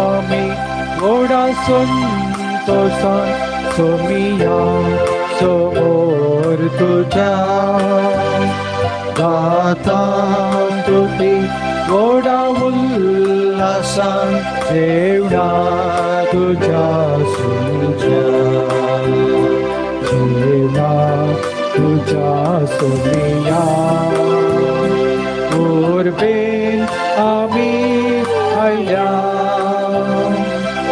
आमी व्हडा संतोषान सोमिया समोर तुज्या गाता तुती व्हडा उल्हासान जेवणा तुज्या सुच्या जेवणा तुज्या सोमिया उर्बेन आमी आयल्या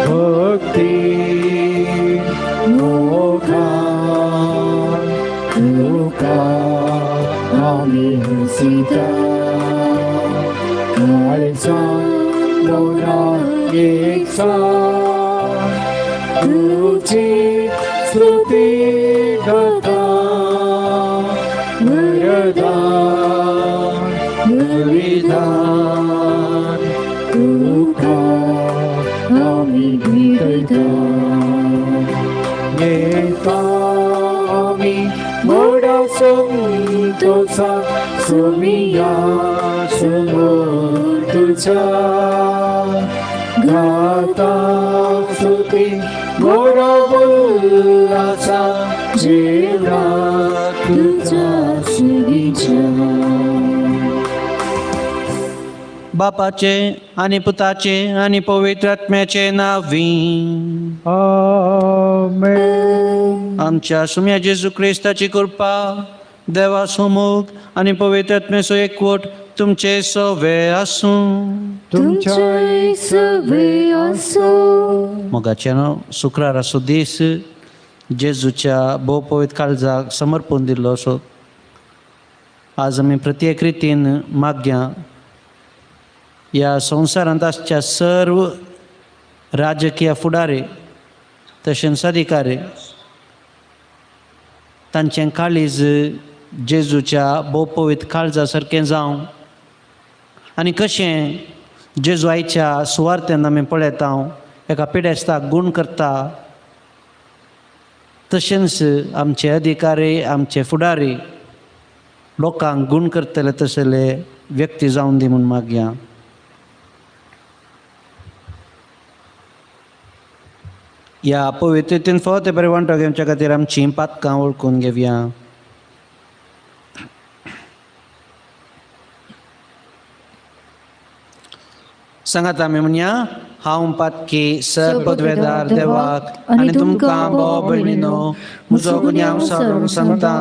भक्ती मोगान तुका आमी हंसिता काळजान मनान एकसार तुजी स्तुती गाता वरदान बलिदान तुका आमी भेटयता येता आमी व्हडा संतोषान सोमिया समोर तुज्या गाता स्तुती व्हडा उल्हासान जेवणा तुज्या शिगीच्या. बापाचे आनी पुताचे आनी पवित्र आत्म्याचे नांवी आमेन. आमच्या सुम्या जेजू क्रिस्ताची कृपा देवा सोमूख आनी पवित्र आत्म्याचो एकवट तुमचे सवे आसूं. तुमच्याय सवे आसूं. मोगाचे न्हू शुक्राराचो दीस जेजूच्या भोव पवित्र काळजाक समर्पण दिल्लो असो आज आमी प्रत्येक रितीन मागया ह्या संवसारांत आसच्या सर्व राजकीय फुडारी तशेंच अधिकारी तांचें काळीज जेजूच्या भोव पवित्र काळजा सारकें जावं आनी कशें जेजू आयच्या सुवार्थेन आमी पळयता एका पिडेस्ताक गूण करता तशेंच आमचे अधिकारी आमचे फुडारी लोकांक गूण करतले तसले व्यक्ती जावन दी म्हूण मागया. ह्या पवित्रतेन फावो ते बरें वांटो घेवच्या खातीर आमचीं पातकां वळखून घेवया. सांगात आमी म्हणया, हांव पातकी सर्वपदवेदार देवाक आनी तुमकां भाव भयणीनो म्हजो गुन्यांव सारून सांगता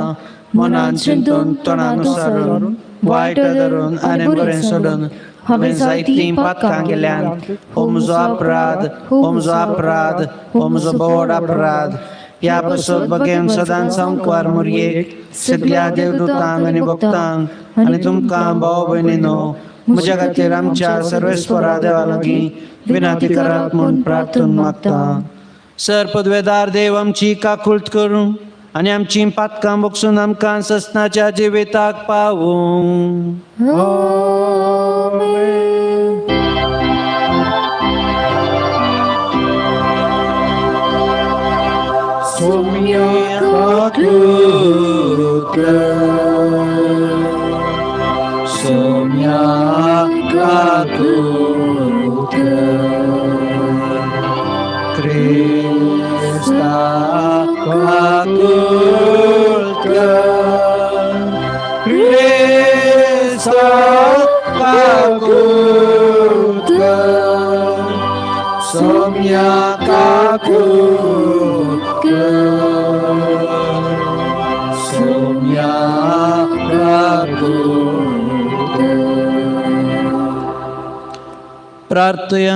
मनान चिंतून तोंडान सारून वायट धरून आनी बरें सोडून हांवें जायतीं पातकां केल्यान. हो म्हजो अपराध, हो म्हजो अपराध, हो म्हजो बोड अपराध. ह्या पासत बगेन सदांच संकवार मुरयेक सगल्या देवदूतांक आनी भक्तांक आनी तुमकां भाव भयणीनो म्हज्या खातीर आमच्या सर्वेस्वरा देवा लागीं विनंती करात म्हूण प्रार्थना मागता. सर पदवेदार देव आमची काकुळट करूं आनी आमचीं पातकां बगसून आमकां ससनाच्या जिविताक पावूं. सोम्या काकुळट कर, सोम्या काकुळट कर, क्रिस्ता काकुळट कर, क्रिस्ता काकुळट कर, सोम्या काकुळट कर, सोम्या काकुळट कर. प्रार्थया.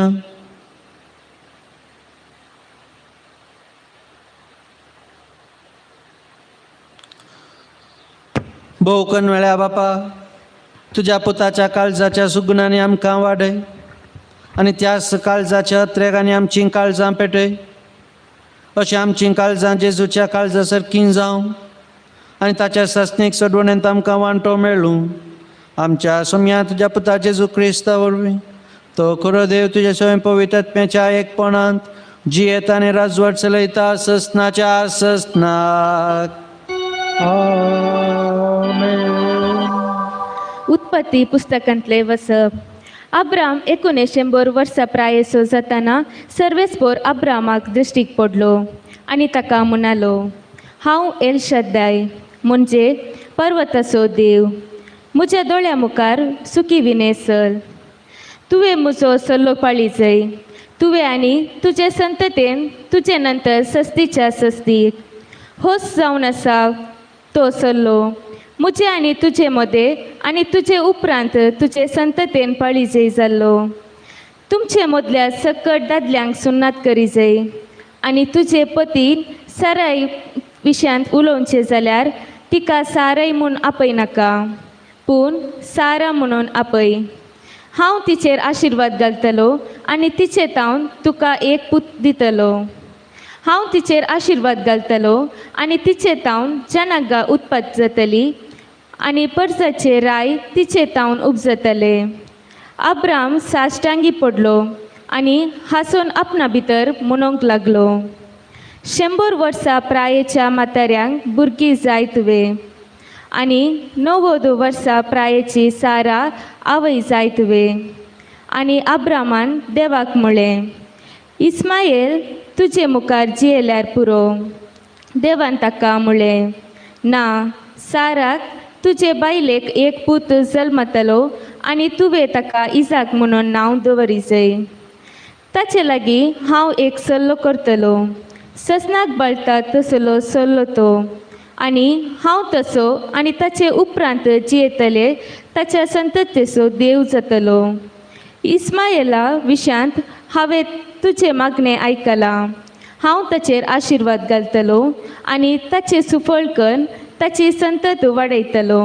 भोवकन वेळ्या बापा तुज्या पुताच्या काळजाच्या सुगुणांनी आमकां वाडय आनी त्याच काळजाच्या अत्रेगांनी आमचीं काळजां पेटय अशें आमचीं काळजां जेजूच्या काळजा सारकीं जावं आनी ताच्या सासणीक सोडवणेंत आमकां वांटो मेळूं. आमच्या सोम्या तुज्या पुता जेजू क्रिस्ता वरवीं तो खरो देव तुज्या स्वयं पवित्र आत्म्याच्या एकपणांत जियेता आनी राजवट चलयता ससनाच्या ससनाक. आमेन. उत्पत्ती पुस्तकांतले वसप. अब्राम 119 वर्सां प्रायेचो जाताना सर्वेस्पोर अब्रामाक दृश्टीक पडलो आनी ताका म्हणालो, हांव एल शद्दाय म्हणजे पर्वताचो देव, म्हज्या दोळ्या मुखार सुखी विने चल. तुवें म्हजो सल्लो पाळी जाय, तुवें आनी तुजे संततेन तुजे नंतर सस्तीच्या सस्तीक होच जावन आसा तो सल्लो म्हजे आनी तुजे मदें आनी तुजे उपरांत तुजे संततेन पाळी जाय जाल्लो. तुमचे मदल्या सकट दादल्यांक सुन्नात करी जाय आनी तुजे पतीन साराय विशयांत उलोवचें जाल्यार तिका साराय म्हूण आपयनाका, पूण सारा म्हणून आपय. हांव तिचेर आशिर्वाद घालतलो आनी तिचे तावन तुका एक पूत दितलो. हांव तिचेर आशिर्वाद घालतलो आनी तिचे तावन जनांगा उत्पत्त जातली आनी परजाचे राय तिचे तावन उपजतले. अब्राम साश्टांगी पडलो आनी हांसून आपणा भितर म्हणूंक लागलो, 100 वर्सां प्रायेच्या म्हाताऱ्यांक भुरगीं जाय तुवें आनी 90 वर्सां प्रायेची सारा आवय जाय तुवें. आनी अब्रामान देवाक म्हळें, इस्मायल तुजे मुखार जियेल्यार पुरो. देवान ताका म्हळें, ना, साराक तुजे बायलेक एक पूत जल्मतलो आनी तुवें ताका इजाक म्हणून नांव दवरी जाय. ताचे लागीं हांव एक सल्लो करतलो, ससनाक बळटा तसलो सल्लो तो, आनी हांव तसो आनी ताचे उपरांत जियेतले ताच्या संततेचो देव जातलो. इस्मायला विशयांत हांवें तुजें मागणें आयकलां, हांव ताचेर आशिर्वाद घालतलो आनी ताचें सुफळ करून ताची संतत वाडयतलो.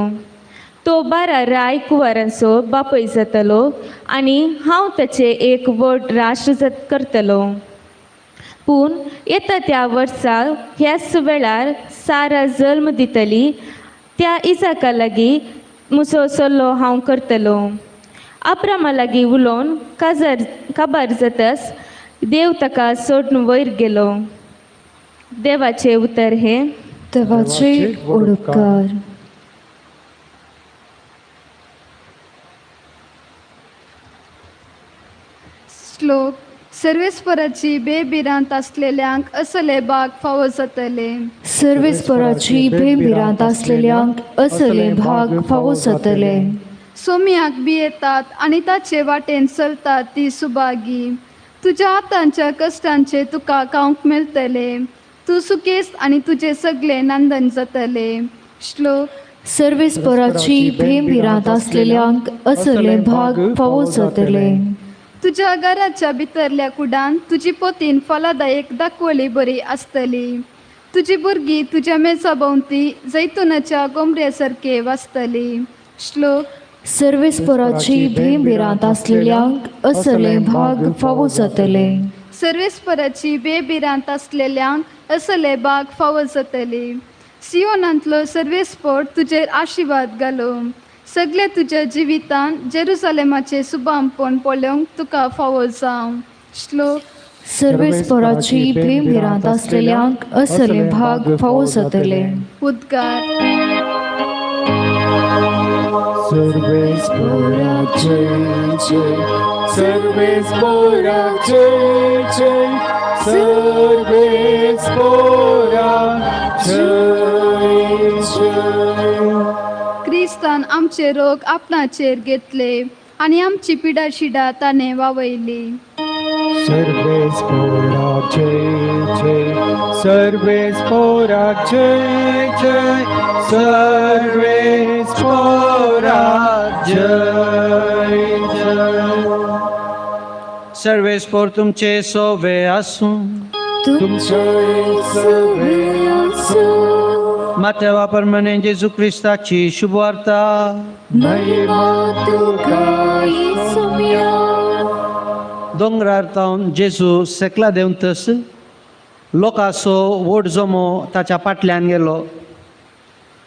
तो 12 राय कुंवरांचो बापूय जातलो आनी हांव ताचें एक व्हड राष्ट्र करतलो. पूण येता त्या वर्सा ह्याच वेळार सारा जल्म दितली त्या इजाका लागीं म्हजो सल्लो हांव करतलो. अब्रामा लागीं उलोवन काबार जातच देव ताका सोडून वयर गेलो. देवाचें उतर हें. देवाचे उपकार. श्लोक. सर्वेस्पराची बेभिरांत आसलेल्यांक असले भाग फावो जातले. सर्वेस्पराची बेभिरांत आसलेल्यांक असले भाग फावो जातले. सोम्याक भियेतात आनी ताचे वाटेन चलतात ती सुभागी. तुज्या हातांच्या कश्टांचे तुका खावंक मेळटले. तूं सुखेस्त आनी तुजे सगळे नंदन जातले. श्लोक. सर्वेस्पराची भिरांत आसलेल्यांक असले भाग फावो जातले. तुज्या घराच्या भितरल्या कुडान तुजी पोतीन फलादायक दाखवली बरी आसतली. तुजी भुरगीं तुज्या मेजा भोंवती जैतुनाच्या गोमऱ्या सारके वाचतली. श्लोक. सर्वेस्पराची भिरांत आसलेल्यांक असले भाग फावो जातले. सर्वेस्पराची बेभिरांत आसलेल्यांक असले भाग फावो जातले. सियोनांतलो सर्वेस्पोर तुजेर आशिर्वाद घालो. सगळे तुज्या जिवितान जेरुसलेमाचें सुबामपण पळोवंक तुका फावो जावं. श्लोक. सर्वेस्पराची भिरांत आसलेल्यांक असले भाग फावो जातले. उद्गार. सर्वेस्पराचे जय, सर्वेस्पराचे जय, सर्वेस्पराचे जय. क्रिस्तान आमचे रोग आपणाचेर घेतले आनी आमची पिडा शिडा ताणें वावयली. सर्वेस्पराचे जय, सर्वेस्पराचे जय, सर्वेस्पराचे जय जय. सर्वेस्पोर तुमचे सोवे आसूं. तुमचे सोवे आसूं. मातेवा प्रमाणे जेजू क्रिस्ताची शुभवार्ता. महिमा तुका येसुया. दोंगरार तावन जेजू सेकला देंवतस लोकांचो व्हड जमो ताच्या फाटल्यान गेलो.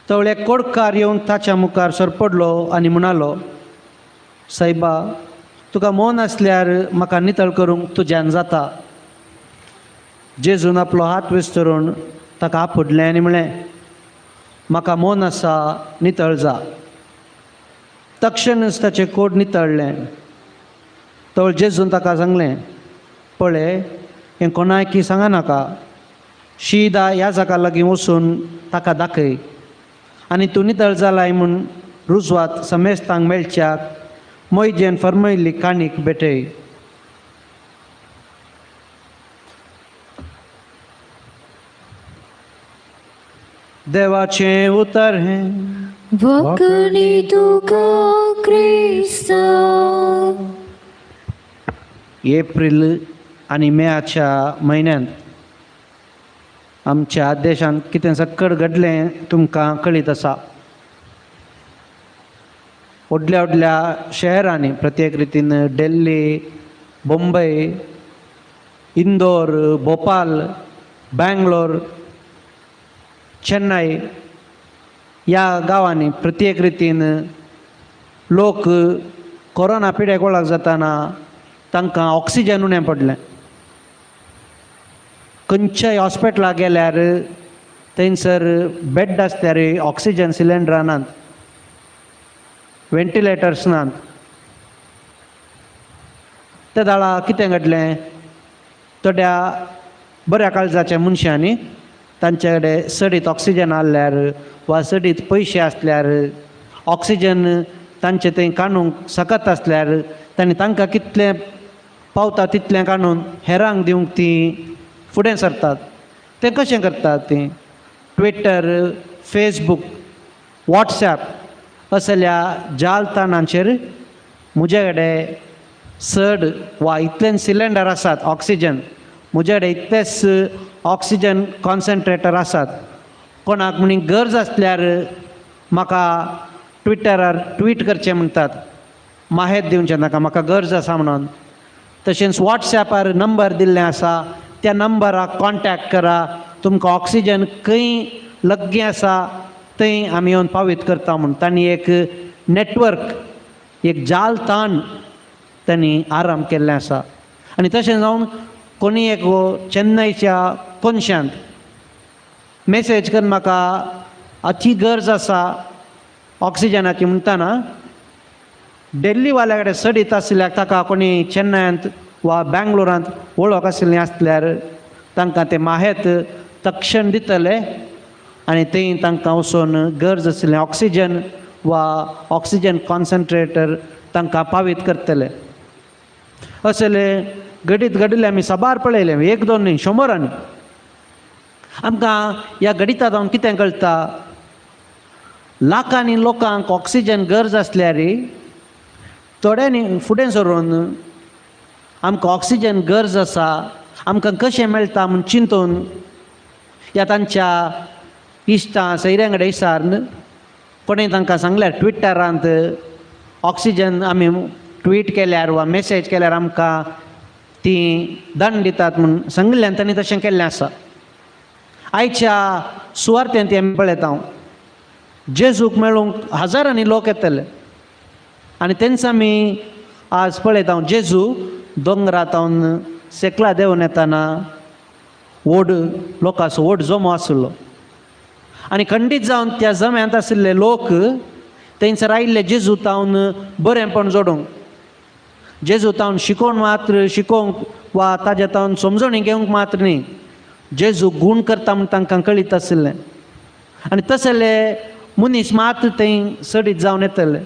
तवळे कोडकार येवन ताच्या मुखार सरपडलो आनी म्हणालो, सायबा, तुका मन आसल्यार म्हाका नितळ करूंक तुज्यान जाता. जेजून आपलो हात विस्तरून ताका आपुडलें आनी म्हळें, म्हाका मन आसा, नितळ जा. तक्षणच ताचें कोड नितळ्ळें. तवळ जेजून ताका सांगलें, पळय हें कोणायकी सांगा नाका, शीदा ह्या जाका लागीं वचून ताका दाखय आनी तूं नितळ जालाय म्हूण रुजवात समेस्तांक मेळच्याक मोयजेन फर्मयल्ली काणीक भेटय. देवाचें उतर हें. वाकणी तुका क्रिस्ता. एप्रील आनी मेच्या म्हयन्यांत आमच्या देशांत कितें सक्कड घडलें तुमकां कळीत आसा. व्हडल्या व्हडल्या शहरांनी प्रत्येक रितीन दिल्ली, बोंबय, इंदोर, भोपाल, बेंगलोर, चेन्नय ह्या गांवांनी प्रत्येक रितीन लोक कोरोना पिड्याक वळख जाताना तांकां ऑक्सिजन उणें पडलें. खंयच्याय हॉस्पिटलाक गेल्यार थंयसर बेड आसल्यार ऑक्सिजन सिलिंडरां नात, वेंटिलेटर्स नात. त्या दाळा कितें घडलें, थोड्या बऱ्या काळजाच्या मनशांनी तांचे कडेन सडीत ऑक्सिजन आहल्यार वा सडीत पयशे आसल्यार ऑक्सिजन तांचे थंय काडूंक शकत आसल्यार तांणी तांकां कितलें पावता तितलें काडून हेरांक दिवंक ती फुडें सरतात. तें कशें करतात तीं ट्विटर, फेसबूक, वॉट्सॅप असल्या जालताणांचेर म्हजे कडेन चड वा इतलें सिलिंडर आसात ऑक्सिजन, म्हजे कडेन इतलेच ऑक्सिजन कॉन्सन्ट्रेटर आसात, कोणाक म्हणी गरज आसल्यार म्हाका ट्विटरार ट्वीट करचें म्हणटात, माहेत दिवचें नाका, म्हाका गरज आसा म्हणून. तशेंच वॉट्सॅपार नंबर दिल्लें आसा, त्या नंबराक कॉन्टॅक्ट करा, तुमकां ऑक्सिजन खंय लागीं आसा थंय आमी येवन पावीत करता म्हूण. तांणी एक नेटवर्क, एक जालताण तांणी आराम केल्लें आसा. आनी तशें जावन कोणी एक चेन्नयच्या कोनशांत मेसेज करून म्हाका अती गरज आसा ऑक्सिजनाची म्हणटाना दिल्लीवाल्या कडेन सडीत आशिल्ल्याक ताका कोणी चेन्नयांत वा बेंगलोरांत वळख आशिल्लीं आसल्यार तांकां ते माहेत तक्षण दितले आनी थंय तांकां वचून गरज आशिल्लें ऑक्सिजन वा ऑक्सिजन कॉन्सन्ट्रेटर तांकां पावीत करतले. असले घडीत घडिल्लें आमी साबार पळयलें, एक दोन न्ही शंबरांनी. आमकां ह्या घडिता जावन कितें कळटा, लाखांनी लोकांक ऑक्सिजन गरज आसल्यार थोड्यांनी फुडें सरून आमकां ऑक्सिजन गरज आसा, आमकां कशें मेळटा म्हूण चिंतून ह्या तांच्या इश्टां सैऱ्यां कडेन विचारून कोणें तांकां सांगल्यार ट्विटरांत ऑक्सिजन आमी ट्वीट केल्यार वा मेसेज केल्यार आमकां ती दंड दितात म्हूण सांगिल्ल्यान तांणी तशें केल्लें आसा. आयच्या सुवार्थेंत ती आमी पळयता, जेजूक मेळूंक हजारांनी लोक येतले आनी तेंच आमी आज पळयता. जेजू दोंगरांत सेकला देंवन येताना व्हड लोकांचो व्हड जमो आशिल्लो आनी खंडीत जावन त्या जम्यांत आशिल्ले लोक थंयसर आयिल्ले जेजू तावन बरेंपण जोडूंक, जेजू तावन शिकोवन मात्र शिकोवंक वा ताज्या तावन समजणी घेवंक मात्र न्ही, जेजू गूण करता म्हूण तांकां कळीत आशिल्लें. आनी तसले मनीस मात्र थंय सडीत जावन येतले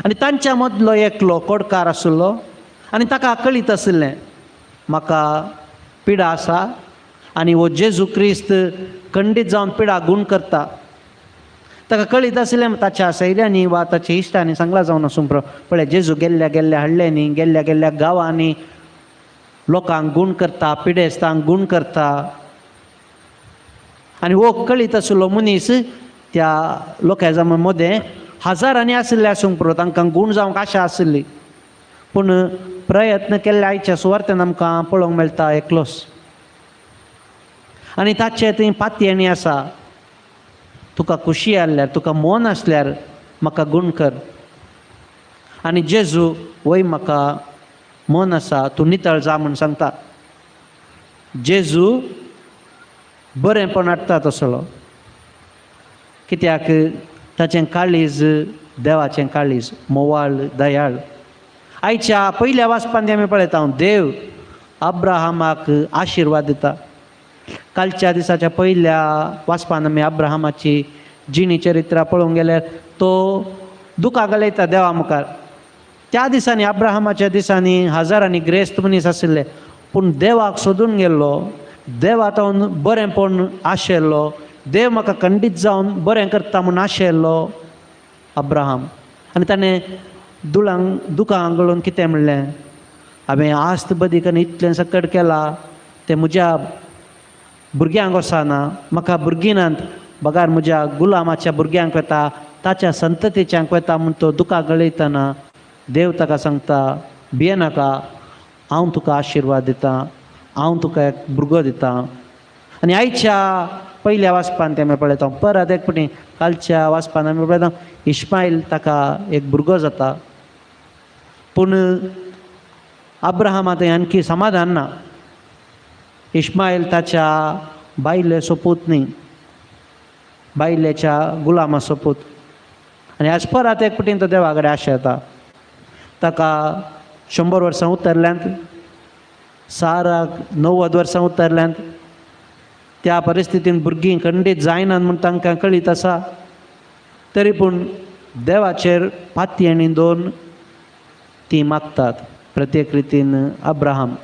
आनी तांच्या मदलो एकलो कोडकार आशिल्लो आनी ताका कळीत आशिल्लें म्हाका पिडा आसा आनी हो जेजू क्रिस्त खंडीत जावन पिडा गूण करता. ताका कळीत आशिल्लें ताच्या सैऱ्यांनी वा ताच्या इश्टांनी सांगलां जावन आसूं पळय जेजू गेल्ल्या गेल्ल्या हडल्यांनी गेल्ल्या गेल्ल्या गांवांनी लोकांक गूण करता, पिडेस्तांक गूण करता. आनी हो कळीत आशिल्लो मनीस त्या लोकां मदें हजारांनी आशिल्ले आसूंक पुरो, तांकां गूण जावंक आशा आशिल्ली, पूण प्रयत्न केल्ले आयच्या सुवार्थान आमकां पळोवंक मेळटा एकलोच. आनी ताचें थंय पातयेणी आसा, तुका खुशी आसल्यार, तुका मन आसल्यार म्हाका गूण कर. आनी जेजू वय म्हाका मन आसा, तूं नितळ जा म्हूण सांगता. जेजू बरेंपण हाडटा तसलो, कित्याक ताचें काळीज देवाचें काळीज मोवाळ दयाळ. आयच्या पयल्या वाचपान आमी पळयता देव अब्राहमाक आशिर्वाद दिता. कालच्या दिसाच्या पयल्या वाचपान आमी अब्राहमाची जिणी चरित्रां पळोवंक गेल्यार तो दुकां घालयता देवा मुखार. त्या दिसांनी अब्राहमाच्या दिसांनी हजारांनी ग्रेस्त मनीस आशिल्ले, पूण देवाक सोदून गेल्लो, देवा तावन बरेंपण आशिल्लो, देव म्हाका खंडीत जावन बरें करता म्हूण आशिल्लो अब्राहम. आनी ताणें दुळांक दुकां गळोवन कितें म्हणलें, हांवें आस्त बदीक आनी इतलें सकट केलां तें म्हज्या भुरग्यांक वचना, म्हाका भुरगीं नात, बगार म्हज्या गुलामाच्या भुरग्यांक वता, ताच्या संततीच्यांक वता म्हूण तो दुकां गळयतना देव ताका सांगता, भियेनाका, हांव तुका आशिर्वाद दितां, हांव तुका एक भुरगो दितां. आनी आयच्या पयल्या वाचपान तें आमी पळयता, परत एक फावटी कालच्या वाचपान आमी पळयता इस्मायल ताका एक भुरगो जाता, पूण अब्राहमा थंय आणखी समाधान ना. इस्मायल ताच्या बायलेचो पूत न्ही, बायलेच्या गुलामाचो पूत. आनी आज परत एक फावटी तो देवा कडेन आशा येता. ताका 100 वर्सां उतरल्यांत, साराक 90 वर्सां उतरल्यांत. त्या परिस्थितीन भुरगीं खंडीत जायनात म्हूण तांकां कळीत आसा, तरी पूण देवाचेर पाती आनी दोन ती मागतात प्रत्येक रितीन अब्राहम.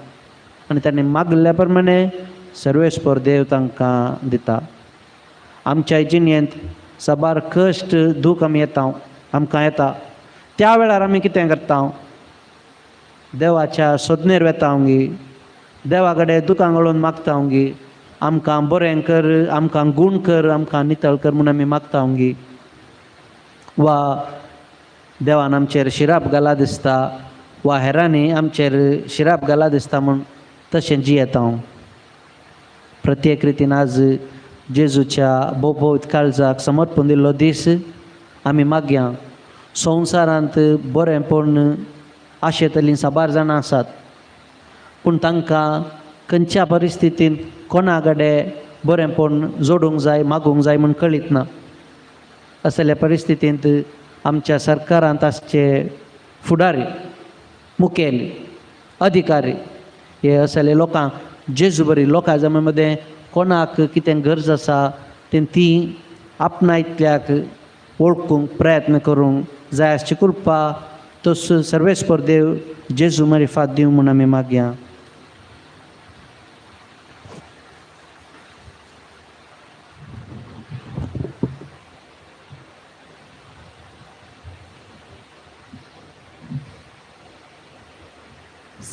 आनी ताणें मागल्या प्रमाणे सर्वेस्पर देव तांकां दिता. आमच्या जिणेंत साबार कश्ट दूख आमी येता, आमकां येता. त्या वेळार आमी कितें करता, देवाच्या सोदनेर वेता गी, देवा कडेन दुकां गळोवन मागता गी, आमकां बरें कर, आमकां गूण कर, आमकां नितळ कर म्हूण आमी मागता गी, वा देवान आमचेर शिराप घाला दिसता वा हेरांनी आमचेर शिराप घाला दिसता म्हूण तशें जियेता. प्रत्येक रितीन आज जेजूच्या भोवभोव काळजाक समर्पण दिल्लो दीस आमी मागया. संवसारांत बरेंपण आशेतलीं साबार जाणां आसात, पूण तांकां खंयच्या परिस्थितींत कोणा कडेन बरेंपण जोडूंक जाय, मागूंक जाय म्हूण कळीत ना. असल्या परिस्थितींत आमच्या सरकारांत आसचे फुडारी, मुखेली, अधिकारी हे असले लोकांक जेजू बरी लोकां जमे मदें कोणाक कितें गरज आसा तें ती आपणायतल्याक वळखूंक प्रयत्न करूंक जाय आसची कृपा तस सर्वेस्पर देव जेजू मारिफात दिवं म्हूण आमी मागया.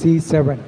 C7.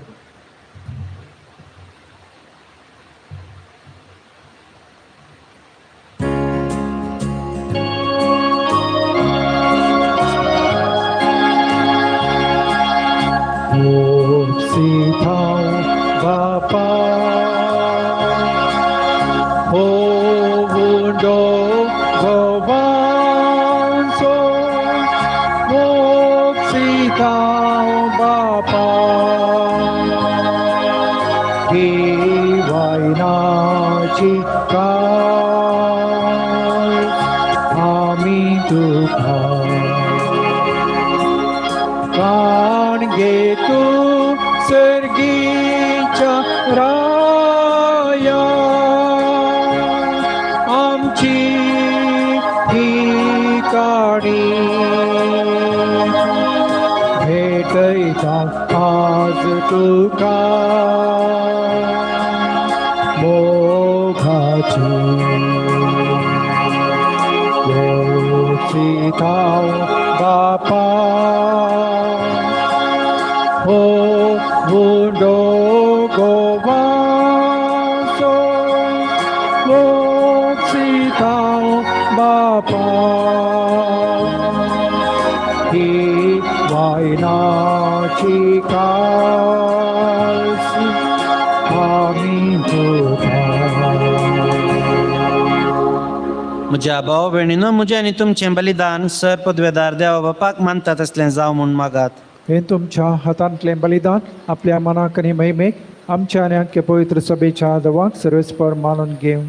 म्हज्या भाव भयणीनो, म्हजें आनी तुमचें बलिदान सर पदवेदार देवा बापाक मानतात असलें जावं म्हूण मागात. हें तुमच्या हातांतलें बलिदान आपल्या मनाक आनी महिमेक आमच्या आनी आख्या पवित्र सभेच्या देवाक सर्वेस्पर मानून घेवं.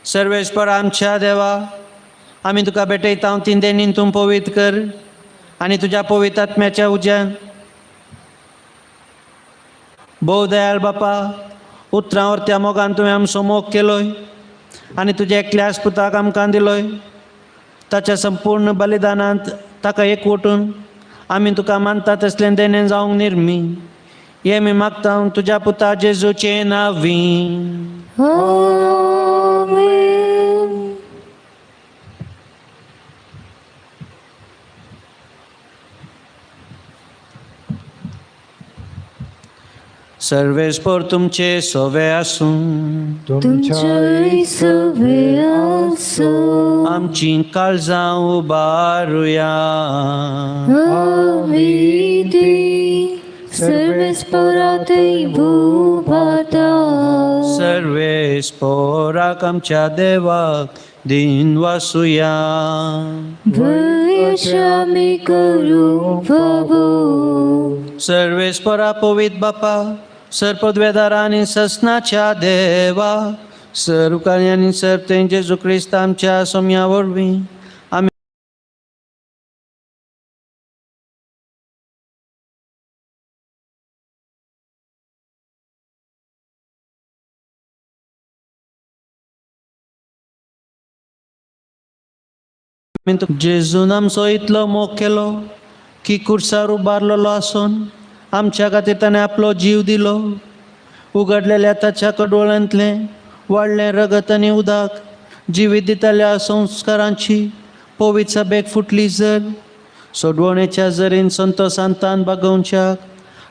सर्वेस्पर आमच्या देवा, आमी तुका भेटयता तीन देणीन तूं पवित्र कर आनी तुज्या पवित्र आत्म्याच्या उज्यान भोव दयाळ बापा, उतरां वरत्या मोगान तुवें आमचो मोग केलोय आनी तुज्या एकल्याच पुताक आमकां दिलोय. ताच्या संपूर्ण बलिदानांत ताका एकवटून आमी तुका मानता तसलें देणें जावंक निर्मी. हे मी मागता तुज्या पुता जेजूचे नांवी. आमेन. सर्वेस्पोर तुमचे सोवे आसूं. तुमच्याय सवे आसूं. आमची काळजां उबारुया. आमी ती सर्वेस्पोरातय भुभाता. सर्वेस्पोराक आमच्या देवाक दिन वासुया. भयशामी करूंक फावो. सर्वेस्पोरा पवित बापा, सर्पद्वेदार आनी ससनाच्या देवा, सर्वकार्य आनी सर्व जेजू क्रिस्त आमच्या सोम्या वरवीं आमी जेजून आमचो इतलो मोग केलो की कुर्सार उबारलेलो आसून आमच्या खातीर ताणें आपलो जीव दिलो. उगडलेल्या ताच्या कडवळ्यांतलें वाडलें रगत आनी उदक जिवीत दितल्या संस्कारांची पवित्र सभेक फुटली जर सोडवणेच्या जरीन संतोसांतान बागोवच्याक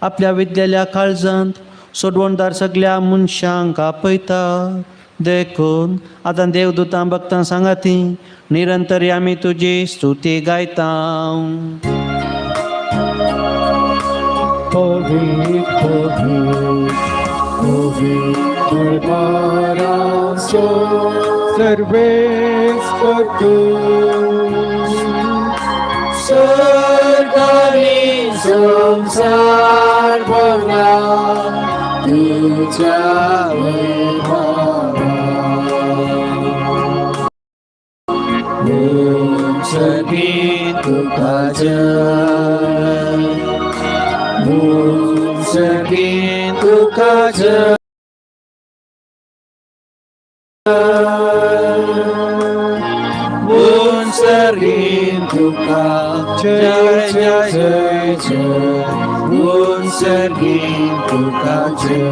आपल्या विद्येल्या काळजांत सोडवणदार सगल्या मनशांक आपयता. देखून आतां देवदूतां भक्तां सांगाती निरंतर आमी तुजी स्तुती गायता. पवित्र पवित्र पवित्र बारासो सर्वेस्पर तूं. सर्गानी संसार भरला तुझ्या वैभवान. सगळी तुका जय, सगळी तुका जय, सगळी तुका जय जय जय जय, सगळी तुका जय.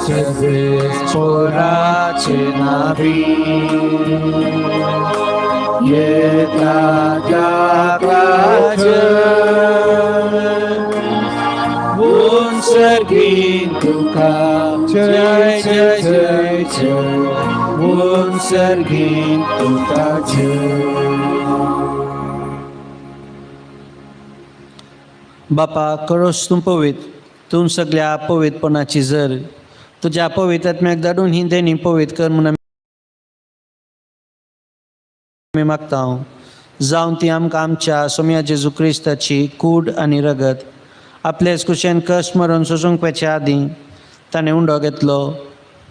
सर्वेस्पोराचे नावी येता ताका जय, सगळी तुका जय जय जय जय, सगळी तुका जय. बापा करोस तूं पवित्र, तूं सगळ्या पवित्रपणाची जर तुज्या पवित्र आत्म्याक धाडून ही देणी पवित्र कर म्हूण आमी मागता. जावन ती आमकां आमच्या सोम्या जेजू क्रिस्ताची कूड आनी रगत आपलेच कुशेन कश्ट मरून सोसूंक पेच्या आदीं ताणें उंडो घेतलो,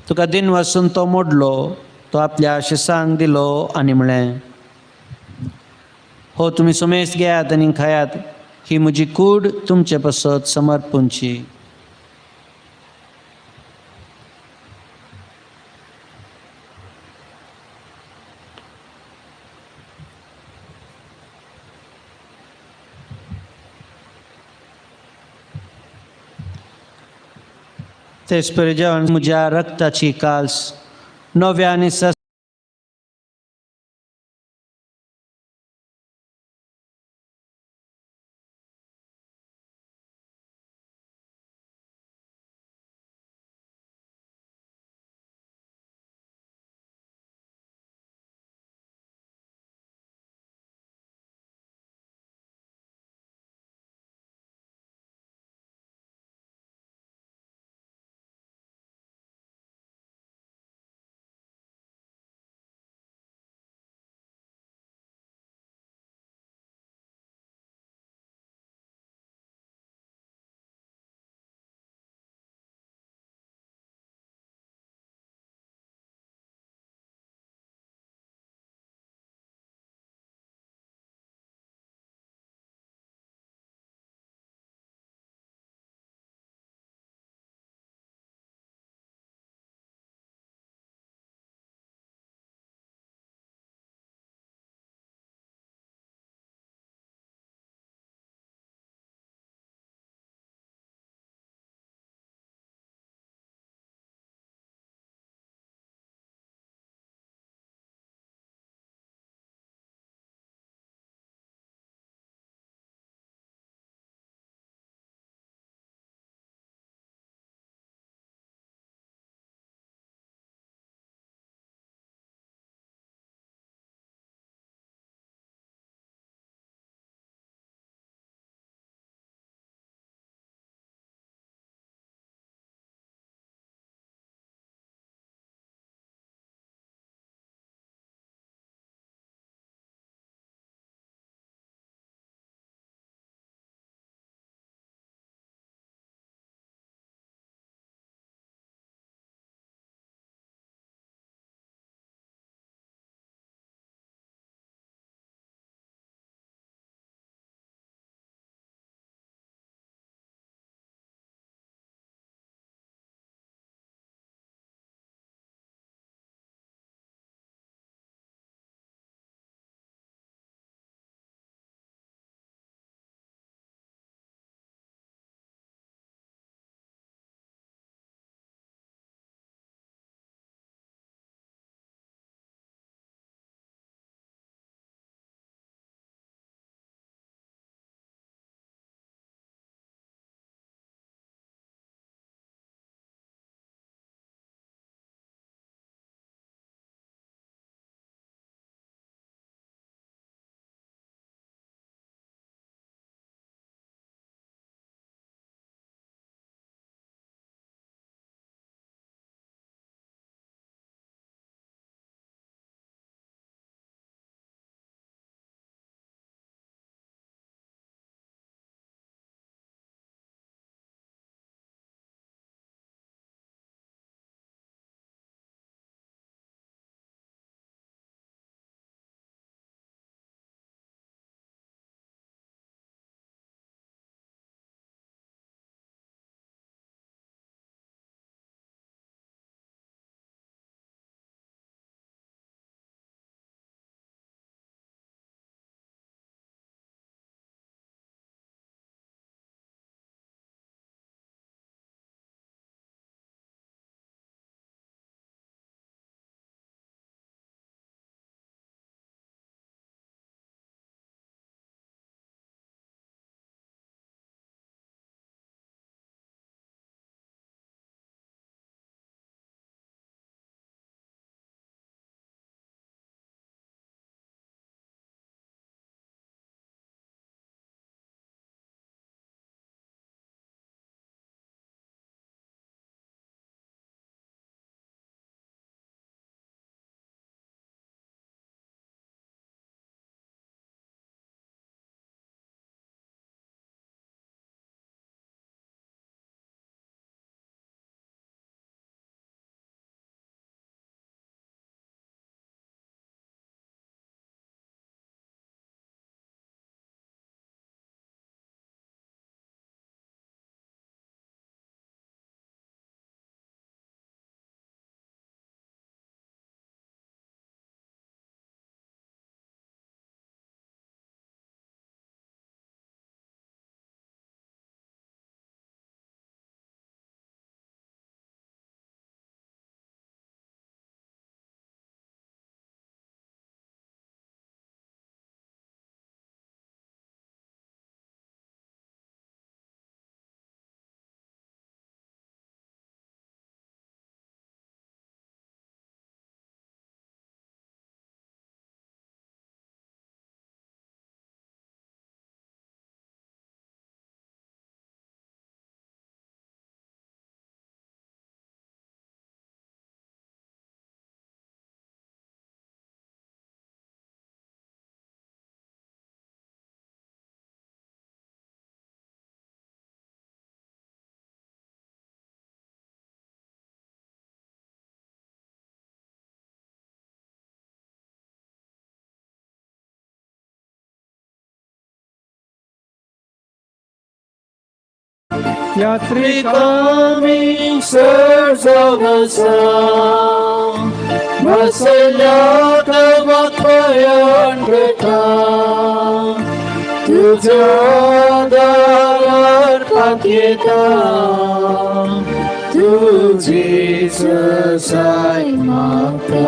तुका दिन वासून तो मोडलो, तो आपल्या शिसांक दिलो आनी म्हळें, हो तुमी सुमेस घेयात आनी खायात, ही म्हजी कूड तुमचे पासत समर्पूंची. तेच परी जेवण म्हज्या रक्ताची काल्स नव्या आनी यात्रिक आमी सर जावन आसा बसल्या देवाक प्रयाण करता तुज्या दारार पातयेता तुजी ससाय मागता.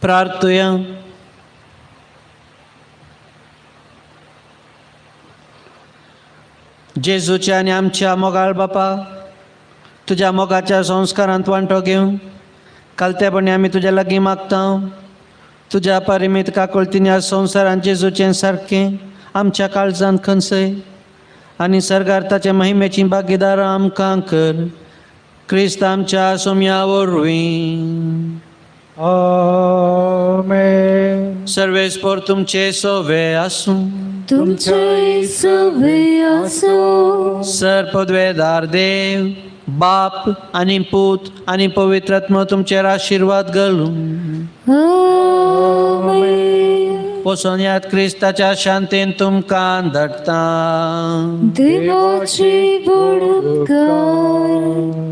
प्रार्थुया. जेजूच्या आनी आमच्या मोगाळ बापा, तुज्या मोगाच्या संस्कारांत वांटो घेवन कालतेपणी आमी तुज्या लागीं मागता. तुज्या परिमीत काकुळतीन ह्या संवसारांत जेजूचें सारकें आमच्या काळजांत खंचय आनी सर्गार ताचे महिमेची भागीदारां आमकां कर. क्रिस्त आमच्या सोम्या वरवीं. आमेन. सर्वेस्पोर तुमचे सोवे आसूं. तुमचे सवे आसूं. सर पदवेदार देव बाप आनी पूत आनी पवित्र आत्मो तुमचेर आशिर्वाद घालूं. आमेन. वचोन यात क्रिस्ताच्या शांतीन तुमकां धाडटा. देवाची व्हड उपकार.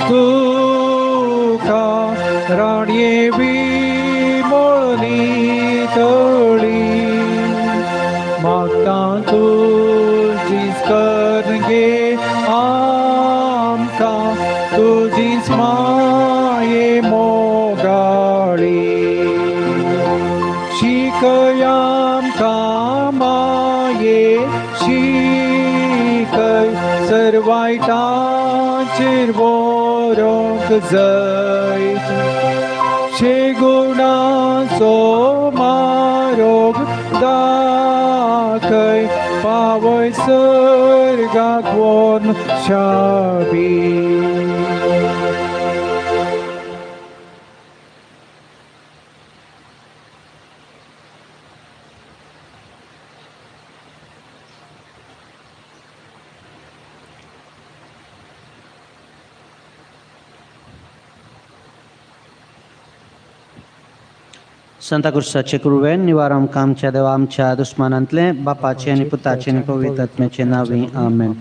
तुका राणये विमोळणी तळी मागता तुजीच कर गे आमकां तुजीच माये मोगाळी शिकय आमकां माये शिकय सर्वायटाचेर वरोंक जैत शेगुणाचो मारोग दाखय पावय सर्गाक वोन शाबी. सांता क्रुसाचे कुरवेन निवार आमकां आमच्या देवा आमच्या दुस्मानांतले बापाचे आनी पुताचे आनी पवित्र आत्म्याचे नांवी. आमेन.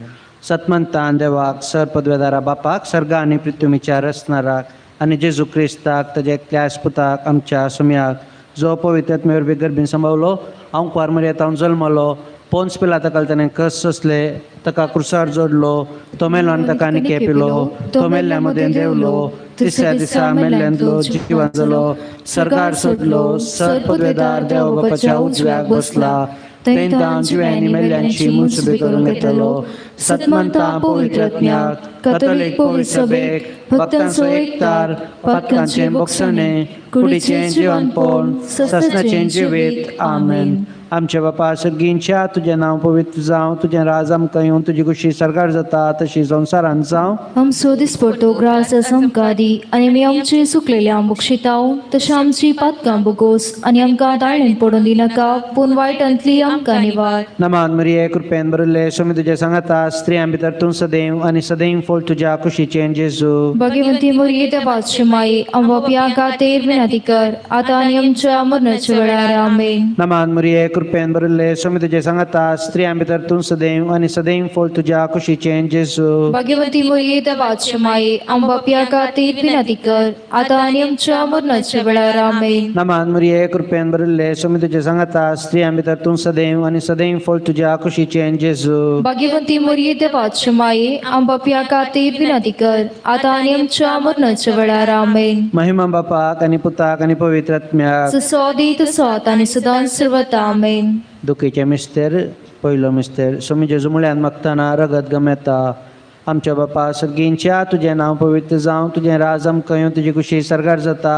सतमंतान देवाक सर पदवेदारा बापाक सर्गा आनी पृथ्वीच्या रचणाराक आनी जेजू क्रिस्ताक ताज्या एकल्याच पुताक आमच्या सुम्याक जो पवित्र आत्मे वरवीं गर्भीन सांबावलो हांव कुवार मरियेंत जल्मलो पोन्स पिलाता ताणें कस सोंसले ताका क्रुसार जोडलो तो मेलो आनी ताका आनी केपिलो तो मेल्ल्या मदें देंवलो तिसऱ्या दिसा मेल्ल्यांतलो जिवन जालो सरकार सोदलो सर पदवेदार देव बापाच्या उजव्याक बसला तेंतां जिव्यांनी मेल्ल्यांची मुनसुबी करूंक येतलो. सतमंता पवित्र आत्म्याक कथोलीक पवित्र सभेक भक्तांचो एकतार पातकांचें बोगसणें कुडीचें जिवनपण ससनाचें जिवीत. आमेन. आमच्या बापा सर्गींच्या तुजें नांव पवित्र जावं तुजें राज आमकां येवन तुजी खुशी सरकार जाता तशी संवसारांत जावं. आमचो दिसपडतो ग्रास आमकां दी आनी आमी आमचे सुकलेल्या बक्षिताव तशें आमची पातकां बोगोस आनी आमकां ताळणेन पडून दिनाका पूण वायटांतली आमकां निवार. नमान मरिये कृपेन भरिल्ले स्वामी तुज्या सांगाता स्त्रियां भितर तूं सदैव आनी सदैव फळ तुज्या कुशीचें जेजू. भगवंती मरिये देवाची माई आमच्या खातीर विनंती कर आतां आनी आमच्या मरणाच्या वेळार. आमेन. नमान मरिये कृपेन भरिल्ले स्वामी तुज्या सांगाता स्त्रियां भितर तूं सदैव आनी सदैव फळ तुज्या कुशीचें जेजू. भगवंती मरिये देवाची माई आमच्या खातीर विनंती कर आतां आनी आमच्या मरणाच्या वेळार. आमेन. नमान मरिये कृपेन भरिल्ले स्वामी तुज्या सांगाता स्त्रियां भितर तूं सदैव आनी सदैव फळ तुज्या कुशीचें जेजू. भगवंती मरिये देवाची माई आमच्या खातीर विनंती कर आतां आनी आमच्या मरणाच्या वेळार. आमेन. महिमा बापाक आनी पुताक आनी पवित्र आत्म्याक जसो आदी तसो आतां आनी सदांच सर्वता. आमेन. दुखीचें मिस्तेर पयलो मिस्तेर स्वामी जेजू मुळ्यान मागतना रगत गमेता. आमच्या बापा सर्गींच्या तुजें नांव पवित्र जावं तुजें राज आमकां येवं तुजी खुशी सर्गार जाता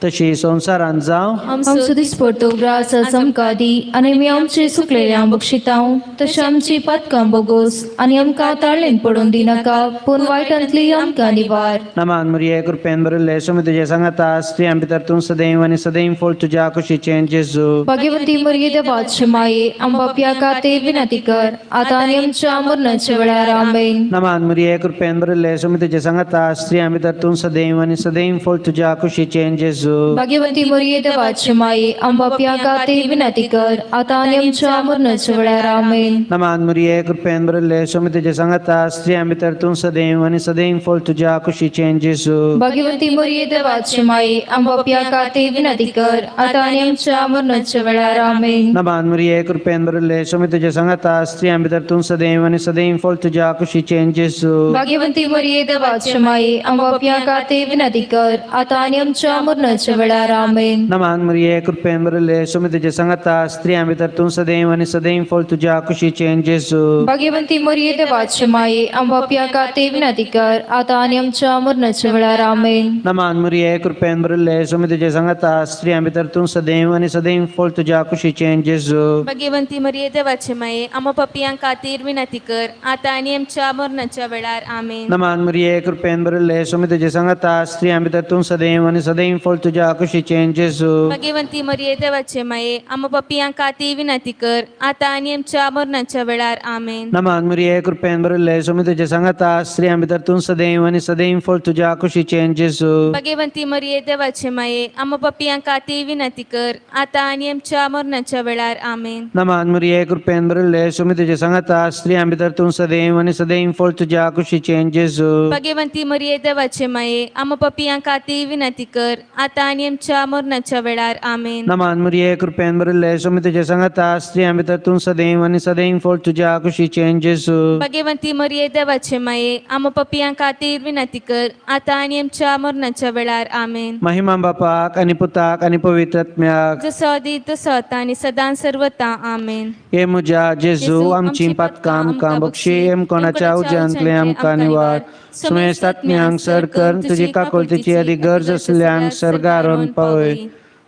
तशी संवसारांत जावं. आमचो दिसपडतो ग्रास आमकां दी आनी आमी आमचे सुकलेल्या बक्षितांव तशें आमची पातकां बोगोस आनी आमकां ताळेन पडून दिनाका पूण वायटांतली आमकां निवार. नमान मरिये कृपेन भरिल्ले स्वामी तुजे सांगाता, स्त्रियां भितर तूं सदैव आनी सदैव फळ तुज्या कुशीचें जेजू. भाग्यवंती मरिये देवाचे माये, आमच्या खातीर विनंती कर आतां आनी आमच्या मरणाच्या वेळार. आमेन. नमान मरिये कृपेन भरिल्ले स्वामी तुजे सांगाता, स्त्रियां भितर तूं सदैव आनी सदैव फळ तुज्या कुशीचें जेजू. भाग्यवंती मरिये देवाचे माये, आमच्या खातीर विनंती कर आतां आनी आमच्या मरणाच्या वेळार. आमेन. नमान मरिये कृपेन भरिल्ले स्वामी तुजे सांगाता, स्त्रियां भितर तूं सदैव आनी सदैव फळ तुज्या कुशीचें जेजू. भाग्यवंती मरिये देवाचे माये, आमच्या खातीर विनंती कर आतां आनी आमच्या मरणाच्या वेळार. आमेन. नमान मरिये कृपेन भरिल्ले स्वामी तुजे सांगाता, स्त्रियां भितर तूं सदैव आनी सदैव फळ तुज्या कुशीचें जेजू. भाग्यवंती मरिये देवाचे माये, आमच्या खातीर विनंती कर आतां आनी आमच्या मरणाच्या वेळार. आमेन. नमान मरिये कृपेन भरिल्ले स्वामी तुजे सांगाता, स्त्रियां भितर तूं सदैव आनी सदैव फळ तुज्या कुशीचें जेजू. भाग्यवंती मरिये देवाचे माये, आमच्या खातीर विनंती कर आतां आनी आमच्या मरणाच्या वेळार. आमेन. नमान मरिये कृपेन भरिल्ले स्वामी तुजे सांगाता, स्त्रियां भितर तूं सदैव आनी सदैव फळ तुज्या कुशीचें जेजू. भगवंती मरिये देवाचे माये, आम्हा पापयां खातीर विनंती कर आतां आनी आमच्या मरणाच्या वेळार. आमेन. नमान मरिये कृपेन भरिल्ले स्वामी तुजे सांगाता, स्त्रियां भितर तूं सदैव आनी सदैव फळ तुज्या कुशीचें जेजू. भगवंती मरिये देवाचे माये, आम्हा पापयां खातीर विनंती कर आतां आनी आमच्या मरणाच्या वेळार. आमेन. नमान मरिये कृपेन भरिल्ले स्वामी तुजे सांगाता, स्त्रियां भितर तूं सदैव आनी सदैव फळ तुज्या कुशीचें जेजू. भगवंती मरिये देवाचे माये, आम्हा पापयां खातीर विनंती कर आतां आनी आमच्या मरणाच्या वेळार. आमेन. नमान मरिये कृपेन भरिल्ले स्वामी तुजे सांगाता, स्त्रियां भितर तूं सदैव आनी सदैव फळ तुज्या कुशीचें जेजू. भगवंती मरिये देवाचे माये, आम्हा पापयां खातीर विनंती कर आतां आनी आमच्या मरणाच्या वेळार. आमेन. नमान मरिये कृपेन भरिल्ले स्वामी तुजे सांगाता, स्त्रियां भितर तूं सदैव आनी सदैव फळ तुज्या कुशीचें जेजू. भगवंती मरिये देवाचे माये, आम्हा पापयां खातीर विनंती कर आतां आनी आमच्या मरणाच्या वेळार. आमेन. महिमा बापाक आनी पुताक आनी पवित्र आत्म्याक, जसो आदी तसो आतां आनी सदां सर्वता. आमेन. हे म्हज्या जेजू, आमची पातकां आमकां बक्षी, एम कोणाच्या उज्यांतले आमकां निवार, सुमेस्त आत्म्यांक सर कर, तुजी काकुळतीची आदी गरज आसल्यांक सर्गारून पावय.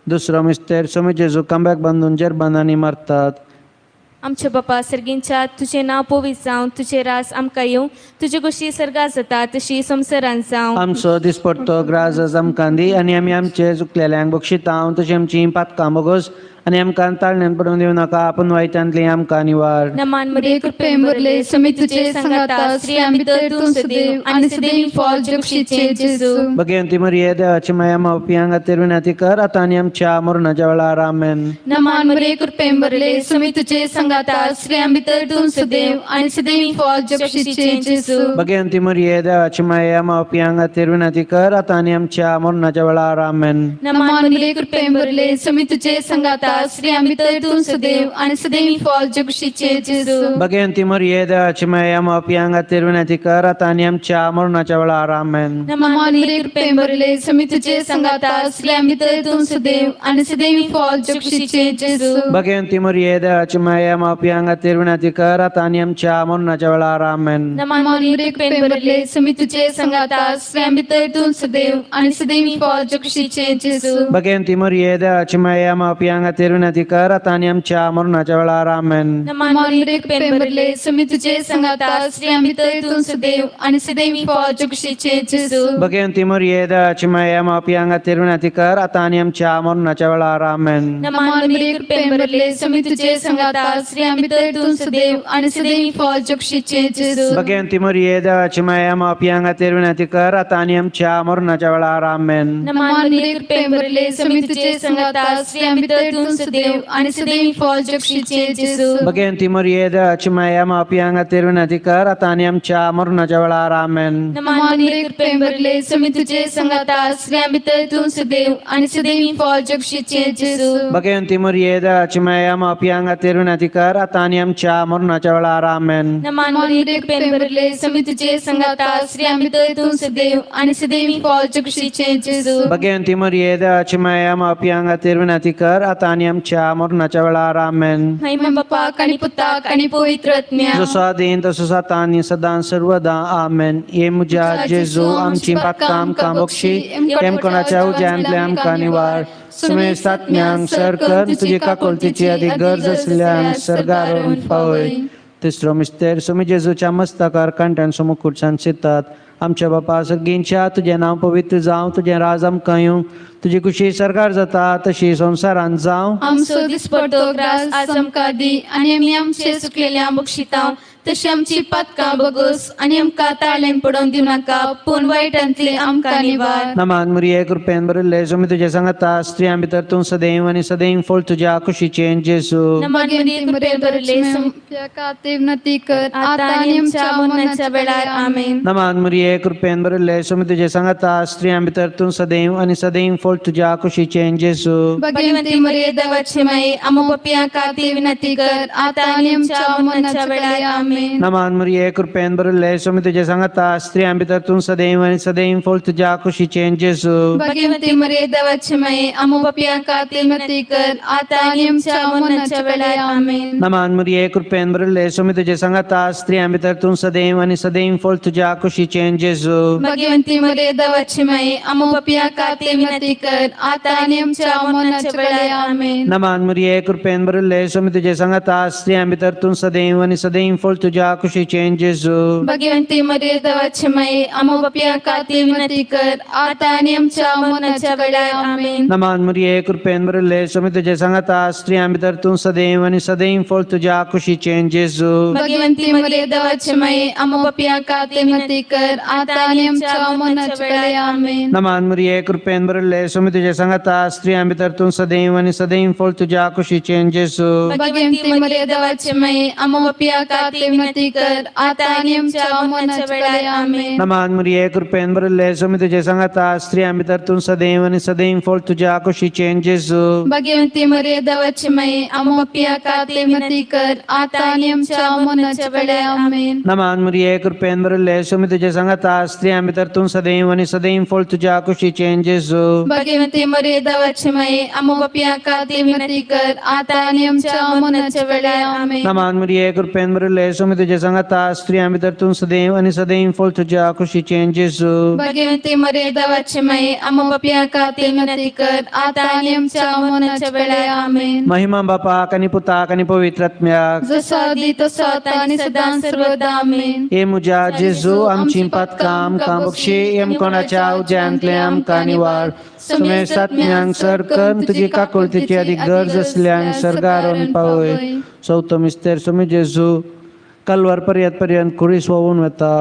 दुसरो मिस्तेर. स्वामी जेजू कांब्याक बांदून जेरबानांनी मारतात. आमच्या बापा सर्गींच्या, तुजें नांव पवित्र जावं, तुजें रास आमकां येवं, तुजी गोश्टी सर्गा जाता तशी संवसारांत जावं. आमचो दिसपडतो ग्रास आज आमकां दी आनी आमी आमचे चुकलेल्यांक बक्षितांव तशी आमची पातकां बोगोस आनी आमकां ताळण्यान पडून दिवं नाका, आपूण वायटांतली आमकां निवार. नमान मरिये मरिये कृपेन भरले स्वामी तुजे सांगाता, स्त्रियां भितर तूं सदैव आनी सदैव फळ जगशीचे जेजू. भगवंती मरिये देवाची माया मावपियांक खातीर विनंती कर आतां आनी आमच्या मरणाच्या वेळार. आमेन. नमान मरिये कृपेन भरले स्वामी तुजे सांगाता, स्त्रियां भितर तूं सदैव आनी सदैव फळ जगशीचे जेजू. भगवंती मरिये देवाची माया मावपियांक खातीर विनंती कर आतां आनी आमच्या मरणाच्या वेळार. आमेन. नमान मरिये कृपेन भरले स्वामी तुजे सांगाता, स्त्रियां भितर तूं सदैव आनी सदैव फळ जगशीचे जेजू. भगवंती मरिये देवाची माया मावपियांक खातीर विनंती कर आतां आनी आमच्या मरणाच्या वेळार. आमेन. नमान मरिये कृपेन भरले स्वामी तुजे सांगाता, स्त्रियां भितर तूं सदैव आनी सदैव फळ जगशीचे जेजू. भगवंती मरिये देवाची माया मावपियांक खातीर विनंती कर आतां आनी आमच्या मरणाच्या वेळार. आमेन. नमान नमान मरिये मरिये कृपेन कृपेन भरले भरले स्वामी तुजे सांगाता, स्त्रियां भितर तूं सदैव आनी सदैव फळ जगशीचे जेजू. भगवंती मरिये देवाची माया मावपियांक खातीर विनंती कर आतां आनी आमच्या मरणाच्या वेळार. आमेन. नमान नमान मरिये मरिये कृपेन कृपेन भरले भरले स्वामी तुजे सांगाता, स्त्रियां भितर तूं सदैव आनी सदैव फळ जगशीचे जेजू. भगवंती मरिये देवाची माया मावपियांक खातीर विनंती कर आतां आनी आमच्या मरणाच्या वेळार. आमेन. नमान नमान मरिये मरिये कृपेन कृपेन भरले भरले स्वामी स्वामी तुजे तुजे सांगाता, सांगाता, स्त्रियां स्त्रियां भितर भितर तूं तूं सदैव सदैव आनी आनी सदैव सदैव फळ फळ जगशीचे जगशीचे जेजू. जेजू. भगवंती मरिये देवाची माया मावपियांक खातीर विनंती कर आतां आनी आमच्या मरणाच्या वेळार. आमेन. नमान नमान मरिये मरिये कृपेन कृपेन भरले भरले स्वामी स्वामी तुजे तुजे सांगाता, सांगाता, स्त्रियां स्त्रियां भितर भितर तूं तूं सदैव सदैव आनी आनी सदैव सदैव फळ फळ जगशीचे जगशीचे जेजू. जेजू. भगवंती मरिये देवाची माया मावपियांक खातीर विनंती कर आतां आनी आमच्या मरणाच्या वेळार. आमेन. नमान नमान मरिये मरिये कृपेन कृपेन भरले भरले स्वामी स्वामी तुजे तुजे सांगाता, सांगाता, स्त्रियां स्त्रियां भितर भितर तूं तूं सदैव सदैव आनी आनी सदैव सदैव फळ फळ जगशीचे जगशीचे जेजू. जेजू. भगवंती मरिये देवाची माया मावपियांक खातीर विनंती कर आतां आनी आमच्या मरणाच्या वेळार. आमेन. नमान नमान मरिये मरिये कृपेन कृपेन भरले भरले स्वामी स्वामी तुजे तुजे सांगाता, सांगाता, स्त्रियां स्त्रियां भितर भितर तूं तूं सदैव सदैव आनी आनी सदैव सदैव फळ फळ जगशीचे जगशीचे जेजू. जेजू. भगवंती मरिये देवाची माया मावपियांक खातीर विनंती कर आतां आनी आनी आमच्या मरणाच्या वेळार आमेन. महिमा बापाक आनी पुताक आनी पवित्र आत्म्याक, जसो आदीन तसो जाता आनी सदां सर्वदां आमेन. हे म्हज्या जेजू आमची पातकां आमकां बक्षी, हेमकोणाच्या उज्यांतले आमकां निवार, सुमेस्त आत्म्यांक सर कर तुजी काकुळतीची अधिक गरज आसल्ल्यांक सर्गार व्हरून पावय. तिसरो मिस्तेर सुमी जेजूच्या मस्तकार कांट्यांचो मुकूट सांचितात. आमच्या बापा सर्गींच्या तुजें नांव पवित्र जावं, तुजें राज आमकां येवं, तुजी खुशी सरकार जाता तशी संवसारांत जावं. आमचो दिसपडतो ग्रास आज आमकां दी आनी आमी आमचे चुकलेल्या बक्षितांव तशी आमची पातकां बगोस आनी आमकां ताळेन पडोवन दिवं नाका, पूण वायटांतले आमकां निवार. नमान मुरये कृपेन भरिल्ले सुमी तुजे सांगाता, स्त्रियां भितर तूं सदैव आनी सदैव फळ तुज्या कुशीचें जेजू. नमान मरिये कृपेन भरिल्ले विनंती कर आता आनी आमच्या मरणाच्या वेळार आमेन. नमान मुरये कृपेन भरिल्ले सुमी तुजे सांगाता, स्त्रियां भितर तूं सदैव आनी सदैव फळ तुज्या कुशीचें जेजू. भगवंती मरिये देवाची माई आमो पापयां खातीर विनंती कर आता आनी आमच्या मरणाच्या वेळार आमेन. नमान मुरये कृपेन भरिल्ले सुमी तुजे सांगाता, स्त्रियां भितर तूं सदैव आनी सदैव फळ तुज्या कुशीचें जेजू. भगवंती मरिये देवाची माई आमो पापयां खातीर विनंती कर आता आनी आमच्या मरणाच्या वेळार आमेन. नमान मुरये कृपेन भरिल्ले सुमी तुजे सांगाता, स्त्रियां भितर तूं सदैव आनी सदैव फळ तुज्या कुशीचें जेजू. भगवंती मरिये देवाची माई आमो पापयां खातीर विनंती कर आता आनी आमच्या मरणाच्या वेळार आमेन. नमान मुरये कृपेन भरिल्ले सुमी तुजे सांगाता, स्त्रियां भितर तूं सदैव आनी सदैव फळ तुज्या कुशीचें जेजू. भगवंती मरिये देवाची माई आमो पापयां खातीर विनंती कर आता आनी आमच्या मरणाच्या वेळार आमेन. नमान मुरये कृपेन भरिल्ले सुमी तुजे सांगाता, स्त्रियां भितर तूं सदैव आनी सदैव फळ तुज्या कुशीचें जेजू. भगवंती मरिये देवाची माई आमो पापयां खातीर विनंती कर आता आनी आमच्या मरणाच्या वेळार आमेन. नमान मुरये कृपेन भरिल्ले सुमी तुजे सांगाता, स्त्रियां भितर तूं सदैव आनी सदैव फळ तुज्या कुशीचें जेजू. भगवंती मरिये देवाची माई आमो पापयां खातीर विनंती कर आता आनी आमच्या मरणाच्या वेळार आमेन. नमान मुरये कृपेन भरिल्ले सुमी तुजे सांगाता, स्त्रियां भितर तूं सदैव आनी सदैव फळ तुज्या कुशीचें जेजू. भगवंती मरिये देवाची माई आमो पापयां खातीर विनंती कर आता आनी आमच्या मरणाच्या वेळार आमेन. नमान मुरये कृपेन भरिल्ले सुमी तुजे सांगाता, स्त्रियां भितर तूं सदैव आनी सदैव फळ तुज्या कुशीचें जेजू. भगवंती मरिये देवाची माई आमो पापयां खातीर विनंती कर आता आनी आमच्या मरणाच्या वेळार आमेन. नमान मुरये कृपेन भरिल्ले सुमी तुजे सांगाता, स्त्रियां भितर तूं सदैव आनी सदैव फळ तुज्या कुशीचें जेजू. भगवंती मरिये देवाची माई आमो पापयां खातीर विनंती कर आता आनी आमच्या मरणाच्या वेळार आमेन. महिमा बापाक आनी पुताक आनी पवित्र आत्म्याक, जसो आदी तसो आतां आनी सदां सर्वदा आमेन. हे म्हज्या जेजू आमची पातकां आमकां बक्षी, हेमकोणाच्या उज्यांतले आमकां निवार, सुमेस्त आत्म्यांक सर कर तुजी काकुळतीची अधिक गरज आसल्ल्यांक सर्गार व्हरून पावय. चवथो मिस्तेर सुमी जेजू कलवार पर्यंत पर्यंत कुरीस व्होंवून वता.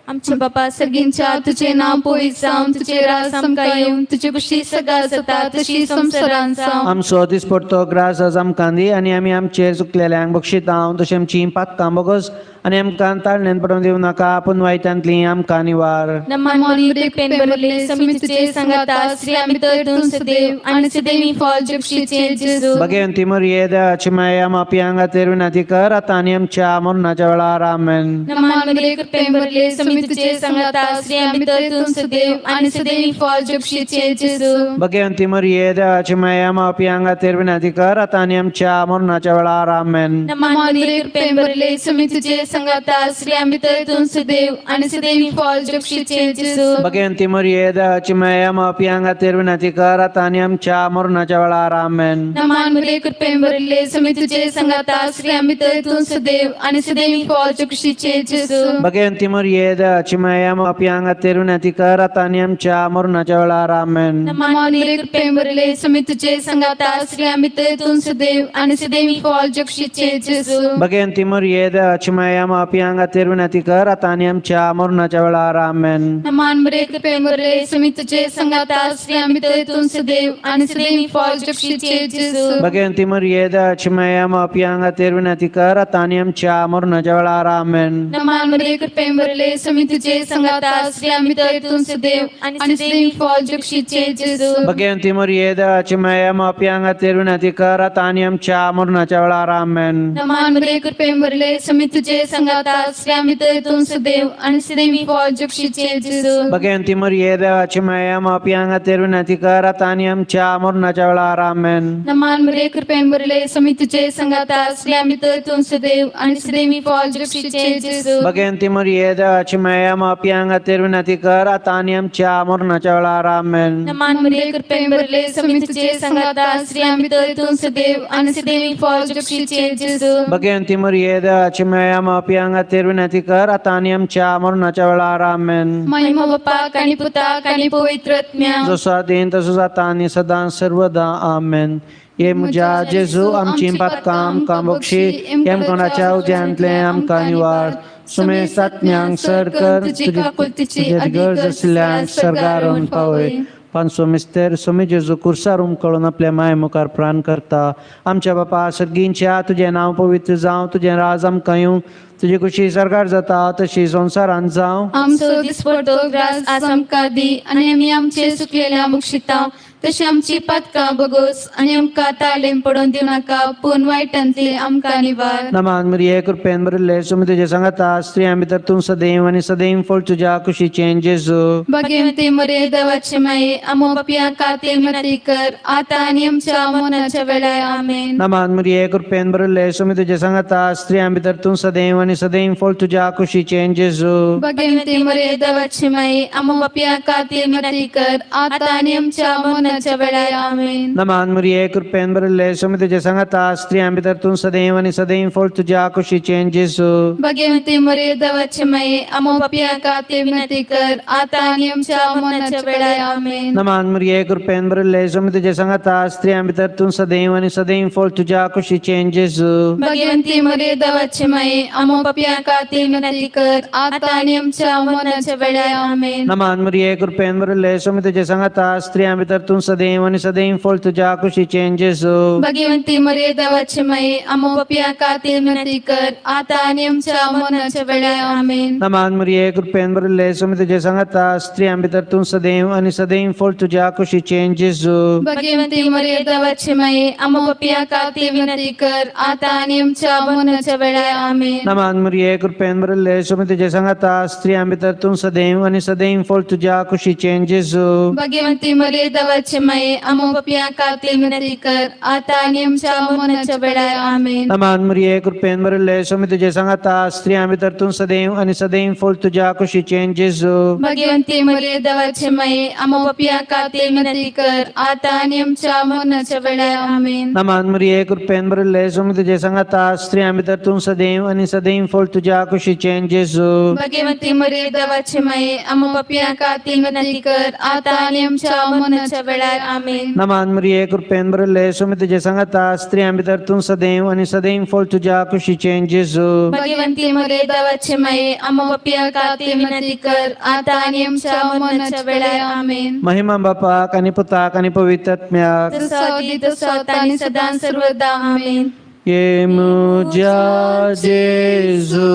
आमच्या बापा सर्गींच्या तुझे नांव पवित्र जावं, तुझे राज आमकां येवं, तुजी खुशी सगळ्या जाता तशी संवसारांत जावं. आमचो दिसपडतो ग्रास आज आमकां दी आनी आमी आमचे चुकलेल्यांक बक्षितांव तशें आमची पातकां बोगस आनी आमकां ताळणेन पडोवन दिवं नाका, पूण वायटांतली आमकां निवार. नमान मरिये कृपेन भरिल्ले समी तुजे सांगाता, स्त्रियां भितर तूं सदैव आनी सदैव फळ जगशीचे जेजू. भगवंती मरिये देवाची माया मापयांक खातीर विनंती कर आतां आनी आमच्या मरणाच्या वेळार आमेन. नमान मरिये कृपेन भरिल्ले समी तुजे सांगाता, स्त्रियां भितर तूं सदैव आनी सदैव फळ जगशीचे जेजू. भगवंती मरिये देवाची माया मापयांक खातीर विनंती कर आतां आनी आमच्या मरणाच्या वेळार आमेन. नमान मरिये कृपेन भरिल्ले समी तुजे सांगाता, स्त्रियां भितर तूं सदैव आनी सदैव फळ जगशीचे जेजू. भगवंती मरिये देवाची माया मापयांक खातीर विनंती कर आतां आनी आमच्या मरणाच्या वेळार आमेन. नमान मरिये कृपेन भरिल्ले समी तुजे सांगाता, स्त्रियां भितर तूं सदैव आनी सदैव फळ जगशीचे जेजू. भगवंती मरिये देवाची माया मापयांक खातीर विनंती कर आतां आनी आमच्या मरणाच्या वेळार आमेन. नमान मरिये कृपेन भरिल्ले समी तुजे सांगाता, स्त्रियां भितर तूं सदैव आनी सदैव फळ जगशीचे जेजू. भगवंती मरिये देवाची माया मापयांक खातीर विनंती कर आतां आनी आमच्या मरणाच्या वेळार आमेन. नमान मरिये कृपेन भरिल्ले समी तुजे सांगाता, स्त्रियां भितर तूं सदैव आनी सदैव फळ जगशीचे जेजू. भगवंती मरिये देवाची माया मापयांक खातीर विनंती कर आतां आनी आमच्या मरणाच्या वेळार आमेन. नमान मरिये कृपेन भरिल्ले समी तुजे सांगाता, स्त्रियां भितर तूं सदैव आनी सदैव फळ जगशीचे जेजू. भगवंती मरिये देवाची माया मापयांक खातीर विनंती कर आतां आनी आमच्या मरणाच्या वेळार आमेन. नमान मरिये कृपेन भरिल्ले समी तुजे संगाता स्त्रियां भितर तूं सदैव आनी सदैवी फळ जगशीचे जेजू. भगवंती मरिये देवाची माया मापयांग खातीर विनंती कर आतां आनी आमच्या मरणाच्या वेळार. आमेन. नमान मरिये, कृपेन भरले, स्वामी तुझे संगाता स्त्रियां भितर तूं सदैव आनी सदैवी फळ जगशीचे जेजू. भगवंती मरिये देवाची माया मापयांग खातीर विनंती कर आतां आनी आमच्या मरणाच्या वेळार. आमेन. नमान मरिये, कृपेन भरले, स्वामी तुझे संगाता स्त्रियां भितर तूं सदैव आनी सदैवी फळ जगशीचे जेजू. भगवंती मरिये देवाची माया मापयांग खातीर विनंती कर आतां आनी आमच्या मरणाच्या वेळार. आमेन. महिमा बापाक आनी पुताक आनी पवित्र आत्म्याक, जसो आदीन तसो जाता आनी सदां सर्वदा. आमेन. हे म्हज्या जेजू, आमची पातकां आमकां बक्षी, हेमकोणाच्या उद्यांतलें आमकां निवार, सुमेस्त आत्म्यांक सर कर, तुजी काकुळतीची गरज आशिल्ल्यान सर्गार पावय. पानसो मिस्तेर. सोमी जेजू कुर्सार उमकळून आपल्या माय मुखार प्राण करता. आमच्या बापा सर्गींच्या, तुजें नांव पवित्र जावं, तुजें राज आमकां येवं, तुजी खुशी सरकार जाता तशी संवसारांत जावं. आमचो दिसपडतो ग्रास आज आमकां दी आनी आमी आमचे सुकलेल्या मुक्षिता तशी आमची पातकां बगोस आनी आमकां ताळेम पडोवन दिवं नाका, पूण वायटांतली आमकां निवार. नमान मरिये, कृपेन भरिल्ले, स्वामी तुजे सांगाता, स्त्रियां भितर तूं सदैव आनी सदैव फळ तुज्या कुशीचें जेजू. भगवंती मरिये, देवाची माये, आमो पापयां खातीर विनंती कर आतां आनी आमच्या मरणाच्या वेळार. आमेन. नमान मरिये, कृपेन भरिल्ले, स्वामी तुजे सांगाता, स्त्रियां भितर तूं सदैव आनी सदैव फळ तुज्या कुशीचें जेजू. भगवंती मरिये, देवाची माये, आमो पापयां खातीर विनंती कर आतां आनी आमच्या मरणाच्या वेळार. आमेन. नमान मरिये, कृपेन भरिल्ले, स्वामी तुजे सांगाता, स्त्रियां भितर तूं सदैव आनी सदैव फळ तुज्या कुशीचें जेजू. भगवंती मरिये, देवाची माये, आमो पापयां खातीर विनंती कर आतां आनी आमच्या मरणाच्या वेळार. आमेन. नमान मरिये, कृपेन भरिल्ले, स्वामी तुजे सांगाता, स्त्रियां भितर तूं सदैव आनी सदैव फळ तुज्या कुशीचें जेजू. भगवंती मरिये, देवाची माये, आमो पापयां खातीर विनंती कर आतां आनी आमच्या मरणाच्या वेळार. आमेन. नमान मरिये, कृपेन भरिल्ले, स्वामी तुजे सांगाता, स्त्रियां भितर तूं सदैव आनी सदैव फळ तुज्या कुशीचें जेजू. भगवंती मरिये, देवाची माये, आमो पापयां खातीर विनंती कर आतां आनी आमच्या मरणाच्या वेळार. आमेन. नमान मरिये, कृपेन भरिल्ले, स्वामी तुजे सांगाता, स्त्रियां भितर तूं सदैव आनी सदैव फळ तुज्या कुशीचें जेजू. भगवंती मरिये, देवाची माये, आमो पापयां खातीर विनंती कर आतां आनी आमच्या मरणाच्या वेळार. आमेन. नमान मरिये, कृपेन भरिल्ले, स्वामी तुजे सांगाता, स्त्रियां भितर तूं सदैव आनी सदैव फळ तुज्या कुशीचें जेजू. भगवंती मरिये, देवाची माये, आमो पापयां खातीर विनंती कर आतां आनी आमच्या मरणाच्या वेळार. आमेन. नमान मरिये, कृपेन भरिल्ले, स्वामी तुजे सांगाता, स्त्रियां भितर तूं सदैव आनी सदैव फळ तुज्या कुशीचें जेजू. भगवंती मरिये, देवाची माये, आमो पापयां खातीर विनंती कर आतां आनी आमच्या मरणाच्या वेळार. आमेन. नमान मरिये, कृपेन भरिल्ले, स्वामी तुजे सांगाता, स्त्रियां भितर तूं सदैव आनी सदैव फळ तुज्या कुशीचें जेजू. भगवंती मरिये, देवाची माये, आमो पापयां खातीर विनंती कर आतां आनी आमच्या मरणाच्या वेळार. आमेन. नमान मरिये, कृपेन भरिल्ले, स्वामी तुजे सांगाता, स्त्रियां भितर तूं सदैव आनी सदैव फळ तुज्या कुशीचें जेजू. भगवंती मरिये, देवाची माये, आमो पापयां खातीर विनंती कर आतां आनी आमच्या मरणाच्या वेळार. आमेन. महिमा बापाक आनी पुताक आनी पवित्र आत्म्याक, जसो आदी तसो आतां आनी सदां सर्वदा. आमेन. ये म्हज्या जेजू,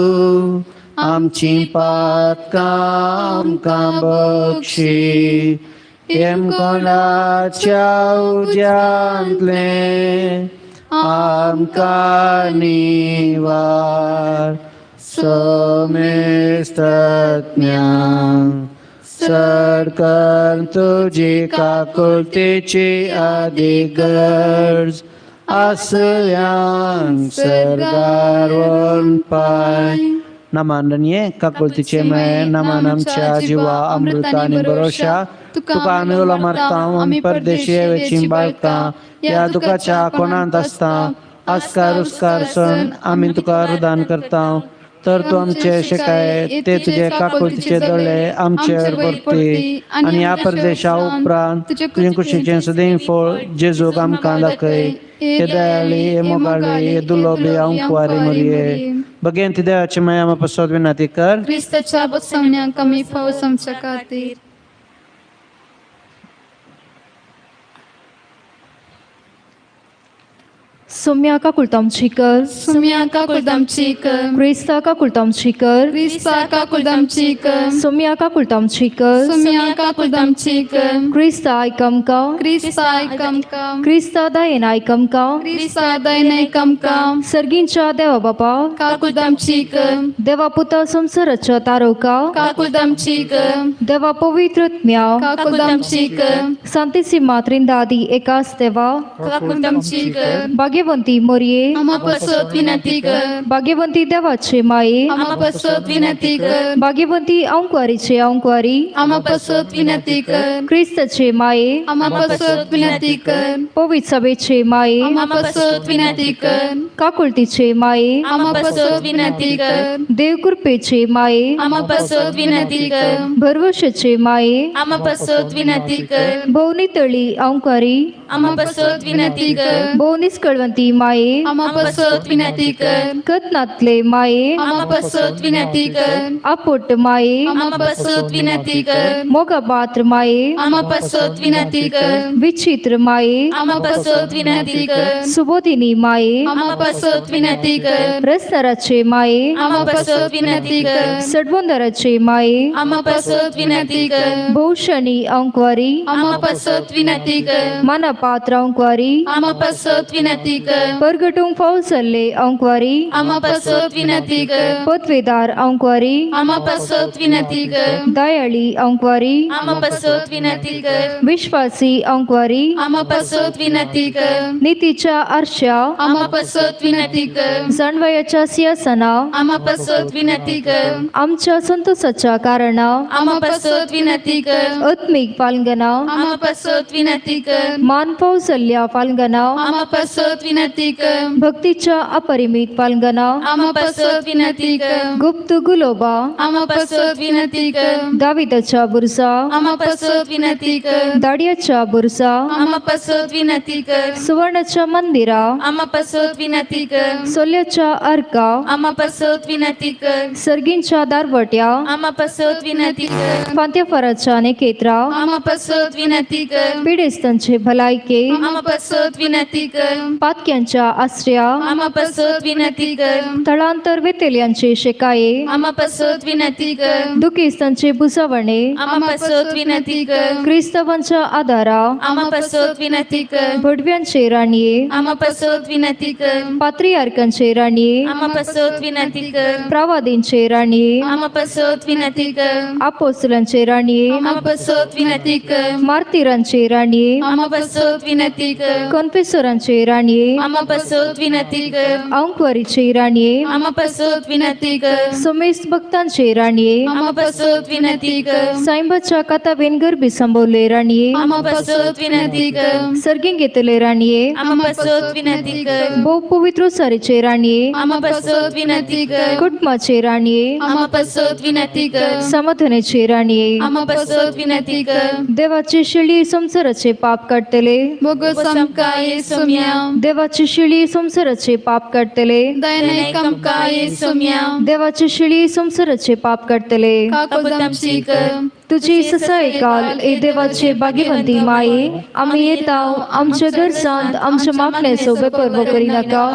आमची पातकां आमकां बक्षी, हेमकोणाच्या उज्यांतलें आमकां निवार, समेस्तज्ञांक सरकार तुजी काकुळतेची आदी गरज आसल्यांक सर्गार व्हरून पाय. नमान काकुळतीचे माये, नमान आमच्या जिवा अमृता आनी भरोशा, तुका आमी उलो मारता, आमी परदेशी वेची बाळकां ह्या दुखाच्या कोणांत आसता, आस्कार उस्कार सण आमी तुका रुदान करता, तर तूं आमचे शिकाय ते तुजे काकुळतीचे दोळे आमचेर भरती आनी ह्या परदेशा उपरांत तुजे कुशीचें सदैव फळ जेजूक आमकां दाखय. हे दयाळी, हे मोगाळी, हे दुर्लभी अंकुवारी मरिये, भगवंती देवाची माया आमकां विनंती कर. क्रिस्ताच्या बसवण्याक आमी फावस आमच्या खातीर. सोम्या काकुळतामची कर, सुम्या काकुळतामची कर, क्रिस्ता काकुळतामची कर, क्रिस्ता काकुळतामची कर, सोम्या काकुळतामची कर, सुम्या काकुळतामची कर, क्रिस्ता आयक आमकां, क्रिस्ता आयक आमकां, क्रिस्ता दयेन आयक आमकां, क्रिस्ता दयेन आयक आमकां, सर्गींच्या देवा बापा, काकुळतामची कर, देवा पुता संवसाराच्या तारोका, काकुळतामची कर, देवा पवित्रत्म्या, काकुळतामची कर, सांतीसी मात्रिंदा आदी एकाच देवा, काकुळतामची कर, भाग्यवंती मोरये, आम्हा पसत विनंती कर, भाग्यवंती देवाचे माये, आम्हा पसत विनंती कर, भाग्यवंती अंकवारीचे अंकवारी, आम्हा पसत विनंती कर, क्रिस्ताचे माये, आम्हा पसत विनंती कर, पवित्र सभेचे माये, आम्हा पसत विनंती कर, काकुळतीचे माये, आम्हा पसत विनंती कर, देवकृपेचे माये, आम्हा पसत विनंती कर, भरवशाचे माये, आम्हा पसत विनंती कर, भोवनी तळी अंकवारी, आम्हा पसत विनंती कर, भोवनीस कळवंती माये, आम्हा पसत विनंती कर, कतनातले माये, आम्हा पसत विनंती कर, आपोट माये, आम्हा पसत विनंती कर, मोगा पात्र माये, आम्हा पसत विनंती कर, विचित्र माये, आम्हा पसत विनंती कर, सुबोधिनी माये, आम्हा पसत विनंती कर, रसनराचे माये, आम्हा पसत विनंती कर, सडबोंदराचे माये, आम्हा पसत विनंती कर, भूषणी अंकवारी, आम्हा पसत विनंती कर, मानापात्र अंकवारी, आम्हा पसत विनंती कर, परगटूंक फाव जाल्ले अंकवारी, आम्हा पसत विनंती कर, पदवेदार अंकवारी, आम्हा पसत विनंती कर, दयाळी अंकवारी, आम्हा पसत विनंती कर, विश्वासी अंकवारी, आम्हा पसत विनंती कर, नीतीच्या आरशा, आम्हा पसत विनंती कर, जाणवयाच्या सिंहासना, आम्हा पसत विनंती कर, आमच्या संतोषाच्या कारणा, आम्हा पसत विनंती कर, आत्मीक पालगना, आम्हा पसत विनंती कर, मान फाव जाल्ल्या पालगना, आम्हा पसत विनंती कर, भक्तीच्या अपरिमित पालगना, आम्हा पसत विनंती कर, गुप्त गुलोबा, आम्हा पसत विनंती कर, दाविदाच्या बुरसा, आम्हा पसत विनंती कर, दाडियाच्या बुरसा, आम्हा पसत विनंती कर, सुवर्णाच्या मंदिरा, आम्हा पसत विनंती कर, सोल्याच्या अर्का, आम्हा पसत विनंती कर, सर्गींच्या दारवट्या, आम्हा पसत विनंती कर, फांत्याफाराच्या नेकेत्रा, आम्हा पसत विनंती कर, पिडेस्तांचे भलायके, आम्हा पसत विनंती कर, पातक्यांच्या आसऱ्या, आम्हा पसत विनंती कर, थळांतर वेतेल्यांचे शेकाये, आम्हा पसत विनंती कर, दुखेस्तांचे भुजवणे, आम्हा पसत विनंती कर, क्रिस्तवांच्या आधारा, आम्हा पसत विनंती कर, भडव्यांचे राणये, आम्हा पसत विनंती कर, पात्रियार्कांचे राणये, आम्हा पसत विनंती कर, प्रवादींचे राणये, आम्हा पसत विनंती कर, आपोस्तलांचे राणये, आम्हा पसत विनंती कर, मार्तीरांचे राणये, आम्हा पसत विनंती कर, कॉन्फेसरांचे राणये, आम्हा पसत विनंती कर, अंकवारीचे राणये, आम्हा पसत विनंती कर, समेस्त भक्तांचे राणये, आम्हा पसत विनंती कर, साईबाच्या काताबेन गरबी संभवले राणये, आम्हा पसत विनंती कर, सर्गींक घेतले राणये, आम्हा पसत विनंती कर, भोव पवित्र सारीचे राणये, आम्हा पसत विनंती कर, कुटुंबाचे राणये, आम्हा पसत विनंती कर, समाधानाचे राणये, आम्हा पसत विनंती कर, देवाची शिळी संसाराचे पाप काडटले, बोगस आमकां येसुम्या, देवाची शिळी संसाराचे पाप काडटले, दयेन आयक आमकां येसुम्या, देवाची शिळी संसाराचे पाप काडटले, काकुळतामची कर, तुझी ससायकाल ए देवाचे भाग्यवंती माये, आमी येता आमच्या गरजांत आमच्या मागण्याचो बेपर्व करिनाका,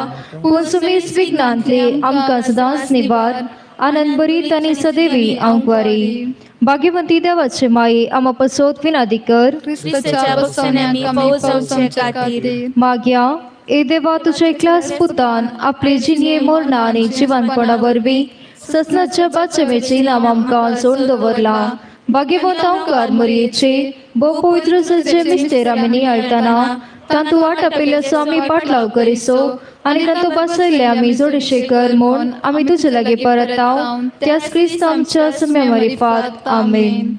पूण सुमेस विघ्नांतले आमकां सदांच निवार, आनंद भरीत आनी सदैवी आंकवारी. भाग्यवंती देवाचे माये, आम्हा पसोत विनादी कर, क्रिस्ताच्या बसवण्याक आमी पावसाच्या खातीर, माग्या ए देवा तुझ्या एकल्याच पुतान आपले जिणये मरणा आनी जिवानपणा वरवीं ससनाच्या बाचमेचे इनाम आमकां जोडून दवरला. भाग्यवंत अंकार मरयेचे भोव पवित्र सज्जे मिस्तेर आमी नियाळटना तांतू वाट आपयल्ल्याचो आमी पाटलाव करिसो आनी तांतू बसयल्ले आमी जोडशे कर म्हूण आमी तुजे लागीं परताव, त्याच क्रिस्त आमच्या सम्या मारिफात. आमेन.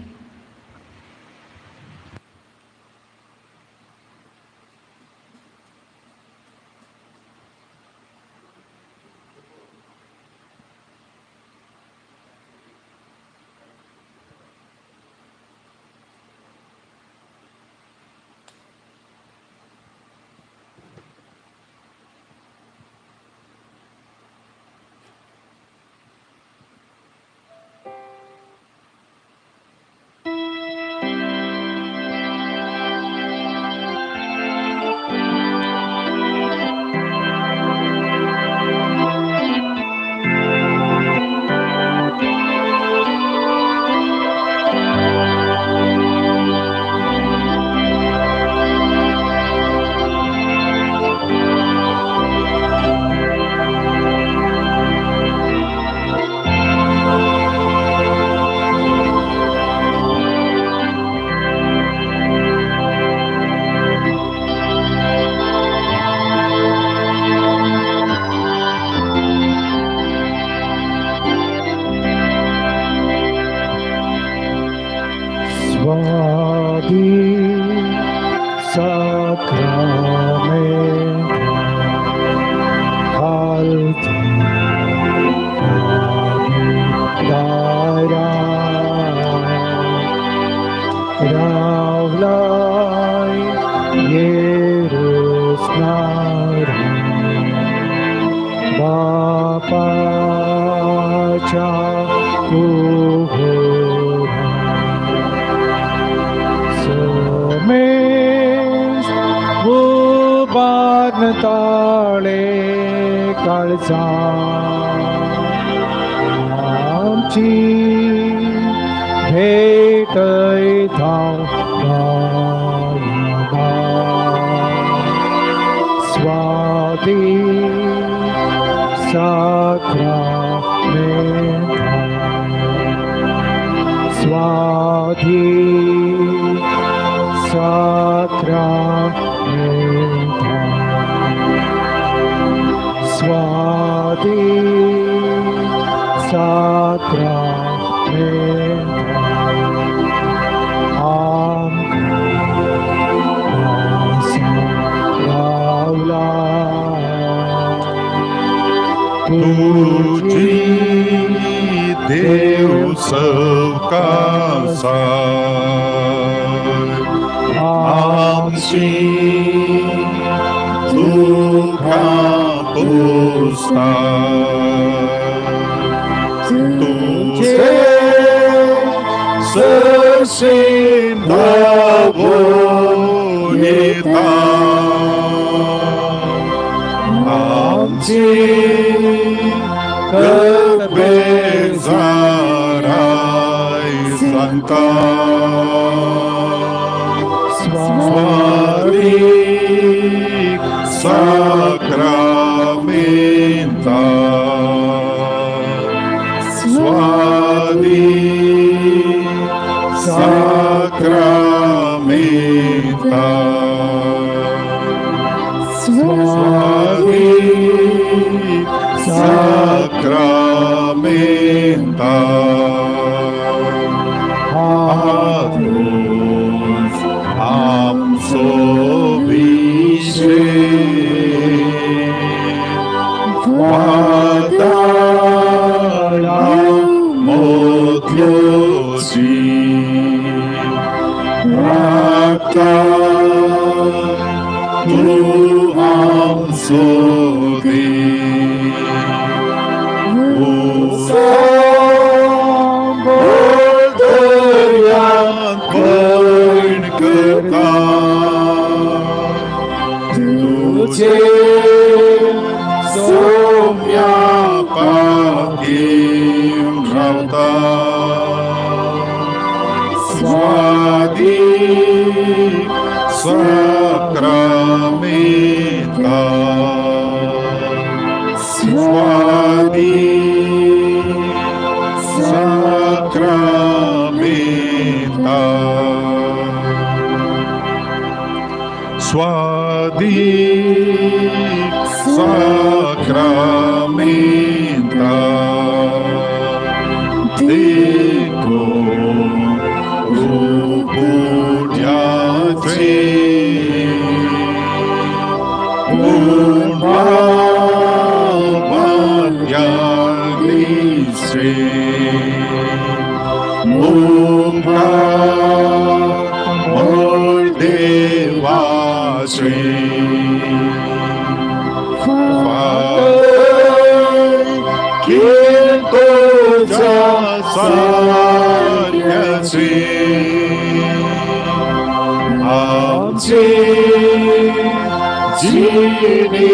स्वादी साक्रामेंता घालता दारा रावलाय येरुसनारा बापाच्या कुहोरा सोमेस उबारन ताळे काळजा आमची भेटयता स्वादी साक्रामेंता स्वादी साक्रामेंता स्वादी साक्रामेंता आमकां रावला तुजी देव सवकासाय आमची दुखां पुसताय तुजे सरशीं धांवून येता आमची बेजाराय सांगता स्वादीक साक्रामेंता स्वादीक साक्रामेंता स्वादीक साक्रामेंता हातूंच आमचो विशेक वादळां मोतलो जीव राखता तूं आमचो देव दर्यांत भयण करता तुजे सोम्या पातीन रावता स्वादीक साक्रामेंता स्वादीक साक्रामेंता स्वादीक साक्रामेंता देखून रुपुड्याचे पूण भाग्याग्नीचे मुखार म्हण देवाचे तुझ्या सान्याचे आमचे जिणे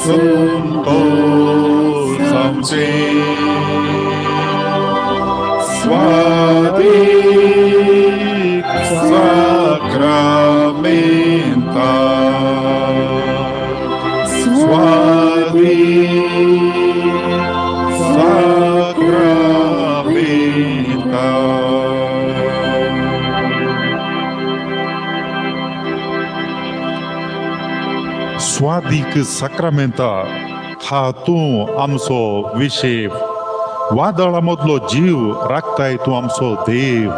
संतोष आमचे स्वादीक साक्रामेंता स्वादीक साक्रामेंता. स्वादीक साक्रामेंता हा तूं आमचो विशेफ, वादळा मदलो जीव राखताय तूं आमचो देव.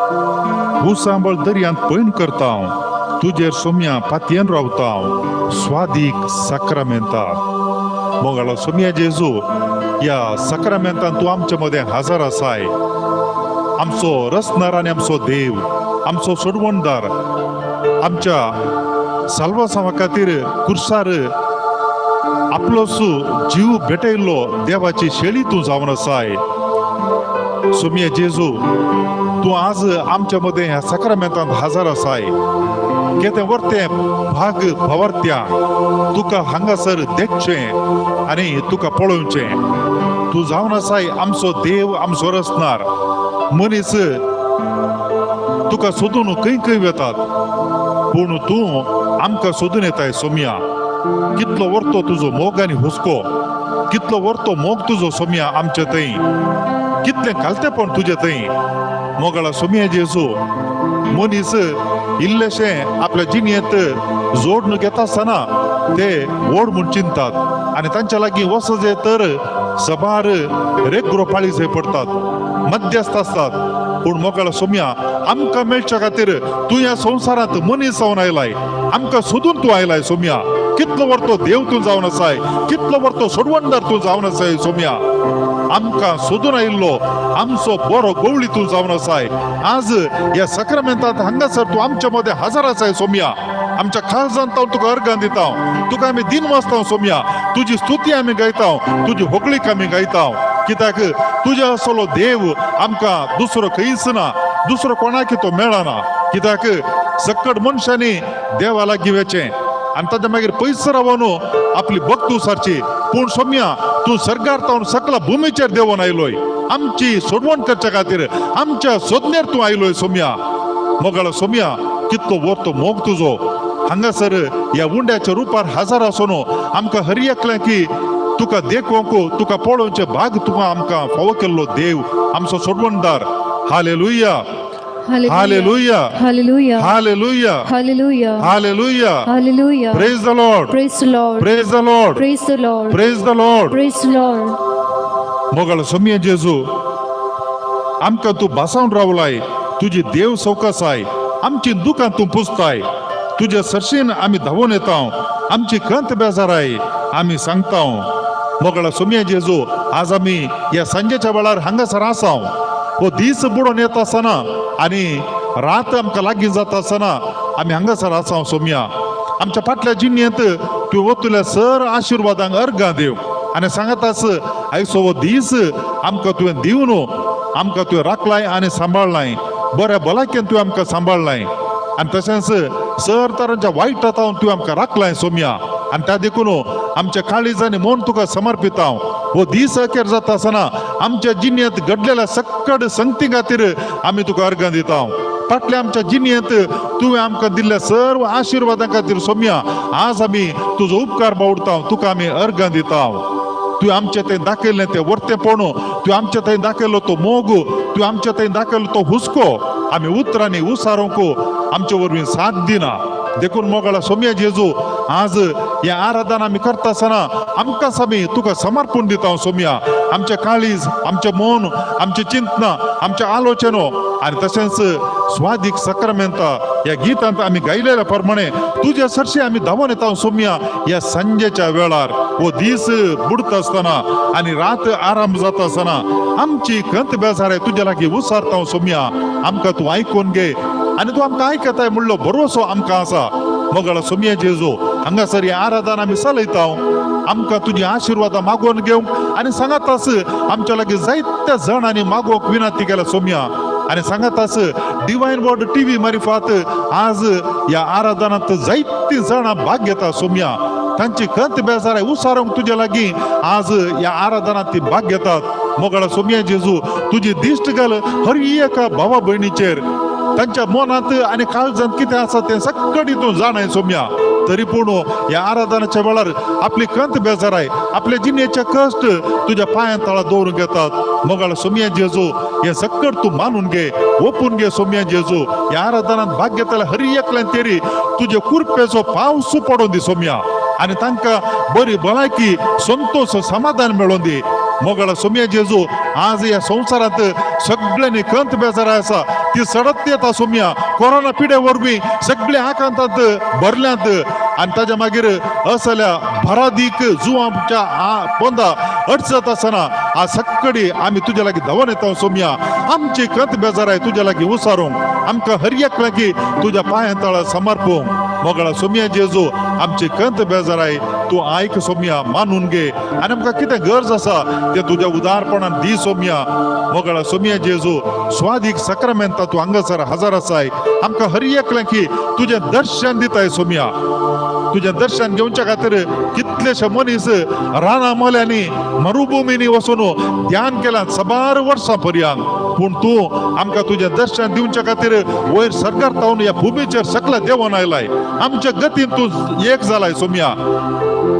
उसांबळ दर्यांत पयण करता, तुजेर सोम्या पातयेन रावता, स्वादीक साक्रामेंता। मोगाळो सोम्या जेजू, ह्या साक्रामेंतान तूं आमचे मदें हाजर आसाय। आमचो रचणार आनी आमचो देव, आमचो सोडवणदार, आमच्या साल्वासांवा खातीर कुर्सार आपलोसो जीव भेटयल्लो देवाची शेळी तूं जावन आसाय। सोम्या जेजू, तूं आज आमच्या मदें ह्या साक्रामेंतांत हाजर आसाय। केतें वर्तें भाग भवरत्या तुका हांगासर देखचें आनी तुका पळोवचें। तूं जावन आसाय आमचो देव, आमचो रचणार। मनीस तुका सोदून खंय खंय वेतात, पूण तूं आमकां सोदून येताय सोम्या। कितलो वर्तो तुजो मोग आनी हुस्को, कितलो वर्तो मोग तुजो सोम्या आमचे थंय, कितलें कालतेपण तुजे थंय। मोगाळा सोम्या जेजू, मनीस इल्लेशें आपल्या जिणेंत जोडून घेता आसतना ते व्हड म्हूण चिंतात आनी तांच्या लागीं वचजे तर सबार रेगरो पाळी पडटात, मध्यस्थ आसतात। पूण मोगाळा सोम्या, आमकां मेळच्या खातीर तूं ह्या संवसारांत मनीस जावन आयलाय, आमकां सोदून तूं आयलाय सोम्या। कितलो वर्तो देव तूं जावन आसाय, कितलो वर्तो सोडवणदार तूं जावन आसाय सोम्या। आमकां सोदून आयिल्लो आमचो बरो गवळी तूं जावन आसाय। आज ह्या साक्रामेंतांत हांगासर तूं आमच्या मदें हाजर आसाय सोम्या। आमच्या खालजान तावन तुका अर्गां दिता, तुका आमी दिन वाचता सोम्या। तुजी स्तुती आमी गायता, तुजी होगळीक आमी गायता, कित्याक तुज्या असलो देव आमकां दुसरो खंयच ना, दुसरो कोणाक तो मेळना। कित्याक सक्कड मनशांनी देवा लागीं वचें आनी ताच्या मागीर पयस रावन आपली भक्त सारची। पूण सोम्या, तूं सर्गार तावन सकला भुमीचेर देंवोन आयलोय आमची सोडवण करच्या खातीर, आमच्या सोदनेर तूं आयलोय सोम्या। मोगाळो सोम्या, कितलो वर्तो मोग तुजो हांगासर ह्या उंड्याच्या रुपार हाजर आसून आमकां हर एकल्याक की तुका देखोवंक, तुका पळोवचें भाग तुका आमकां फावो केल्लो देव आमचो सोडवणदार। Hallelujah, hallelujah, hallelujah, hallelujah, hallelujah, hallelujah, hallelujah. Praise the Lord, praise the Lord, praise the Lord, praise the Lord, praise the Lord, praise the Lord. मोगाळ सोम्या जेजू, आमकां तूं भासावन रावलाय, तुजी देव सवकासाय, आमची दुकां तूं पुसताय, तुज्या सरशीन आमी धांवून येता, आमची खंत बेजाराय आमी सांगता। मोगाळ सोम्या जेजू, आज आमी ह्या सांजेच्या वेळार हांगासर आसा। हो दीस बुडोवन येता आसतना आनी रात आमकां लागीं जाता आसतना आमी हांगासर आसा सोम्या। आमच्या फाटल्या जिणेंत तूं वतल्या सर आशिर्वादांक अर्गां देव आनी सांगतास आयचो हो दीस आमकां तुवें दिवन आमकां तुवें राखलाय आनी सांबाळलाय, बऱ्या भलायकेन तुवें आमकां सांबाळलाय आनी तशेंच सर तरांच्या वायट हातावन तुवें आमकां राखलाय सोम्या। आनी त्या देखून आमच्या काळीज आनी मन तुका समर्पिता। हो दीस अखेर जाता आसतना आमच्या जिणेंत घडलेल्या सक्कड संगती खातीर आमी तुका अर्गां दिता। फाटल्या आमच्या जिणेंत तुवें आमकां दिल्ल्या सर्व आशिर्वादां खातीर सोम्या आज आमी तुजो उपकार बावडता, तुका आमी अर्गां दिता। तुवें आमचे थंय दाखयल्लें तें वर्तेपण, तुवें आमचे थंय दाखयलो तो मोग, तुवें आमचे थंय दाखयलो तो हुस्को आमी उतरांनी उसारूंक आमचे वरवीं साथ दिना। देखून मोगाळा सोम्या जेजू, आज हे आराधना आमी करता आसतना आमकांच आमी तुका समर्पण दिता सोम्या। आमचें काळीज, आमचें मन, आमचें चिंतना, आमचें आलोचनो आनी तशेंच स्वादीक साक्रामेंता ह्या गितांत आमी गायलेल्या प्रमाणे तुज्या सरशी आमी धांवून येता सोम्या। ह्या सांजेच्या वेळार हो दीस बुडता आसतना आनी रात आराम जाता आसतना आमची खंत बेजार तुज्या लागीं उसारता सोम्या। आमकां तूं आयकून घे आनी तूं आमकां आयकताय म्हणलो भरोसो आमकां आसा। मोगाळा सोम्या जेजू, हांगासर ही आराधना आमी चलयता, आमकां तुजी आशिर्वादां मागोवन घेवंक आनी सांगातास आमच्या लागीं जायत्या जाणांनी मागोवंक विनंती केल्या सोम्या। आनी सांगातास डिवायन वर्ड टीव्ही मारिफात आज ह्या आराधनांत जायतीं जाणां भाग घेता सोम्या। तांची खंत बेजाराय उसारूंक तुज्या लागीं आज ह्या आराधनांत ती भाग घेतात। मोगाळा सोम्या जेजू, तुजी दिश्ट घाल हर एका भावा भयणीचेर, तांच्या मनांत आनी काळजांत कितें आसा तें सक्कडी तूं जाणाय सोम्या। तरी पूण ह्या आराधनाच्या वेळार आपली खंत बेजाराय, आपले जिणेचे कश्ट तुज्या पांयां तळा दवरून घेतात। मोगाळ सोम्या जेजू, हें सक्कड तूं मानून घे, ओपून घे सोम्या जेजू। ह्या आराधनांत भाग घेतल्या हर एकल्यान तरी तुजे कुरपेचो पावस पडोवन दी सोम्या आनी तांकां बरी भलायकी, संतोष, समाधान मेळोवन दी। मोगाळ सोम्या जेजू, आज ह्या संवसारांत सगळ्यांनी कंत बेजार आसा ती सडत येता सोम्या. कोरोना पिडे वरवीं सगळे आकांतांत भरल्यांत आनी ताज्या मागीर असल्या भरादीक जुवांच्या पोंदा अडचत आसतना आज सक्कडी आमी तुज्या लागीं धांवन येता सोम्या. आमची कंत बेजाराय तुज्या लागीं उसारूंक, आमकां हर एक लागीं तुज्या पांयां तळा समर्पूंक. मोगळा सोम्या जेजू आमची कंत बेजाराय तूं आयक सोम्या, मानून घे आनी आमकां कितें गरज आसा तें तुज्या उदारपणान दी सोम्या. मोगळा सोम्या जेजू स्वादीक सक्रमेंता तूं हांगासर हजर आसाय, आमकां हर एक लागीं तुजें दर्शन दिताय सोम्या. तुजें दर्शन घेवच्या खातीर कितलेशे मनीस रानां मोल्यांनी मरुभुमींनी वचून ध्यान केलां साबार वर्सां पर्यंत, पूण तूं आमकां तुजें दर्शन दिवच्या खातीर वयर सरकार तावन ह्या भुमीचेर सकला देंवन आयलाय. आमच्या गतीन तूं एक जालाय सोम्या.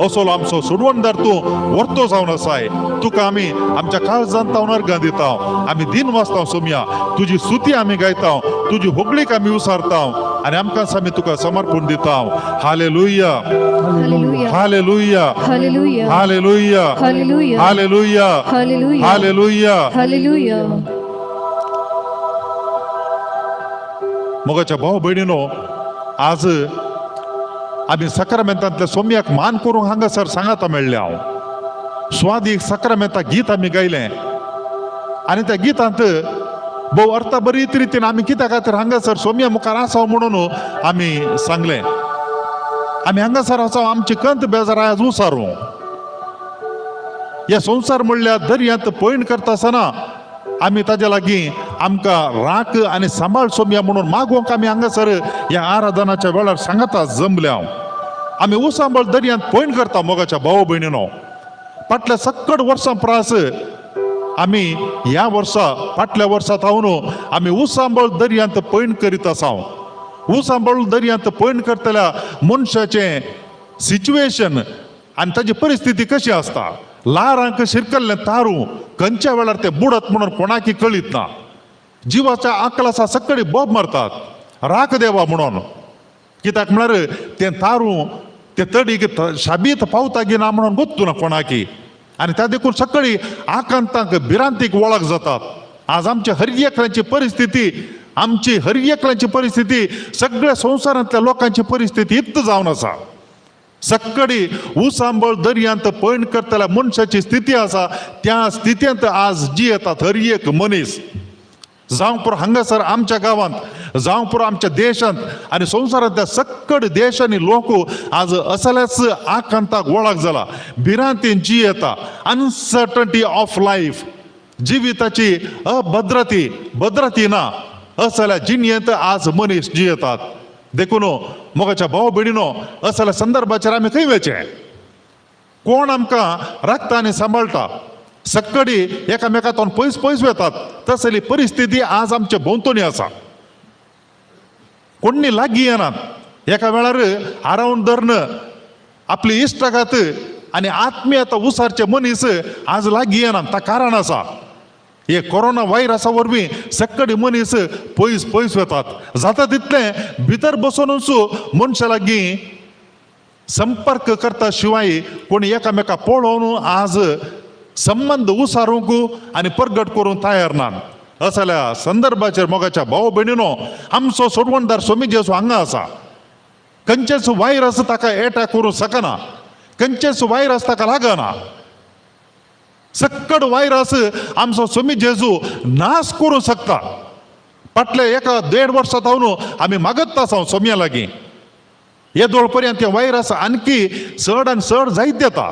असो आमचो सोडवणदार तूं वर्तो जावन आसाय. तुका आमी आमच्या काळजान तावन अर्गां दिता, आमी दिन वाचता सोम्या. तुजी स्तुती आमी गायता, तुजी होगळीक आमी उसारता आनी आमकां आमी तुका समर्पण दिता. Hallelujah, hallelujah, hallelujah, hallelujah, hallelujah, hallelujah. मोगाच्या भाव भयणीनो, आज आमी सक्रमेंतांतल्या सोम्याक मान करूंक हांगासर सांगाता मेळ्ळें. हांव स्वादीक सक्रमेंता गीत आमी गायलें आनी त्या गितांत भोव अर्थभरीत रितीन आमी कित्या खातीर हांगासर सोम्या मुखार आसा म्हणून आमी सांगलें. आमी हांगासर आसा आमची कंत बेजार आज उसारूं. ह्या संवसार म्हणल्यार दर्यांत पयण करता आसतना आमी ताज्या लागीं आमकां राख आनी सांबाळ सोम्या म्हणून मागोवंक आमी हांगासर ह्या आराधनाच्या वेळार सांगाता जमल्या. हांव आमी उसांबळ दर्यांत पयण करता मोगाच्या भाव भयणीनो. फाटल्या सक्कड वर्सां प्रास आमी ह्या वर्सा फाटल्या वर्सा थावन आमी उसांबळ दर्यांत पयण करीत आसा. उसांबळ दर्यांत पयण करतल्या मनशाचें सिच्युएशन आनी ताजी परिस्थिती कशी आसता. ल्हारांक शिरकल्लें तारूं खंयच्या वेळार तें बुडत म्हणून कोणाकी कळीत ना. जिवाच्या आकलासा सक्कडी बोब मारतात राख देवा म्हणून, कित्याक म्हळ्यार तें तारूं तें तडीक शाबीत पावता की ना म्हणून गोत्तू ना कोणाकी आनी त्या देखून सकाळी आकांतांक भिरांतीक वळख जातात. आज आमच्या हर एकल्याची परिस्थिती, आमची हर एकल्याची परिस्थिती, सगळ्या संवसारांतल्या लोकांची परिस्थिती इत्त जावन आसा. सक्कडी उसांबळ दर्यांत पयण करतल्या मनशाची स्थिती आसा त्या स्थितींत आज जी येतात हर एक मनीस. जावं पुरो हांगासर आमच्या गांवांत, जावं पुरो आमच्या देशांत आनी संवसारांतल्या सक्कड देशांनी लोक आज असल्याच आकांताक वळख जाला. भिरांतीन जी येता, अनसर्टन्टी ऑफ लायफ, जिविताची अभद्रती, भद्रती ना असल्या जिणेंत आज मनीस जी येतात. देखून मोगाच्या भाव भयणीनो, असल्या संदर्भाचेर आमी खंय वचें? कोण आमकां राखता आनी सांबाळटा? सक्कडी एकामेकांतून पयस पयस वतात तसली परिस्थिती आज आमच्या भोंवतणी आसा. कोणी लागीं येनात. एका वेळार आरावन धरून आपली इश्टागात आनी आत्मीयता उसारचे मनीस आज लागीं येनात. ताका कारण आसा हे कोरोना व्हायरसा वरवीं सक्कडी मनीस पयस पयस वतात. जाता तितलें भितर बसोनूच मनशा लागीं संपर्क करता शिवाय कोणी एकामेका पळोवन आज संबंद उसारूंक आनी परगट करूंक तयार ना. असल्या संदर्भाचेर मोगाच्या भाव भयणीनो, आमचो सोडवणदार स्वामी जेजू हांगा आसा. खंयचेच व्हायरस ताका एटॅक करूंक शकना, खंयचेच व्हायरस ताका लागना. सक्कड व्हायरस आमचो स्वामी जेजू नाश करूंक शकता. फाटल्या एका देड वर्सा थावन आमी मागत आसा सोम्या लागीं. येदोळ पर्यंत ते व्हायरस आणखी चड आनी चड जायत येता.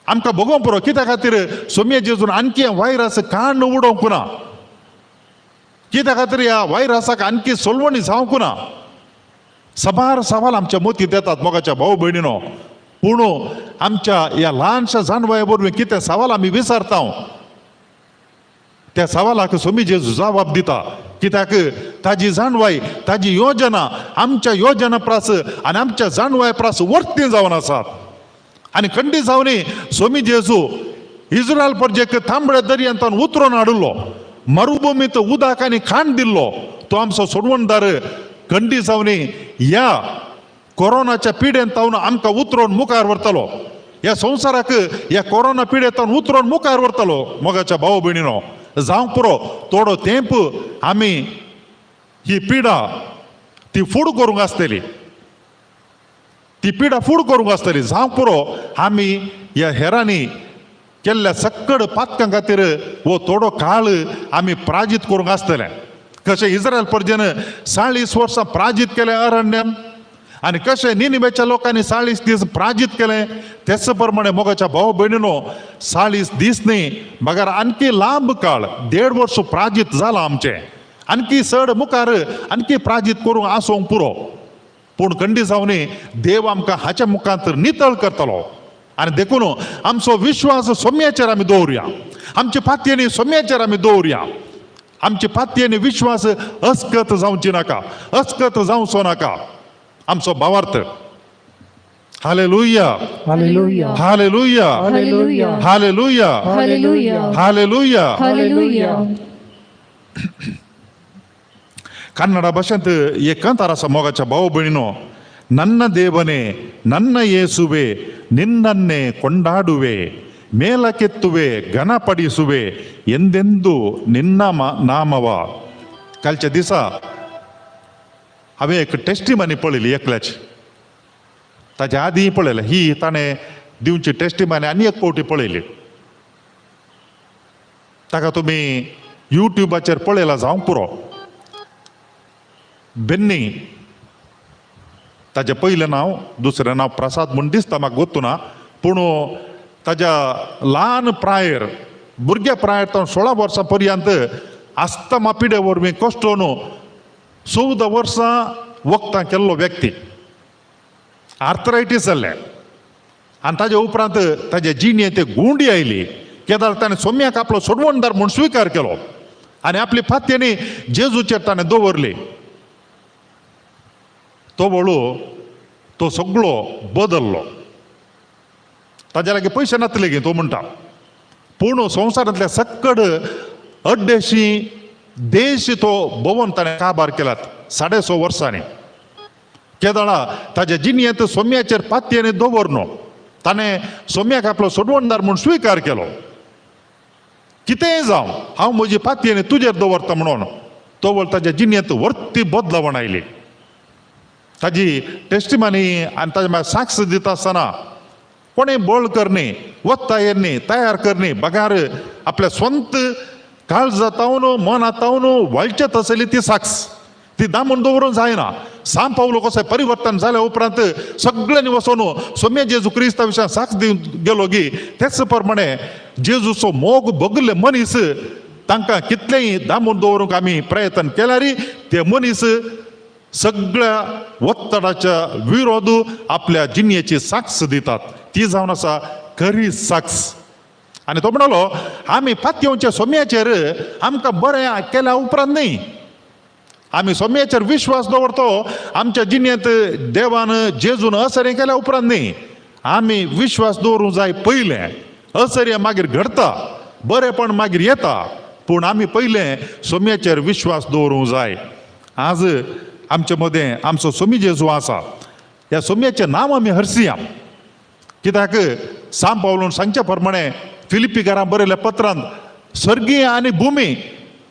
आमकां भोगोवंक पुरो. कित्या खातीर सोम्या जेजून आणखी व्हायरस काण उडोवंक ना? कित्या खातीर ह्या व्हायरसाक आणखी सोलवणी जावंक ना? साबार सवाल आमच्या मतींत येतात मोगाच्या भाव भयणीनो. पूण आमच्या ह्या ल्हानशा जाणवाये वरवीं कितें सवाल आमी विचारता त्या सवालाक स्वामी जेजू जबाब दिता. कित्याक ताजी जाणवाय, ताजी योजना आमच्या योजना प्रास आनी आमच्या जाणवाय प्रास वर्ती जावन आसात. आनी खंडीत जावनी स्वामी जेजू इस्रायल परजेक तांबड्या दर्यांतल्यान उतरून हाडिल्लो, मरुभुमींत उदक आनी खाण दिल्लो. तो आमचो सोडवणदार खंडीत जावनी ह्या कोरोनाच्या पिडेन तावन आमकां उतरून मुखार व्हरतलो. ह्या संवसाराक ह्या कोरोना पिडेंतल्यान उतरोन मुखार व्हरतलो. मोगाच्या भाव भयणीनो, जावंक पुरो थोडो तेंप आमी ही पिडा ती फूड करूंक आसतली, ती पिडा फूड करूंक आसतली. जावंक पुरो आमी ह्या हेरांनी केल्ल्या सक्कड पातकां खातीर हो थोडो काळ आमी प्राजीत करूंक आसतलें. कशें इस्रायल परजेन 40 वर्सां प्राजीत केलें अरण्यान, आनी कशें निनिवेच्या लोकांनी 40 दीस प्राजीत केलें, तेच प्रमाणे मोगाच्या भाव भयणीनो 40 दीस न्ही बगर आणखी लांब काळ 1.5 वर्स प्राजीत जालां आमचें. आणखी चड मुखार आणखी प्राजीत करूंक आसूंक पुरो, पूण कंडिसांवनी देव आमकां हाच्या मुखांत नितळ करतलो. आनी देखून आमचो विश्वास सोम्याचेर आमी दवरुया, आमचे पातयेनी सोम्याचेर आमी दवरुया. आमचे पातयेनी विश्वास अस्कत जावची नाका, अस्कत जावचो नाका. आमचो भावार्थ. Hallelujah, hallelujah, hallelujah, hallelujah, hallelujah, hallelujah, hallelujah, hallelujah. Kannada भाशेंत एक कांतार आसा मोगाच्या भाव भयणीनो, ನನ್ನ ದೇವನೇ ನನ್ನ ಯೇಸುವೆ ನಿನ್ನನ್ನೇ ಕೊಂಡಾಡುವೆ, ಮೇಲಕ್ಕೆತ್ತುವೆ ಘನಪಡಿಸುವೆ ಎಂದೆಂದು ನಿನ್ನ ನಾಮವ. कालच्या दिसा हांवें एक टेस्टिमनी पळयली एकल्याची, ताच्या आदीं पळयलें, ही ताणें दिवची टेस्टिमनी आनी एक फावटी पळयली. ताका तुमी युट्यूबाचेर पळयला जावंक पुरो. बेन्नी ताजें पयलें नांव, दुसरें नांव प्रसाद म्हूण दिसता म्हाका गोत्तू ना, पूण ताज्या ल्हान प्रायेर भुरग्या प्रायेर तो 16 वर्सां पर्यंत आस्तमा पिडे वरवीं कश्टोन 14 वर्सां वखदां केल्लो व्यक्ती. आर्थरायटीस जाल्लें आनी ताजे उपरांत ताजे जिणेंत गुंडी आयली. केदार ताणें सोम्याक आपलो सोडवणदार म्हूण स्विकार केलो आनी आपली फात्यांनी जेजूचेर ताणें दवरली. तो वळू तो सगळो बदल्लो. ताज्या लागीं पयशे नातले गी तो म्हणटा, पूण संवसारांतल्या सक्कड अड्डेशी देश तो भोंवन ताणें काबार केलात 6.5 वर्सांनी. केदळा ताज्या जिणेंत सोम्याचेर पातयेनी दवरनो, ताणें सोम्याक आपलो सोडवणदार म्हूण स्विकार केलो. कितेंय जावं हांव म्हजी पातयेनी तुजेर दवरता म्हणून तो वळ ताज्या जिणेंत वर्ती बदलावण आयली. ताजी टेस्टिमनी आनी ताजे मागीर साक्ष दिता आसतना कोणें बळ करणी, वत्तायेरणी तयार करणी बगार आपल्या स्वंत काळजातावन मनातावन वळचे तसली ती साक्ष ती दामून दवरून जायना. सांव पावलो कशें परिवर्तन जाल्या उपरांत सगळ्यांनी वचून सोम्या जेजू क्रिस्ता विशयान साक्ष दिवन गेलो गी, तेच प्रमाणे जेजूचो मोग बगले मनीस तांकां कितलेंय दामून दवरूंक आमी प्रयत्न केल्यार ते मनीस सगळ्या ಒತ್ತಡಾच्या विरोध आपल्या जिणेची साक्ष दितात. ती जावन आसा खरी साक्ष. आनी तो म्हणलो आमी पातयेवच्या सोम्याचेर आमकां बरें केल्या उपरांत न्ही, आमी सोम्याचेर विश्वास दवरतो आमच्या जिणेंत देवान जेजून असरें केल्या उपरांत न्ही, आमी विश्वास दवरूंक जाय पयलें. असरें मागीर घडता, बरेंपण मागीर येता, पूण आमी पयलें सोम्याचेर विश्वास दवरूंक जाय. आज आमचे मदें आमचो सोमी जेजू आसा, ह्या सोम्याचें नांव आमी हरसिया. कित्याक सांव पावलून सांगच्या प्रमाणे फिलिपीकारां बरयल्या पत्रांत स्वर्गीय आनी भुमी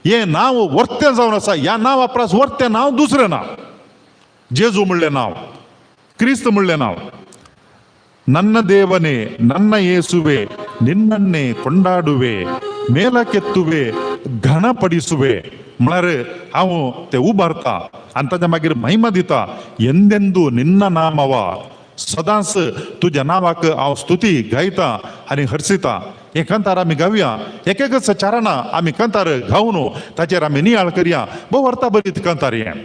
हें नांव वर्तें जावन आसा. ह्या नांवा परस वर्तें नांव दुसरें नांव, जेजू म्हणलें नांव, क्रिस्त म्हणलें नांव. ನನ್ನ ದೇವನೇ ನನ್ನ ಯೇಸುವೆ ನಿನ್ನನ್ನೇ ಕೊಂಡಾಡುವೆ, ಮೇಲಕ್ಕೆತ್ತುವೆ ಘನಪಡಿಸುವೆ म्हळ्यार हांव ते उबारता आनी ताच्या मागीर महिमा दिता. ಎಂದೆಂದು ನಿನ್ನ ನಾಮವ, सदांच तुज्या नांवाक हांव स्तुती गायता आनी हर्सिता. हे कंतार आमी गावया, एक एकच चारणां आमी कंतार गावन ताचेर आमी नियाळ करया. भोव अर्था बरीत कंतार हें.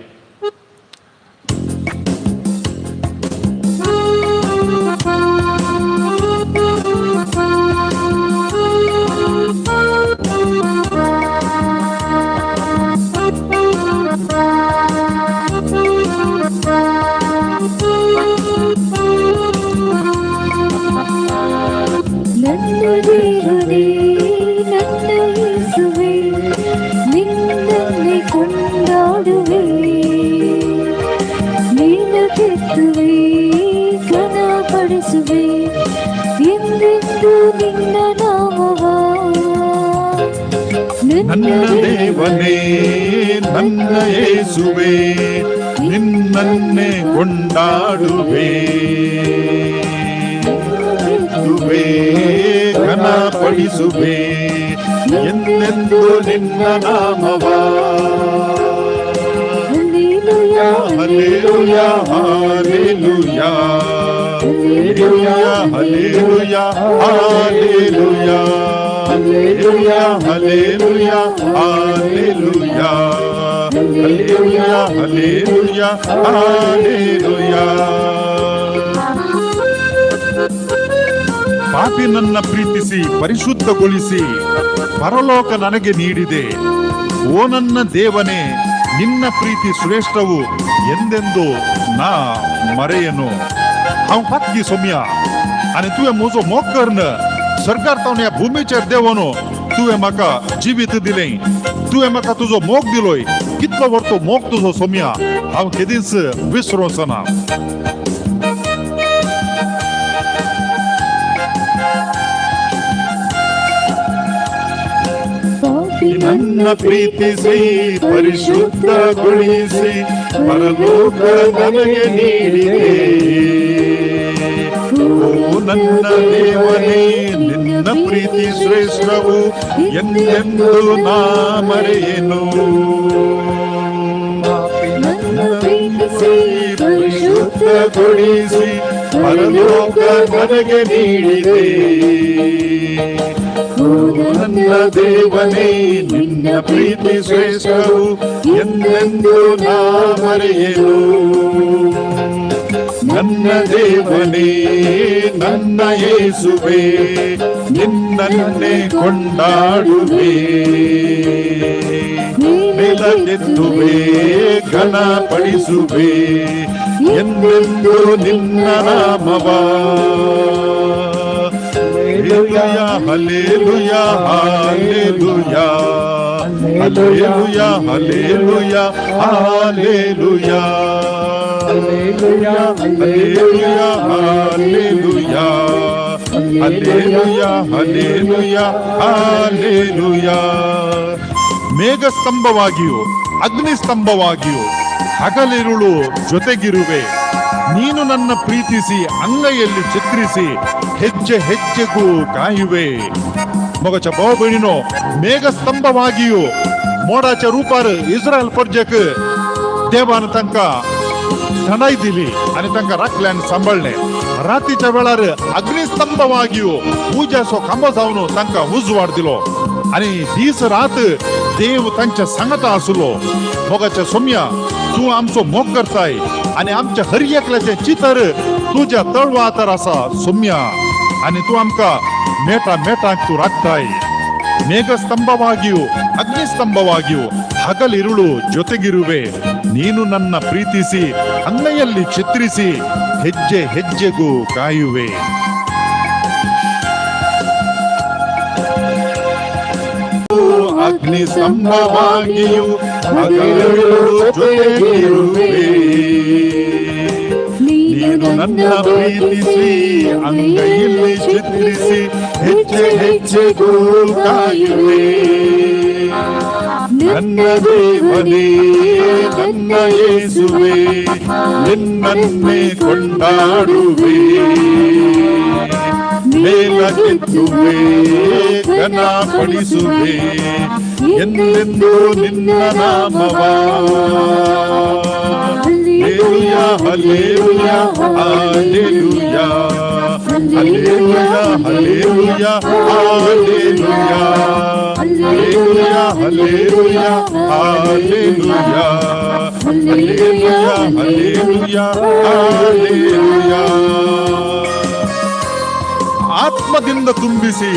ನನ್ನ ದೇವರೇ ನನ್ನ ಯೇಸುವೆ ನಿನ್ನನ್ನೇ ಕೊಂಡಾಡುವೆ, ಮೇಲಕ್ಕೆತ್ತುವೆ ಘನಪಡಿಸುವೆ. ನನ್ನ ದೇವನೇ ನನ್ನ ಯೇಸುವೆ ನಿನ್ನನ್ನೇ ಕೊಂಡಾಡುವೆ ಘನಪಡಿಸುವೆ ಎಂದೆಂದು ನಿನ್ನ ನಾಮವ. Hallelujah hallelujah hallelujah hallelujah hallelujah hallelujah hallelujah hallelujah hallelujah hallelujah. ಪಾಪಿ ನನ್ನ ಪ್ರೀತಿಸಿ ಪರಿಶುದ್ಧಗೊಳಿಸಿ ಪರಲೋಕ ನನಗೆ ನೀಡಿದೆ. ಓ ನನ್ನ ದೇವನೇ ನಿನ್ನ ಪ್ರೀತಿ ಶ್ರೇಷ್ಠವು ಎಂದೆಂದು ನಾ ಮರೆಯನು. हांव पातकी सोम्या आनी तुवें म्हजो मोग कर्न सरकार तावन ह्या भुमीचेर देंवोन तुवें म्हाका जिवीत दिलें. तुवें म्हाका तुजो मोग दिलोय. कितलो व्हडलो मोग तुजो सोम्या हांव केदींच विसरोचो ना. ನನ್ನ ಪ್ರೀತಿಸಿ ಪರಿಶುದ್ಧಗೊಳಿಸಿ ಪರಲೋಕ ನನಗೆ ನೀಡಿದೆ. ಓ ನನ್ನ ದೇವನೇ ನಿನ್ನ ಪ್ರೀತಿ ಶ್ರೇಷ್ಠವು ಎಂದೆಂದು ನಾ ಮರೆಯೇನು. ನನ್ನ ಪ್ರೀತಿಸಿ ಪರಿಶುದ್ಧಗೊಳಿಸಿ ಪರಲೋಕ ನನಗೆ ನೀಡಿದೆ. ನನ್ನ ದೇವನೇ ನಿನ್ನ ಪ್ರೀತಿ ಶ್ರೇಷ್ಠವು ಎಂದೆಂದು ನಾ ಮರೆಯೇನು. ನನ್ನ ದೇವನೇ ನನ್ನ ಯೇಸುವೆ ನಿನ್ನನ್ನೇ ಕೊಂಡಾಡುವೆ ಮೇಲಕ್ಕೆತ್ತುವೆ ಘನಪಡಿಸುವೆ ಎಂದೆಂದು ನಿನ್ನ ನಾಮವ. Hallelujah hallelujah hallelujah hallelujah hallelujah hallelujah hallelujah hallelujah hallelujah hallelujah hallelujah. ಮೇಘಸ್ತಂಭವಾಗಿಯೂ ಅಗ್ನಿಸ್ತಂಭವಾಗಿಯೂ ಹಗಲಿರುಳು ಜೊತೆಗಿರುವೆ. ನೀನು ನನ್ನ ಪ್ರೀತಿಸಿ ಅಂಗೈಯಲ್ಲಿ ಚಿತ್ರಿಸಿ ಹೆಜ್ಜೆ ಹೆಜ್ಜೆಗೂ ಕಾಯುವೆ. ಮಗಚ ಬಹುಬಿಣಿನೋ ಮೇಘಸ್ತಂಭವಾಗಿಯೂ ಮೋಡಾಚ ರೂಪಾರ್ ಇಸ್ರಾಯೇಲ್ ಪರ್ಜಕ್ देवान तांकां थंडाय दिली आनी तांकां राखले आनी सांबाळ्ळे. रातीच्या वेळार अग्निस्तंभವಾಗಿಯೂ उज्याचो खांबो जावन तांकां उजवाड दिलो आनी दीस रात देव तांच्या सांगाता आसलो. मोगाच्या सोम्या तूं आमचो मोग करताय आनी आमच्या हर एकल्याचें चितर तुज्या तळवा हातार आसा सोम्या आनी तूं आमकां मेटा मेटाक तूं राखताय. ಮೇಘಸ್ತಂಭವಾಗಿಯೂ ಅಗ್ನಿಸ್ತಂಭವಾಗಿಯೂ ಹಗಲಿರುಳು ಜೊತೆಗಿರುವೆ. ನೀನು ನನ್ನ ಪ್ರೀತಿಸಿ ಅಂಗೈಯಲ್ಲಿ ಚಿತ್ರಿಸಿ ಹೆಜ್ಜೆ ಹೆಜ್ಜೆಗೂ ಕಾಯುವೆ. ಅಗ್ನಿಸ್ತಂಭವಾಗಿಯೂ ಹಗಲಿರುಳು ಜೊತೆಗಿರುವೆ. ನೀನು ನನ್ನ ಪ್ರೀತಿಸಿ ಅಂಗೈಯಲ್ಲಿ ಚಿತ್ರಿಸಿ ಹೆಜ್ಜೆ ಹೆಜ್ಜೆಗೂ ಕಾಯುವೆ. ನನ್ನ ದೇವನೇ ನನ್ನ ಯೇಸುವೆ ನಿನ್ನನ್ನೇ ಕೊಂಡಾಡುವೆ ಮೇಲಕ್ಕೆತ್ತುವೆ ಘನಪಡಿಸುವೆ ಎಂದೆಂದೂ ನಿನ್ನ ನಾಮವ. Hallelujah hallelujah hallelujah hallelujah hallelujah hallelujah hallelujah hallelujah hallelujah hallelujah hallelujah hallelujah. ಆತ್ಮದಿಂದ ತುಂಬಿಸಿ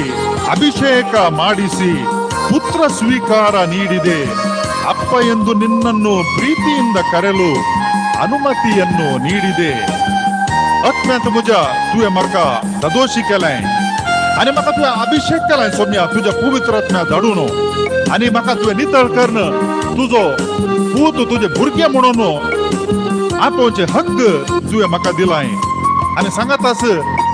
ಅಭಿಷೇಕ ಮಾಡಿಸಿ ಪುತ್ರ ಸ್ವೀಕಾರ ನೀಡಿದೆ. ಅಪ್ಪ ಎಂದು ನಿನ್ನನ್ನು ಪ್ರೀತಿಯಿಂದ ಕರೆಲು ಅನುಮತಿಯನ್ನು ನೀಡಿದೆ. आत्म्यांत म्हज्या तुवें म्हाका दादोशी केलें आनी म्हाका तुवें अभिषेक केलाय सोम्या तुज्या पवित्र आत्म्या धाडून आनी म्हाका तुवें नितळ करून तुजो पूत तुजे भुरगे म्हणून आपोवचे हक्क तुवें म्हाका दिलाय आनी सांगातास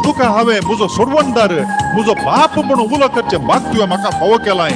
तुका हांवें म्हजो सोडवणदार म्हजो बाप म्हणून उलो करचें भाग तुवें म्हाका फावो केलाय.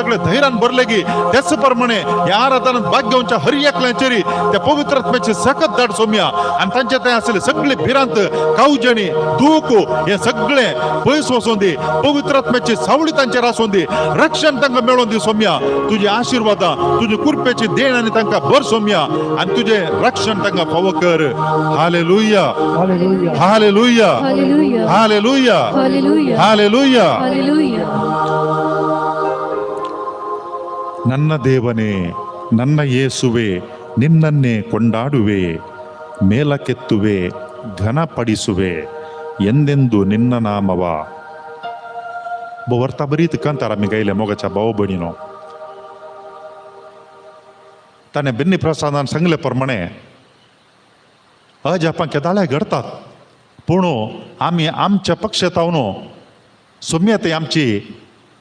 सगळे धैर्यान भरले की त्याच प्रमाणे ह्या आराधनात भाग घेवच्या हर एकल्याचेर त्या पवित्र आत्म्याची सकत धाड सोम्या आनी तांचे थंय आसले सगळे भिरांत कावजणी दूख हे सगळे पयस वचोन दी. पवित्र आत्म्याची सावळी तांचेर आसून दी, रक्षण तांकां मेळोवन दी सोम्या. तुजी आशिर्वादां तुजी कृपेची देण आनी तांकां भर सोम्या आनी तुजें रक्षण तांकां फावो कर. Hallelujah, hallelujah, hallelujah, hallelujah. ನನ್ನ ದೇವನೇ, ನನ್ನ ಯೇಸುವೆ, ನಿನ್ನನ್ನೇ ಕೊಂಡಾಡುವೆ, ಮೇಲಕ್ಕೆತ್ತುವೆ, ಘನಪಡಿಸುವೆ ಎಂದೆಂದು ನಿನ್ನ ನಾಮವ. वर्ता बरीत कांतार आमी गायले मोगाच्या भाव भयणीनो. ताणें बेन्नी प्रसादान सांगले प्रमाणे अजापां केदाळे घडतात, पूण आमी आमच्या पक्षांत सोम्या ते आमची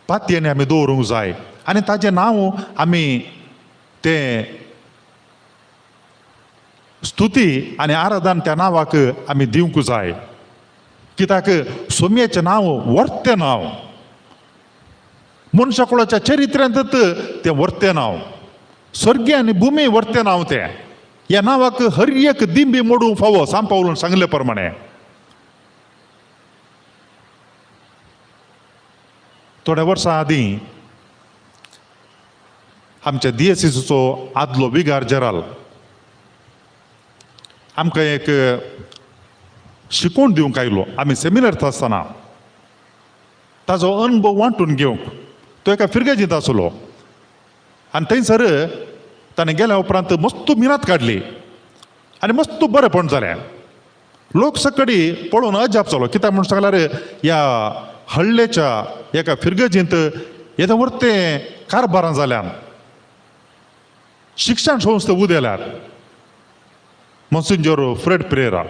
पातयेन आमी दवरूंक जाय आनी ताजें नांव आमी तें स्तुती आनी आराधन त्या नांवाक आमी दिवंक जाय. कित्याक सोम्याचें नांव वर्तें नांव, मनशा कुळाच्या चरित्र्यांत तें वर्तें नांव, स्वर्गीय आनी भुमी वर्तें नांव तें. ह्या नांवाक हर एक दिंबी मोडूंक फावो सांग पावलून सांगले प्रमाणे. थोड्या वर्सां आदीं आमच्या डीएससीचो आदलो विगार जेराल आमकां एक शिकोवन दिवंक आयलो. आमी सेमिनारांत आसतना ताजो अनुभव वांटून घेवंक तो एका फिरगेजींत आसलो आनी थंयसर ताणें गेल्या उपरांत मस्त मिनात काडली आनी मस्त बरेंपण जालें. लोक सकडी पळोवन अजाप जालो. कित्याक म्हूण सांगल्यार ह्या हळ्ळेच्या एका फिरगेजींत येदें व्हडलें कारभारां जाल्यान, शिक्षण संस्था उदेल्यार. मोन्सिंजोर फ्रेड प्रेरा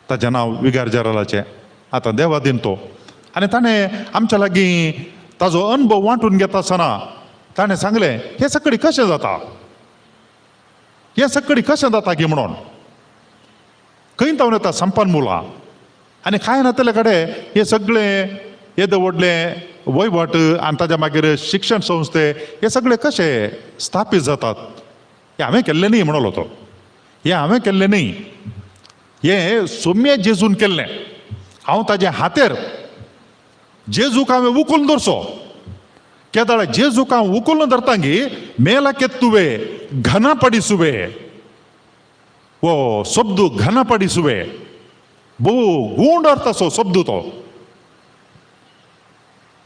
ताजें नांव विगार जेरालाचें, आतां देवादीन तो. आनी ताणें आमच्या लागीं ताजो अनुभव वांटून घेता आसतना ताणें सांगलें, हें सगळें कशें जाता, हें सगळें कशें जाता की म्हणून खंय तावन येता संपान मुलां आनी कांय नातले कडेन हें सगळें येदें व्हडलें वयवट आनी ताज्या मागीर शिक्षण संस्थे हे सगळे कशे स्थापीत जातात हें हांवें केल्लें न्ही म्हणलो तो. हें हांवें केल्लें न्ही, हें सोम्या जेजून केल्लें. हांव ताज्या हातेर जेजूक हांवें उखलून धरचो. केदाळ जेजूक हांव उखलून धरता गी मेला केत्तुवे घना पडिसुवे, वो शब्द घना पडिसुवे भोव गूंड अर्थ असो शब्द तो.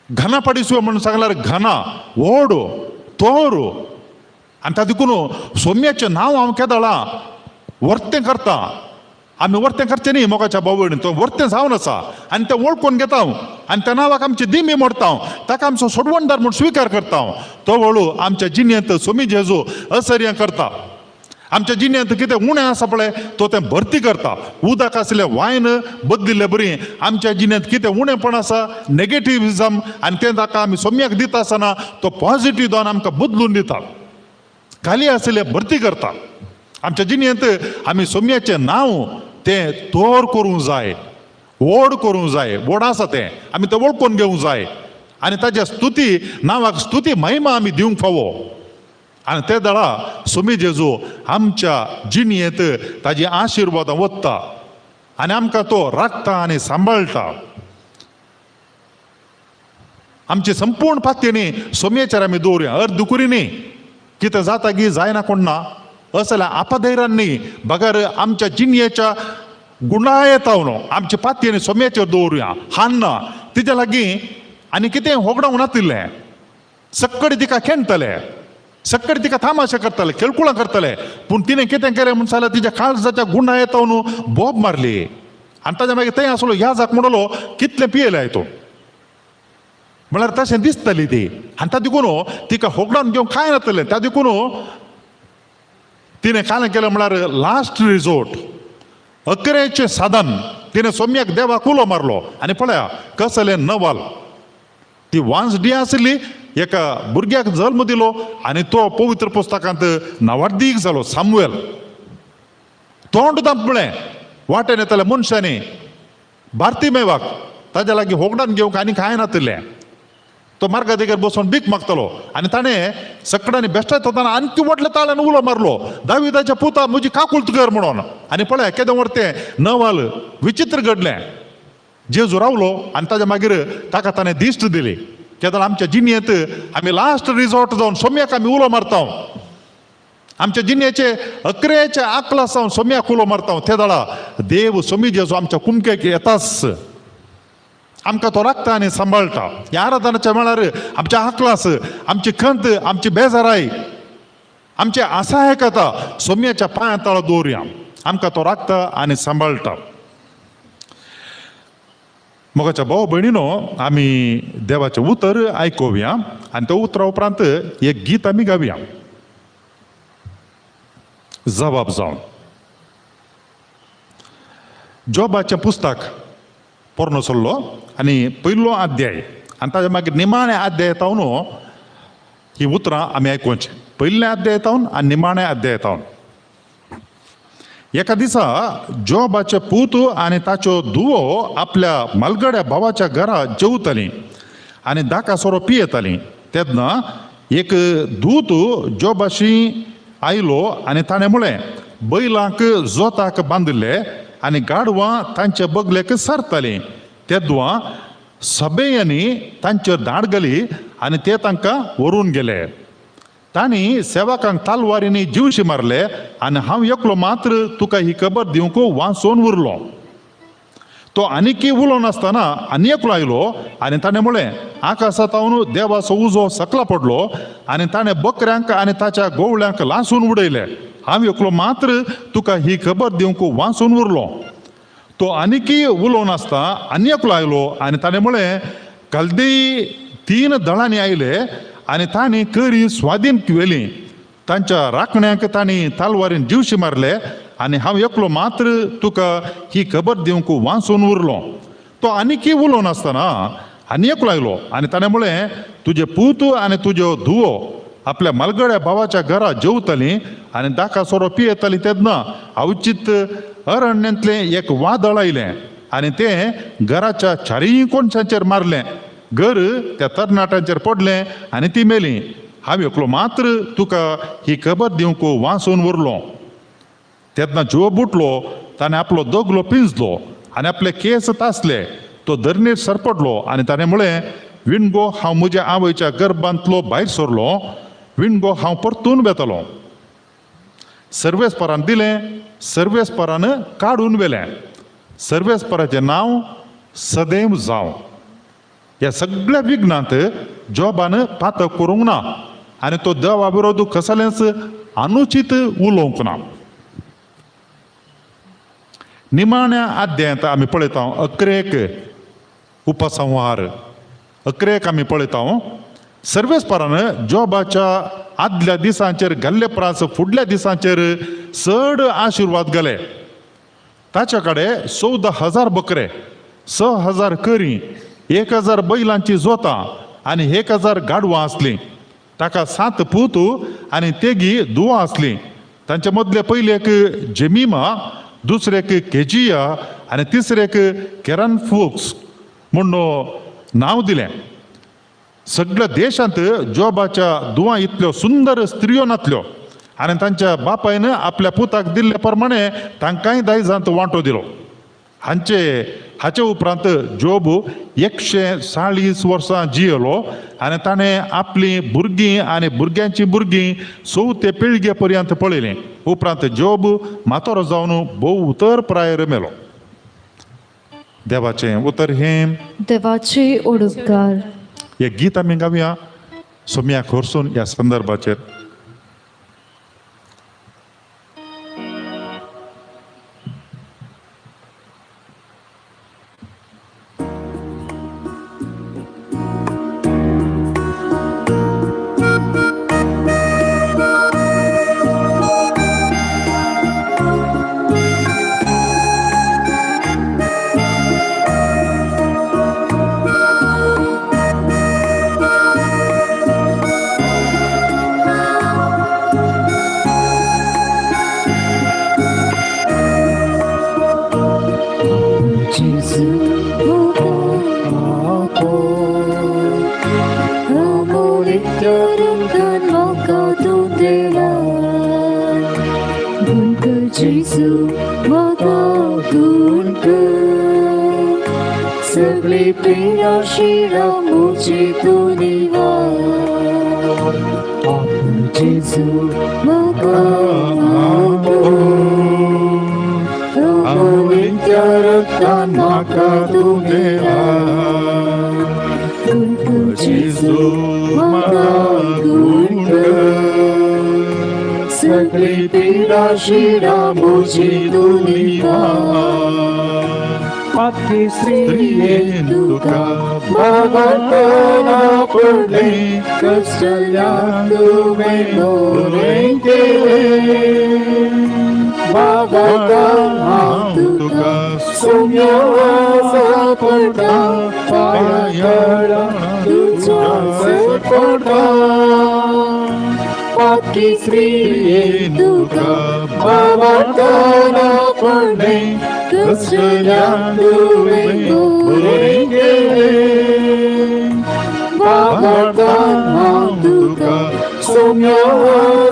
घना पडिसुवे म्हणून सांगल्यार घना व्हड तोर आनी ता देखून सोम्याचें नांव हांव केदाळा वर्तें करता. आमी वर्तें करचें न्ही मोगाच्या भाव, तो वर्तें जावन आसा आनी तें वळखून घेता हांव आनी त्या नांवाक आमची दिमी मोडटा हांव, ताका आमचो सोडवणदार म्हूण स्विकार करता हांव. तो वळू आमच्या जिणेंत सोमी जेजू असर्यां करता. आमच्या जिणेंत कितें उणें आसा पळय तो तें भरती करता. उदक आसलें वायन बदलिल्ले बरी आमच्या जिणेंत कितें उणेंपण आसा नेगेटिविजम आनी तें ताका आमी सोम्याक दिता आसतना तो पॉझिटीव जावन आमकां बदलून दिता. खाली आसलें भरती करता. आमच्या जिणेंत आमी सोम्याचें नांव तें तोर करूंक जाय, व्हड करूंक जाय. व्हड आसा तें आमी तें वळखून घेवंक जाय आनी ताज्या स्तुती नांवाक स्तुती महिमा आमी दिवंक फावो. आनी ते दळा सोमी जेजू आमच्या जिणेंत ताजी आशिर्वादां वता आनी आमकां तो राखता आनी सांबाळटा. आमची संपूर्ण पातयेनी सोम्याचेर आमी दवरुया, अर्दुकुरी न्ही. कितें जाता की जायना कोण ना असल्या आपाधैरान न्ही, बगर आमच्या जिणेच्या गुणां येता न्हू आमच्या पातयेनी सोम्याचेर दवरुया. हान्ना तिच्या लागीं आनी कितें होगडावंक नातिल्लें, सक्कडी तिका खेणटले, सक्कडी तिका थामाशे करताले, खेळकुळां करताले. पूण तिणें कितें केलें म्हूण सांगल्यार तिच्या काळजाच्या गुणा येता न्हू बोब मारली आनी ताज्या मागीर थंय आसलो याजाक म्हणलो कितलें पियेलें तो म्हळ्यार तशें दिसतली ती. आनी त्या देखून तिका होगडावन घेवंक कांय नातलें. त्या देखून तिणें कांय केलें म्हळ्यार लास्ट रिजोर्ट अकरेचें साधन तिणें सोम्याक देवाक उलो मारलो. आनी पळया कसलें नवल, ती वांजडी आसली, एका भुरग्याक जल्म दिलो आनी तो पवित्र पुस्तकांत नावार्दीक जालो सामुएल. तोंड दांपळें वाटेन येतल्या मनशांनी भारती मेवाक ताज्या लागीं होगडान घेवंक आनी कांय नातिल्लें. तो मार्गा देगेर बसून भीक मागतालो आनी ताणें सकडांनी बेश्टायता ताणें आणखी व्हडल्या ताळ्यान उलो मारलो, दाविदाच्या पुता म्हजी काकूळत कर म्हणून. आनी पळय केदें व्हड तें नवाल विचित्र घडलें. जेजू रावलो आनी ताज्या मागीर ताका ताणें दिश्ट दिली. तेन्ना आमच्या जिणेंत आमी लास्ट रिजॉर्ट जावन सोम्याक आमी उलो मारता, आमच्या जिणेचे अकरेचे आकला सावन सोम्याक उलो मारता. ते दाडा देव सोमी जेजू आमच्या कुमकेक येताच, आमकां तो राखता आनी सांबाळटा. ह्या आराधनाच्या वेळार आमच्या आकलास, आमची खंत, आमची बेजाराय, आमचे असहायकता सोम्याच्या पांया तळा दवरुया. आमकां तो राखता आनी सांबाळटा. मोगाच्या भाव भयणीनो, आमी देवाचें उतर आयकुया आनी त्या उतरा उपरांत एक गीत आमी गावया जबाब जावन. जोबाचें पुस्तक पोरणो सल्लो आनी पयलो अध्याय आनी ताज्या मागीर निमाणे अध्याय तावन ही उतरां आमी आयकुचीं. पयल्या अध्याय तावन आनी निमाणे अध्याय तावन. एका दिसा जोबाचे पूत आनी ताच्यो धुवो आपल्या मालगड्या भावाच्या घरा जेवतालीं आनी दाका सोरो पियेतालीं. तेन्ना एक दूत जोबाशी आयलो आनी ताणें म्हळें, बैलांक जोताक बांदिल्ले आनी गाडवां तांचे बगलेक सरतालीं. तेद्वां सभेयांनी तांचेर धाड घाली आनी ते तांकां व्हरून गेले. तांणी सेवकांक तालवारींनी जिवशी मारले आनी हांव एकलो मात्र तुका ही खबर दिवंक वांचोवन उरलो. तो आनीकय उलोवन आसतना आनी एकलो आयलो आनी ताणें म्हळें, आकाशांत देवाचो उजो सकला पडलो आनी ताणें बकऱ्यांक आनी ताच्या गोवळ्यांक लासून उडयले. हांव एकलो मात्र तुका ही खबर दिवंक वांचून उरलो. तो आनीकय उलोवन आसता आनी एकलो आयलो आनी ताणें म्हळें, कल्देई 3 दळांनी आयले आनी तांणी करी स्वाधीन व्हेली. तांच्या राखण्यांक तांणी तालवारीन जिवशी मारले आनी हांव एकलो मात्र तुका ही खबर दिवंक वांचून उरलो. तो आनीकय उलोवन आसतना आनी एकलो आयलो आनी ताणें म्हळें, तुजे पूत आनी तुज्यो धुवो आपल्या मालगड्या भावाच्या घरा जेवतालीं आनी दाका सोरो पियेतालीं. तेन्ना अवचीत अरण्यांतलें एक वादळ आयलें आनी तें घराच्या चारीय कोनशांचेर मारलें. घर त्या तरणाट्यांचेर पडलें आनी ती मेली. हांव एकलो मात्र तुका ही खबर दिवंक वांचून उरलो. तेन्ना जोब उठलो, ताणें आपलो दगलो पिंजलो आनी आपले केस तासले. तो धरणीर सरपडलो आनी ताणें म्हळें, विणगो हांव म्हज्या आवयच्या गर्भांतलो भायर सरलो, विणगो हांव परतून वेतलो. सर्वेस्परान दिलें, सर्वेस्परान काडून व्हेलें. सर्वेस्पराचें नांव सदैव जावं. ह्या सगळ्या विघ्नांत जोबान पातक करूंक ना आनी तो देवा विरोध कसलेंच अनुचीत उलोवंक ना. निमाण्या अध्यायांत आमी पळयता अकरेक उपसंहार अकरेक आमी पळयता. सर्वेस्परान जोबाच्या आदल्या दिसांचेर घाल्ले प्रास फुडल्या दिसांचेर चड आशिर्वाद घाले. ताच्या कडेन 14,000 बकरे, 6,000 करी, 1,000 बैलांची जोतां आनी 1,000 गाडवां आसलीं. ताका 7 पूत आनी तेगी दुवां आसलीं. तांचे मदले पयलेक जेमिमा, दुसरेक केजिया आनी तिसरेक केरन फुक्स म्हूण नांव दिलें. सगळ्या देशांत जोबाच्या दुवां इतल्यो सुंदर स्त्रियो नातल्यो आनी तांच्या बापायन आपल्या पुताक दिल्ले प्रमाणे तांकांय दायजांत वांटो दिलो. हाचे उपरांत जोब 140 वर्सां जियेलो आनी ताणें आपलीं भुरगीं आनी भुरग्यांची भुरगीं चवथे पिळगे पर्यंत पळयलीं. उपरांत जोब म्हातारो जावन भोव उतर प्रायर मेलो. देवाचें उतर हें देवाचे ओडुपकार. एक गीत आमी गावया सोम्या खोरसून ह्या संदर्भाचेर. Thank you. गुण जेजू म्हाका गुण कर सगळी पिडा शिरा म्हजी तूं निवार आपूण जेजू म्हाका आमोलीच्या रक्तान म्हाका तूं दिला गुण जेजू म्हाका गुण कर सगळी पिडा शिरा म्हजी तूं निवार पातकी स्त्रियेन तुका बाबातना पडले कष्टल्या तुवें बरें केलें बाबातना तुका सोम्या सापडटा पांया तुज्या सपडटा पातकी स्त्रियेन तुका बाबातना पडले कष्टल्या तुवें बरें केलें बाबातना तुका सोम्या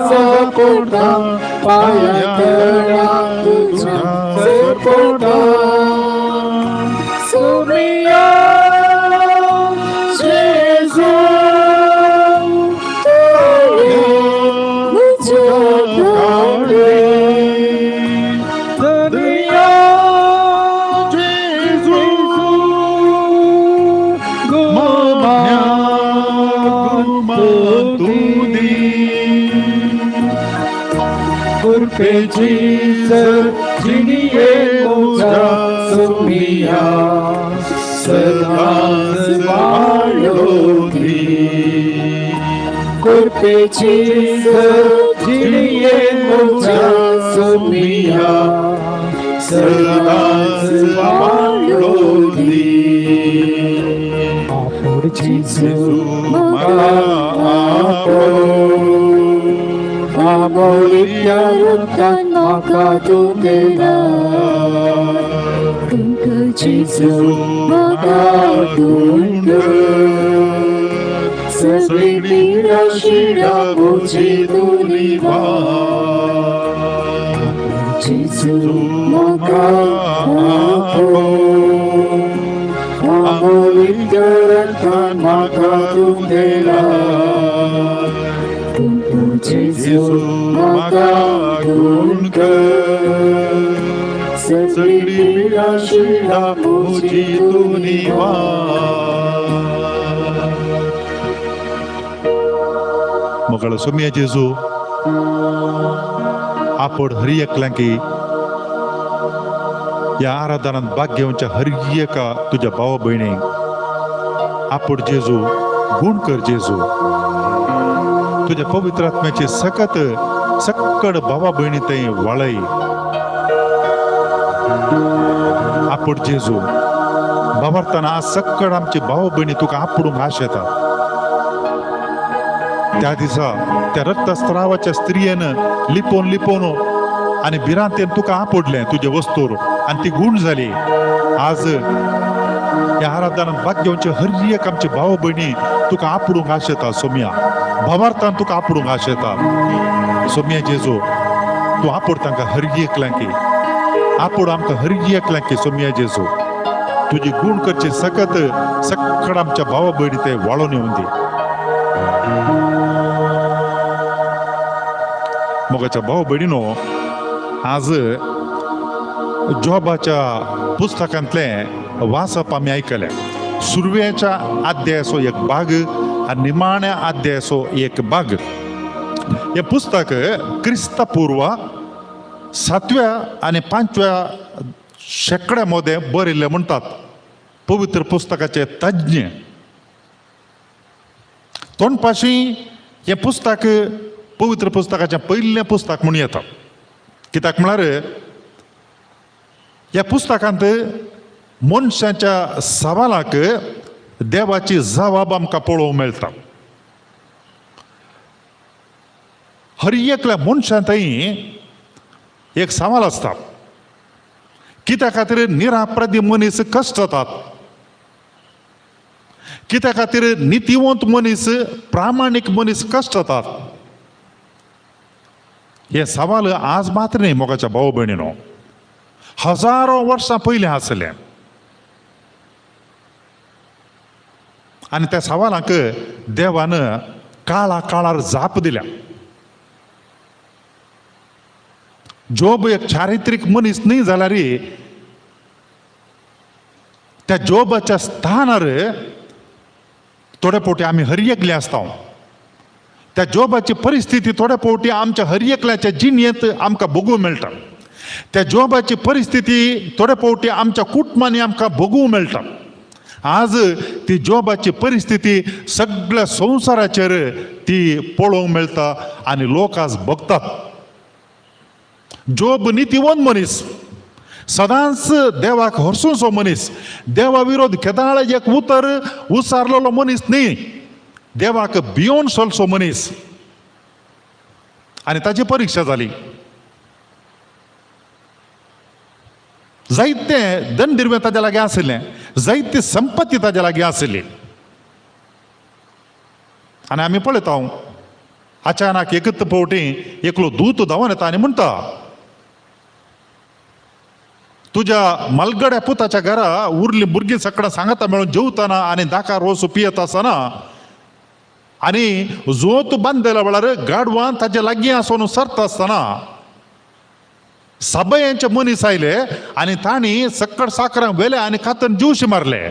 सापडटा पांया तुज्या सपडटा सोम्या जेजू तुवें म्हज्या धाडलें धन्या जेजू गुमान तूं दी कृपेची जिणये म्हज्या सोमिया सदांच वाडो दी कृपेची जिणये म्हज्या सोमिया सदांच वाडो दी आपूण जेजू म्हाका आपोव आमोलीच्या रक्तान म्हाका तूं दिला गुण जेजू म्हाका गुण कर सगळी पिडा शिरा म्हजी तूं निवार जेजू म्हाका आपोव आमोलीच्या रक्तान म्हाका तूं दिला जेजू म्हाका गुण कर सगळी पिडा शिरा म्हजी तूं निवार. मोगाळ सोम्या जेजू आपण हरी एकल्यांकी ह्या आराधनांत भाग घेवच्या हर एका तुज्या भावा भयणीक आपण जेजू गुण कर जेजू तुज्या पवित्र आत्म्याची सकत सक्कड भावा भयणी थंय वाळय आपण जेजू बाबार्थान आज सक्कड आमची भाव भयणी तुका आपडूंक आश येता. त्या दिसा त्या रक्तस्रावाच्या स्त्रियेन लिपोवन लिपोवन आनी भिरांतेन तुका आपडलें तुजे वस्तूर आनी ती गूण जाली. आज ह्या आराधनांत भाग घेवचे हर एक आमची भाव भयणी तुका आपडूंक आश येता सोम्या भावार्थान तुका आपडूंक आश येता. सोम्या जेजू तूं आपोड तांकां हर एकल्यांकी आपोड आमकां हर एकल्यांकी सोम्या जेजू तुजी गूण करची सकत सक्कड आमच्या भावा भयणी ते वाळोवन येवन दी. मोगाच्या भाव भयणीनो आज जॉबाच्या पुस्तकांतलें वाचप आमी आयकलें. सुरवेच्या अध्यायाचो एक भाग आनी निमाण्या अध्यायाचो एक भाग. हें पुस्तक क्रिस्तपूर्व 7व्या आनी 5व्या शेंकड्या मदें बरयल्लें म्हणटात पवित्र पुस्तकाचे तज्ञ. तोंडपाशी हें पुस्तक पवित्र पुस्तकाचें पयलें पुस्तक म्हूण येता. कित्याक म्हळ्यार ह्या पुस्तकांत मनशाच्या सवालाक देवाची जबाब आमकां पळोवंक मेळटा. हर एकल्या मनशांतय एक सवाल आसता कित्या खातीर निरापराधी मनीस कश्ट जातात, कित्या खातीर नितीवंत मनीस प्रामाणीक मनीस कश्ट जातात. हे सवाल आज मात्र न्ही मोगाच्या भाव भयणीनो, हजारो वर्सां पयलीं आसलें आनी त्या सवालांक देवान काळा काळार जाप दिल्या. जोब एक चारित्रीक मनीस न्ही जाल्यार त्या जोबाच्या स्थानार थोडे फावटी आमी हर एकले आसता. त्या जोबाची परिस्थिती थोडे फावटी आमच्या हर एकल्याच्या जिणेंत आमकां भोगूंक मेळटा. त्या जोबाची परिस्थिती थोडे फावटी आमच्या कुटुंबांनी आमकां भोगूंक मेळटा. आज ती जोबाची परिस्थिती सगळ्या संवसाराचेर ती पळोवंक मेळटा आनी लोक आज भोगतात. जोब नितीवंत मनीस, सदांच देवाक हरसूनसो मनीस, देवा विरोध केदाळ एक उतर उसारलेलो मनीस न्ही, देवाक भियोन चलचो मनीस. आनी ताची परिक्षा जाली. जायते दंडिर्वे ताज्या लागीं आशिल्लें, जायती संपत्ती ताज्या लागीं आशिल्ली. आनी आमी पळयता अचानक एकच फावटी एकलो दूत धांवन येता आनी म्हणटा, तुज्या मलगड्या पुताच्या घरा उरली भुरगीं सगळ्यां सांगाता मेळून जेवताना आनी दाकार रोस पियेता आसतना आनी जोत बांदल्या वेळार गाडवान ताजे लागीं आसून सरता आसतना सभयांचे मनीस आयले आनी तांणी सक्कड साकरांक व्हेले आनी कातन जीवशी मारले.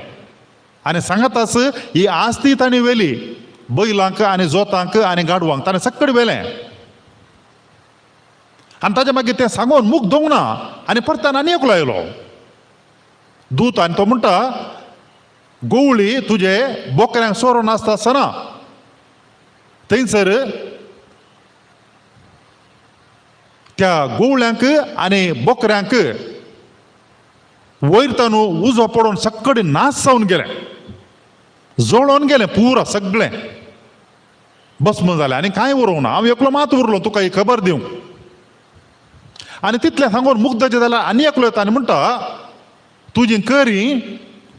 आनी सांगत आस ही आस्ती तांणी व्हेली बैलांक आनी जोतांक आनी गाडवांक ताणें सक्कड व्हेलें. आनी ताजे मागीर तें सांगून मूख दोवंक ना आनी परतान आनी एकलो आयलो दूत आनी तो म्हणटा, गोवळी तुजे बोकऱ्यांक सोरोन आसता आसतना थंयसर त्या गोवळ्यांक आनी बोकऱ्यांक वयर ताणू उजो पडून सक्कडी नाश जावन गेलें, जळोवन गेलें पुरा सगळें भस्म जालें आनी कांय उरोवंक ना. हांव एकलो मात उरलो तुका ही खबर दिवंक. आनी तितलें सांगून मुग्धाचें जाल्यार आनी एकलो येता आनी म्हणटा, तुजी करी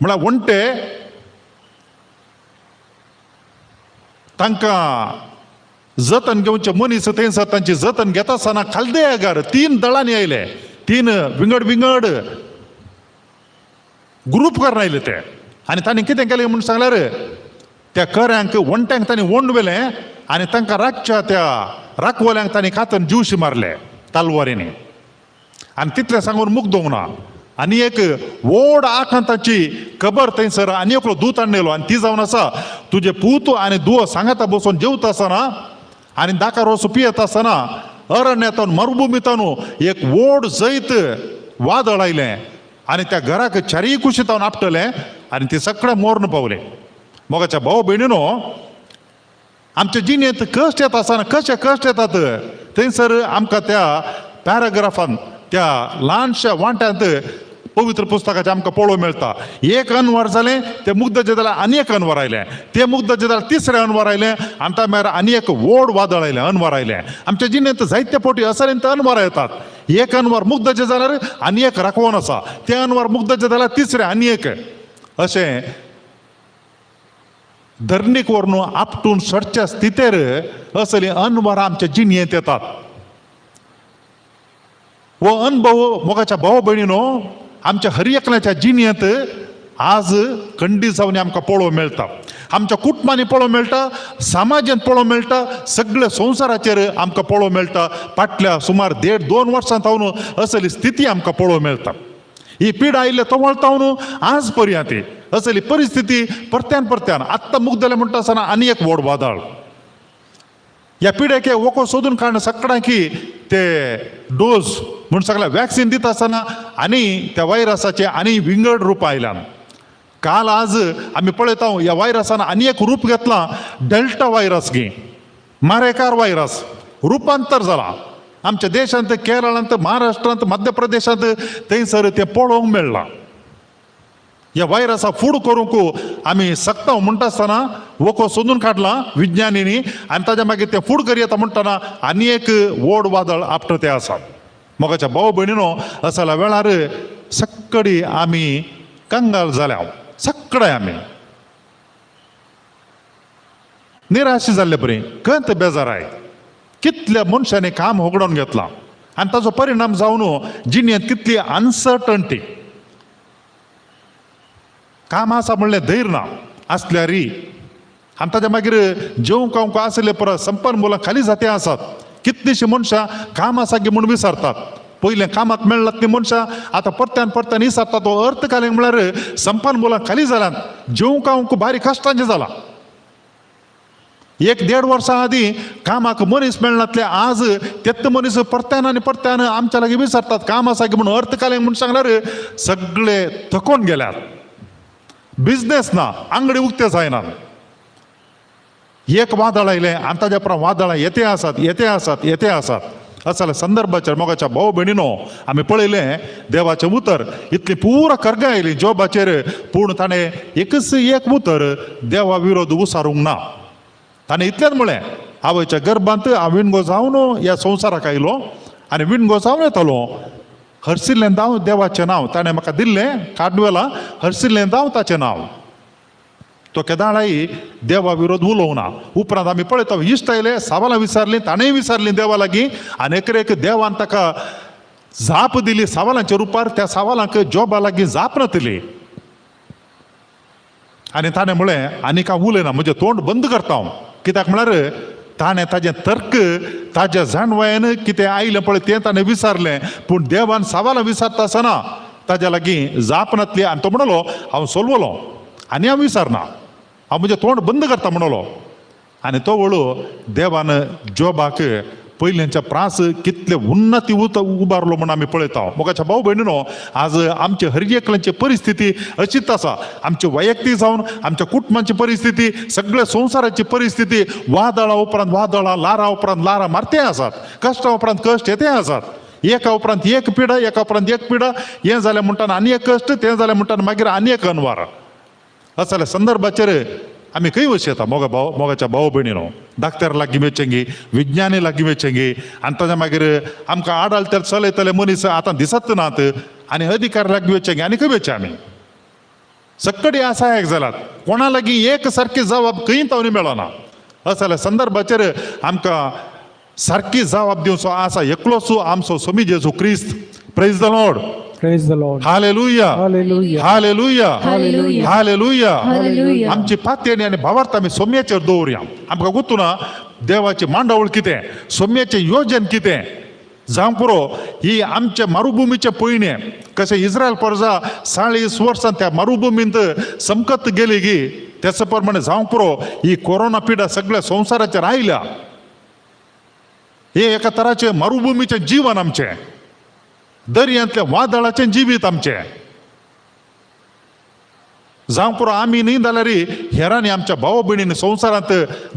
म्हळ्यार वण्टे तांकां जतन घेवचे मनीस थंयसर तांची जतन घेता आसतना खालदेगार 3 दळांनी आयले, 3 विंगड विंगड ग्रुप करून आयले ते. आनी तांणी कितें केलें म्हूण सांगल्यार त्या कऱ्यांक वण्ट्यांक तांणी वंड व्हेलें आनी तांकां रातच्या त्या राखवल्यांक तांणी कातन जीवशी मारले तलवारींनी. आनी तितलें सांगून मूख दोवंक ना आनी एक व्हड आकांताची खबर थंयसर आनी एकलो दूत हाडून आनी ती जावन आसा, तुजे पूत आनी दुवो सांगाता बसून जेवता आसतना आनी दाका रोस पियेता आसतना अरण्यांतून मरुभुमींतून एक व्हड जैत वादळ आयलें आनी त्या घराक चारीय कुशींत आपटलें आनी ते सगळे मोरून पावले. मोगाच्या भाव भयणीनो, आमच्या जिणेंत कश्ट येता आसतना कशे कश्ट येतात थंयसर आमकां त्या पॅराग्राफान त्या ल्हानशा वांट्यांत पवित्र पुस्तकाचें आमकां पळोवंक मेळटा. एक अनवर जालें तें मुग्धाचें जाल्यार आनी एक अनवर आयलें, तें मुग्धाचें जाल्यार तिसरें अनवर आयलें आनी त्या मागीर आनी एक व्हड वादळ आयलें, अनवर आयलें. आमच्या जिणेंत जायते फावटी असरेंत अनवर येतात. एक अनवर मुग्धाचें जाल्यार आनी एक राखवण आसा, तें अनवर मुग्धाचें जाल्यार तिसरें आनी एक, अशें धरणीक व्हरून आपटून सडच्या स्थितेर असली अनवरां आमच्या जिणेंत येतात. हो अनुभव मोगाच्या भाव भयणीनो आमच्या हर एकल्याच्या जिणेंत आज खंडीत जावन आमकां पळोवंक मेळटा. आमच्या कुटुंबांनी पळोवंक मेळटा, समाजांत पळोवंक मेळटा, सगळ्या संवसाराचेर आमकां पळोवंक मेळटा. फाटल्या सुमार 1.5-2 वर्सां जावन असली स्थिती आमकां पळोवंक मेळटा. ही पिडा आयिल्ले तवळ जावन आज पर्यंत असली परिस्थिती परत्यान परत्यान आत्तां मुगदले म्हणटा आसतना आनी एक व्हड वादळ ह्या पिड्याक वखद सोदून काडून सगळ्यांकी ते डोस म्हूण सगळ्या वॅक्सिन दिता आसतना आनी त्या व्हायरसाचें आनी विंगड रूप आयल्यान. काल आज आमी पळयता ह्या व्हायरसान आनी एक रूप घेतलां, डेल्टा व्हायरस गी मारेकार व्हायरस रुपांतर जालां. आमच्या देशांत, केरळांत, महाराष्ट्रांत, मध्य प्रदेशांत थंयसर तें पळोवंक मेळ्ळां. ह्या व्हायरसा फूड करूंक आमी शकता म्हणटा आसतना वखद सोदून काडलां विज्ञानींनी आनी ताज्या मागीर तें फूड करयता म्हणटना आनी एक व्हड वादळ आपटा तें आसा. मोगाच्या भाव भयणीनो, असल्या वेळार सक्कडी आमी कंगाल जाल्या, सगळे आमी निराश जाल्ले बरी, कंत बेजाराय, कितल्या मनशांनी काम होगडोवन घेतलां आनी ताचो परिणाम जावन जिणेंत कितली अनसर्टन्टी. काम आसा म्हणलें धैर्य ना आसल्यार आनी ताच्या मागीर जेवंक खावंक आसले परत संपन्न मुलां खाली जाते आसात. कितलींशीं मनशां काम आसा की म्हूण विसरतात. पयलें कामाक मेळ्ळात ती मनशां आतां परत्यान परत्यान विसरतात. तो अर्थ कालें म्हळ्यार संपन्न मुलां खाली जाल्यात, जेवंक खावंक बारीक कश्टांचें जालां. एक देड वर्सां आदीं कामाक मनीस मेळनातले, आज तेत्त मनीस परत्यान आनी परत्यान आमच्या लागीं विसरतात काम आसा की म्हूण. अर्थ कालें म्हूण सांगल्यार सगळे थकोवन गेल्यात. बिजनेस ना, आंगडी उक्ते जायना. एक वादळ आयलें आनी ताज्या उपरांत वादळां येते आसात येते आसात येते आसात. असल्या संदर्भाचेर मोगाच्या भाव भयणीनो आमी पळयलें देवाचें उतर इतली पुरा कर्गां आयली जोबाचेर, पूण ताणें एकच एक उतर देवा विरोध उसारूंक ना. ताणें इतलेंच म्हळें, आवयच्या गर्भांत हांव विणगो जावन ह्या संवसाराक आयलो आनी विणगो जावन येतलो. हरशिल्लें दाव देवाचें नांव ताणें म्हाका दिल्लें, काडवेलां हरशिल्लें दाव ताचें नांव. तो केदाळाय देवा विरोध उलोवना. उपरांत आमी पळयता इश्ट आयले, सवालां विचारलीं, ताणेंय विचारलीं देवा लागीं आनी एक एक देवान ताका जाप दिली सवालांच्या रुपार. त्या सवालांक जोबा लागीं जाप नातली आनी ताणें म्हळें आनीक हांव उलयना, म्हजें तोंड बंद करता हांव. कित्याक म्हळ्यार ताणें ताजें तर्क ताज्या जाणवायेन कितें आयलें पळय तें ताणें विचारलें, पूण देवान सवालां विचारता आसतना ताज्या लागीं जाप नातली आनी तो म्हणलो हांव सोलवलो आनी हांव विचारना, हांव म्हजें तोंड बंद करता म्हणलो. आनी तो वळू देवान जोबाक पयल्यांच्या प्रास कितले उन्नती उबारलो म्हूण आमी पळयता. मोगाच्या भाव भयणीनो, आज आमचे हर एकल्यांची परिस्थिती अशीच आसा. आमची वैयक्तीक जावन आमच्या कुटुंबाची परिस्थिती, सगळ्या संवसाराची परिस्थिती वादळां उपरांत वादळां, लारां उपरांत लारां मारते आसात, कश्टा उपरांत कश्ट येते आसात. एका उपरांत एक पिडा, एका उपरांत एक पिडा, हें जालें म्हणटाना आनी एक कश्ट, तें जालें म्हणटाना मागीर आनी एक अनवार. असल्या संदर्भाचेर आमी खंय वचूं येता मोगा भाव मोगाच्या भाव भयणीनो? डाक्टर लागीं वचचें, विज्ञानी लागीं वचचें आनी ताच्या मागीर आमकां आडाळतले चलयतले मनीस आतां दिसत नात आनी अधिकार लागीं वचचें आनी खंय वचचें आमी? सक्कडी आसा एक जाल्यात, कोणा लागीं एक सारकी जबाब खंय तावनी मेळना. असल्या संदर्भाचेर आमकां सारकी जबाब दिवचो आसा एकलोच आमचो स्वामी जेजू क्रिस्त. Praise the Lord. Praise the Lord. Hallelujah. Hallelujah. Hallelujah. Hallelujah. Hallelujah. Hallelujah. आमची पातयेणी आनी भावार्थ आमी सोम्याचेर दवरुया. आमकां गुत्तुना देवाची मांडावळ कितें, सोम्याचें योजन कितें जावंक पुरो. ही आमच्या मरुभुमीचें पयणें कशें इस्रायल प्रजा 40 वर्सां त्या मरुभुमींत समकत गेली गी, त्याच प्रमाणे जावंक पुरो ही कोरोना पिडा सगळ्या संवसाराचेर आयल्या. हे एका तराचें मरुभुमीचें जीवन आमचें, दर्यांतल्या वादळाचें जिवीत आमचें जावंक पुरो. आमी न्ही जाल्यार हेरांनी आमच्या भाव भयणींनी संवसारांत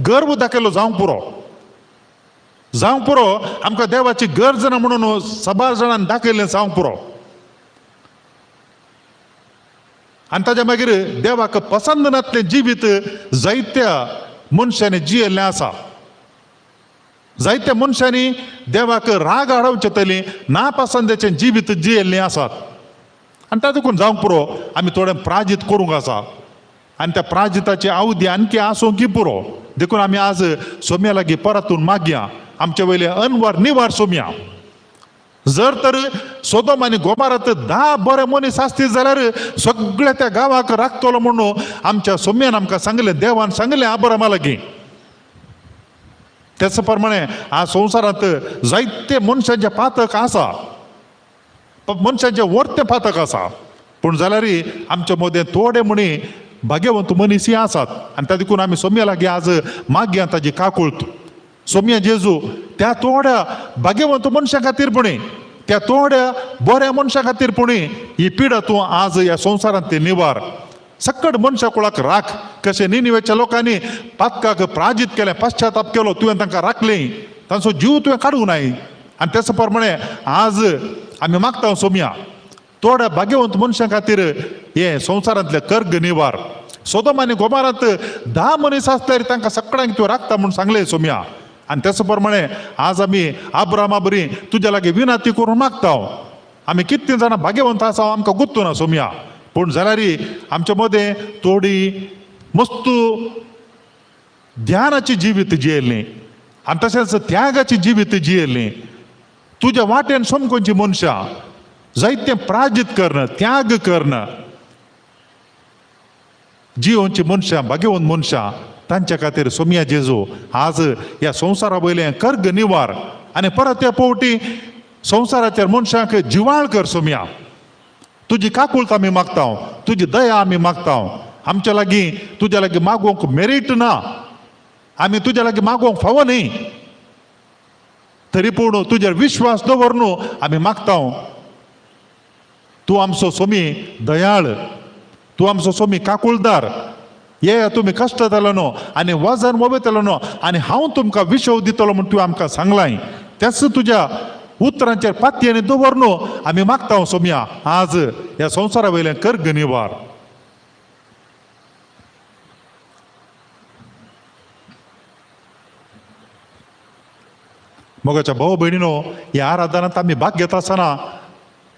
गर्व दाखयलो जावंक पुरो, जावंक पुरो. आमकां देवाची गरज ना म्हणून साबार जाणांनी दाखयलें जावंक पुरो. आनी ताच्या मागीर देवाक पसंद नातलें जिवीत जायत्या मनशांनी जियेल्लें आसा. जायत्या मनशांनी देवाक राग हाडोवचे तली नापसंदेचें जिवीत जियेल्लीं आसात. आनी तातूंत जावंक पुरो आमी थोडें प्राजीत करूंक आसा आनी त्या प्राजिताची अवधी आणखी आसूंक पुरो. देखून आमी आज सोम्या लागीं परतून मागया, आमचे वयले अनवार निवार सोम्या. जर तर सोदोम आनी गोमारात 10 बरे मनीस आसती जाल्यार सगळ्या त्या गांवाक राखतलो म्हणून आमच्या सोम्यान आमकां सांगलें, देवान सांगलें आब्रामा लागीं. त्याच प्रमाणे आज संवसारांत जायते मनशांचे पातक आसा, मनशांचे वर्ते पातक आसा, पूण जाल्यार आमच्या मदें थोडे म्हणी भाग्यवंत मनीसय आसात. आनी त्या देखून आमी सोम्या लागीं आज मागया ताजी काकूळत. सोम्या जेजू त्या थोड्या भाग्यवंत मनशां खातीर पुणी, त्या थोड्या बऱ्या मनशां खातीर पुणी ही पिडा तूं आज ह्या संवसारांत ती निवार. सक्कड मनशा कुळाक राख. कशें निनिवेच्या लोकांनी पातकाक प्राजीत केलें, पश्चाताप केलो, तुवें तांकां राखलें, तांचो जीव तुवें काडूंक नाय. आनी त्याच प्रमाणे आज आमी मागता सोम्या थोड्या भाग्यवंत मनशां खातीर हे संवसारांतले कर्ग निवार. सोदोम आनी गोमारांत 10 मनीस आसल्यार तांकां सगळ्यांक तूं राखता म्हूण सांगलें सोम्या. आनी त्याच प्रमाणे आज आमी आब्रामा बरी तुज्या लागीं विनंती करून मागता. आमी कितलीं जाणां भाग्यवंत आसा आमकां गुत्तू ना सोम्या, पूण जाल्यार आमच्या मदें थोडी मस्त ध्यानाची जिवीत जियेल्ली, आनी तशेंच त्यागाची जिवीत जियेल्ली. तुज्या वाटेन सोमकोनची मनशां जायतें प्राजीत करणं, त्याग करणं जियोनची मनशां, भाग्यवंत मनशां, तांच्या खातीर सोमया जेजू आज ह्या संवसारा वयलें कर्ग निवार आनी परत त्या पवटी संवसाराचेर मनशांक जिवाळ कर सोमया. तुजी काकूळत आमी मागता, तुजी दया आमी मागता. आमच्या लागीं तुज्या लागीं मागोवंक मेरीट ना, आमी तुज्या लागीं मागोवंक फावो न्ही, तरी पूण तुजेर विश्वास दवर न्हू आमी मागता. तूं आमचो सोमी दयाळ, तूं आमचो सोमी काकुळदार. ये तुमी कश्ट जालो न्हू आनी वजन वयतलो न्हू आनी हांव तुमकां विशव दितलो म्हूण तुवें आमकां सांगलाय. त्याच तुज्या उतरांचेर पातयेन दवर न्हू आमी मागता सोमया आज ह्या संवसारा वयलें कर्ग निवार. मोगाच्या भाव भयणीनो, ह्या आराधनांत आमी भाग घेता आसतना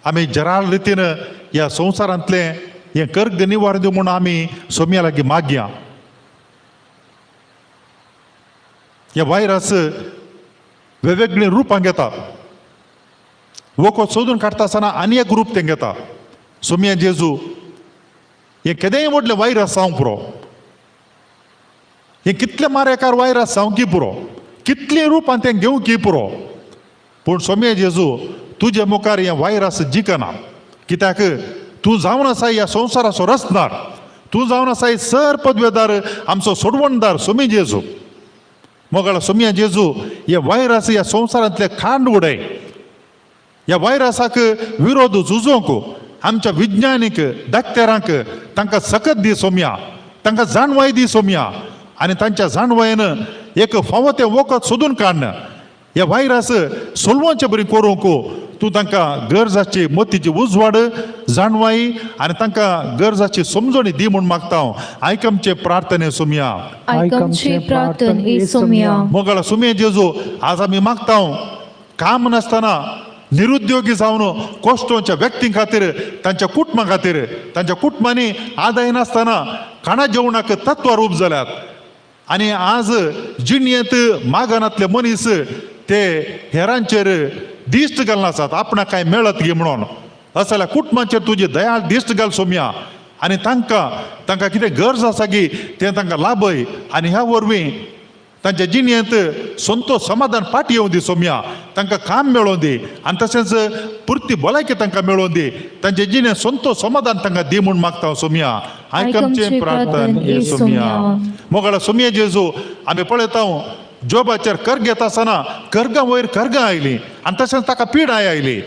आमी जराळ रितीन ह्या संवसारांतलें हें कर्ग निवार दिवं म्हूण आमी सोमया लागीं मागया. हे व्हायरस वेगवेगळीं रुपां घेता, वखद सोदून काडटा आसतना आनी एक रूप तें घेता. सोमया जेजू हें केदेंय व्हडलें व्हायरस जावंक पुरो, हें कितलें मारेकार व्हायरस जावंक पुरो, कितलीं रुपां तें घेवंक पुरो, पूण सोमया जेजू तुजे मुखार हें व्हायरस जिखना. कित्याक तूं जावन आसा ह्या संवसाराचो रचणार, तूं जावन आसा सर पदवेदार, आमचो सोडवणदार सोमी जेजू. मोगाळ सोमया जेजू हे व्हायरस ह्या संवसारांतले खांड उडय. ह्या व्हायरसाक विरोध झुजोवंक आमच्या विज्ञानीक डाक्टरांक तांकां सकत दी सोमया, तांकां जाणवाय दी सोमया आनी तांच्या जाणवायेन एक फावो तें वखद सोदून काडण हे व्हायरस सोलवचे बरी करूंक तूं तांकां गरजाची मतीची उजवाड जाणवाय आनी तांकां गरजाची समजणी दी म्हूण मागता हांव. आयक आमचे प्रार्थने सोमया, आयक आमचे प्रार्थने सोमया. मोगाळ सोमया जेजू आज आमी मागता हांव काम नासतना निरुद्योगी जावन कश्टोच्या व्यक्तीं खातीर, तांच्या कुटुंबा खातीर, तांच्या कुटुंबांनी आदाय नासतना खाणा जेवणाक तत्वां रूप जाल्यात आनी आज जिणयेंत मागनातले मनीस ते हेरांचेर दिश्ट घालना आसात, आपणाक कांय मेळत गी म्हणून. असल्या कुटुंबाचेर तुजी दयाळ दिश्ट घाल सोमया आनी तांकां तांकां कितें गरज आसा गी तें तांकां लाभय आनी ह्या वरवीं तांच्या जिणयेंत संतोष समाधान फाटी येवं दी सोमया, तांकां काम मेळोवन दी आनी तशेंच पुरती भलायकी तांकां मेळोवन दी, तांच्या जिणेंत संतोष समाधान तांकां दी म्हूण मागता सोमया. आयक आमचें प्रार्थन हे सोमया. मोगाळ सोमया जेजू आमी पळयता जोबाचेर कर्ग घेता आसतना कर्गां वयर कर्गां आयलीं आनी तशेंच ताका पिडाय आयली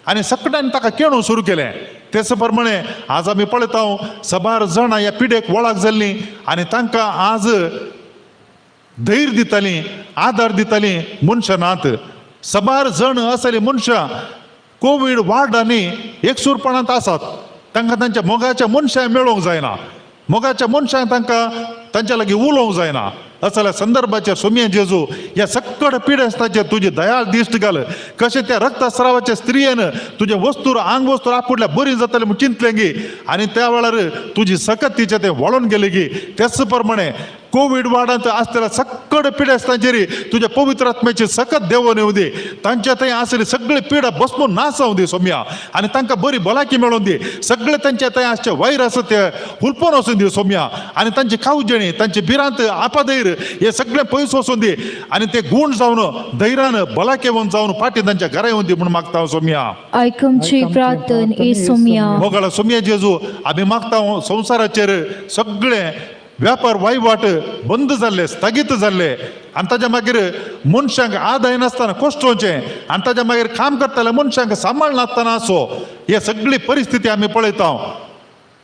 आनी सगळ्यांनी ताका केणू सुरू केलें. तेच प्रमाणे आज आमी पळयता सबार जाणां ह्या पिडेक वळख जाल्लीं आनी तांकां आज धैर्य दितालीं, आदार दितालीं मनशां नात. सबार जण असले मनशां कोवीड वार्डांनी एकसूरपणांत आसात, तांकां तांच्या मोगाच्या मनशांक मेळोवंक जायना, मोगाच्या मनशांक तांकां तांच्या लागीं उलोवंक जायना. असल्या संदर्भाचेर सोमया जेजू ह्या सक्कड पिडेस्ताचेर तुजी दयाळ दिश्ट घाल. कशें त्या रक्तस्रावाच्या स्त्रियेन तुजें वस्तूर आंग वस्तूर आपुडल्या बरी जातलें म्हूण चिंतलें गी आनी त्या वेळार तुजी सकत तिचें तें वळोन गेलें गी. तेच प्रमाणे कोवीड वार्डांत आसतल्या सक्कड पिडेस्तांचेर तुज्या पवित्र आत्म्याची सकत देवोन येवं दी, तांच्या थंय आसली सगळी पिडा बसमून ना जावं दी सोमया आनी तांकां बरी भलायकी मेळोवन दी. सगळे तांच्या थंय आसचे व्हायरस ते हुलपोन वचून दी सोमया आनी तांची कावजेणी, तांची भिरांत, आपाधैर हे सगळे पयस वचून दी आनी ते गूण जावन धैर्यान भलायकेवन जावन फाटीं तांच्या घरा येवन दी म्हूण मागता सोमया. आयक आमची प्रार्थन ए सोमया. मोगाळ सोमया जेजू आमी मागता संवसाराचेर सगळे व्यापार वहिवाट बंद जाल्ले, स्थगीत जाल्ले आनी ताच्या मागीर मनशांक आदाय नासतना कोश्टोवचें आनी ताच्या मागीर काम करतल्या मनशांक सांबाळ नासतना असो हे सगळी परिस्थिती आमी पळयता.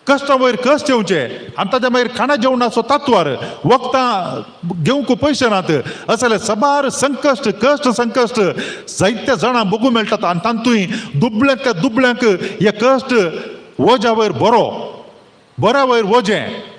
कश्टां वयर कश्ट येवचे आनी ताच्या मागीर खाणा जेवणाचो तत्वार वखदां घेवंक पयशे नात. असले सबार संकश्ट कश्ट संकश्ट जायत्या जाणां भोगूंक मेळटात आनी तातूंय दुबळ्यांतल्या दुबळ्यांक हे कश्ट वज्या वयर बरो, बऱ्या वयर वजें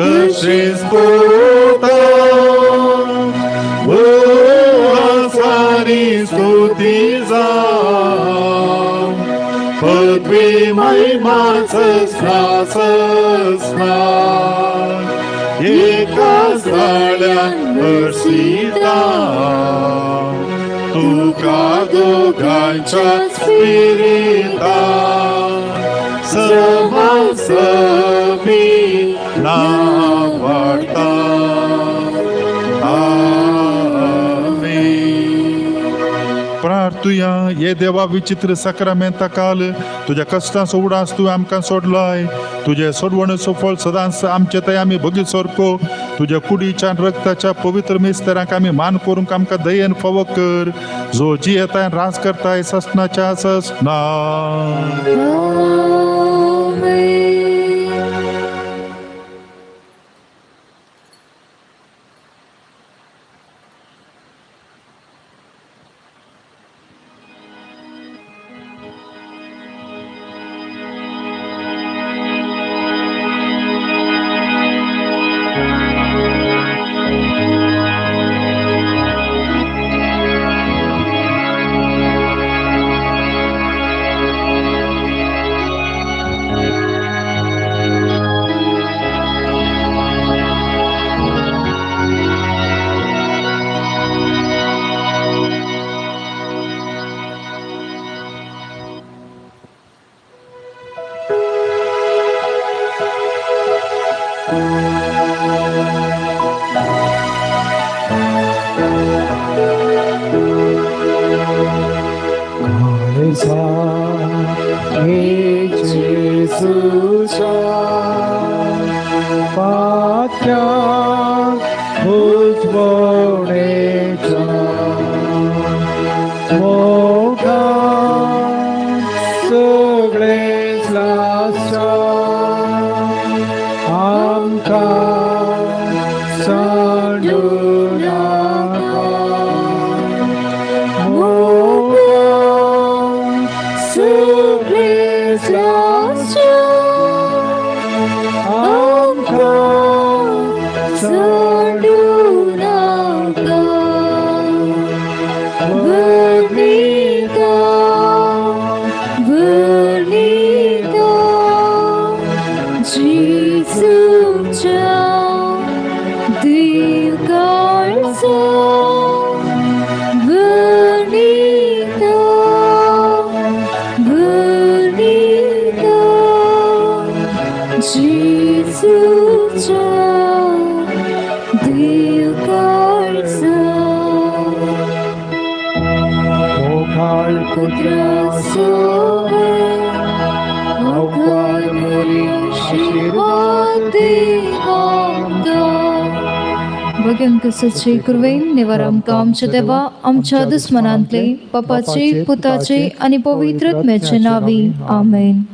तशेंच पुता आनी स्तुती जावं पदवी महिमा ससना ससना एका जाळ्यान भरसिता तुका दोगांच्या स्पिरिता समासमी नावाडता. प्रार्थुया. ये देवा विचित्र साक्रामेंता काल तुज्या कश्टांचो उडास तुवें आमकां सोडलाय. तुजे सोडवणेचो फळ सदांच आमचे थंय आमी भोगी सारको तुज्या कुडीच्या रक्ताच्या पवित्र मिस्तरांक आमी मान करूंक आमकां दयेन फावो कर, जो जियेताय राज करताय ससनाच्या ससना. सचे कृपेन निवार आमकां आमच्या देवा आमच्या दुस्मनांतले बापाचे पुताचे आनी पवित्र आत्म्याचे नांवी. आमेन.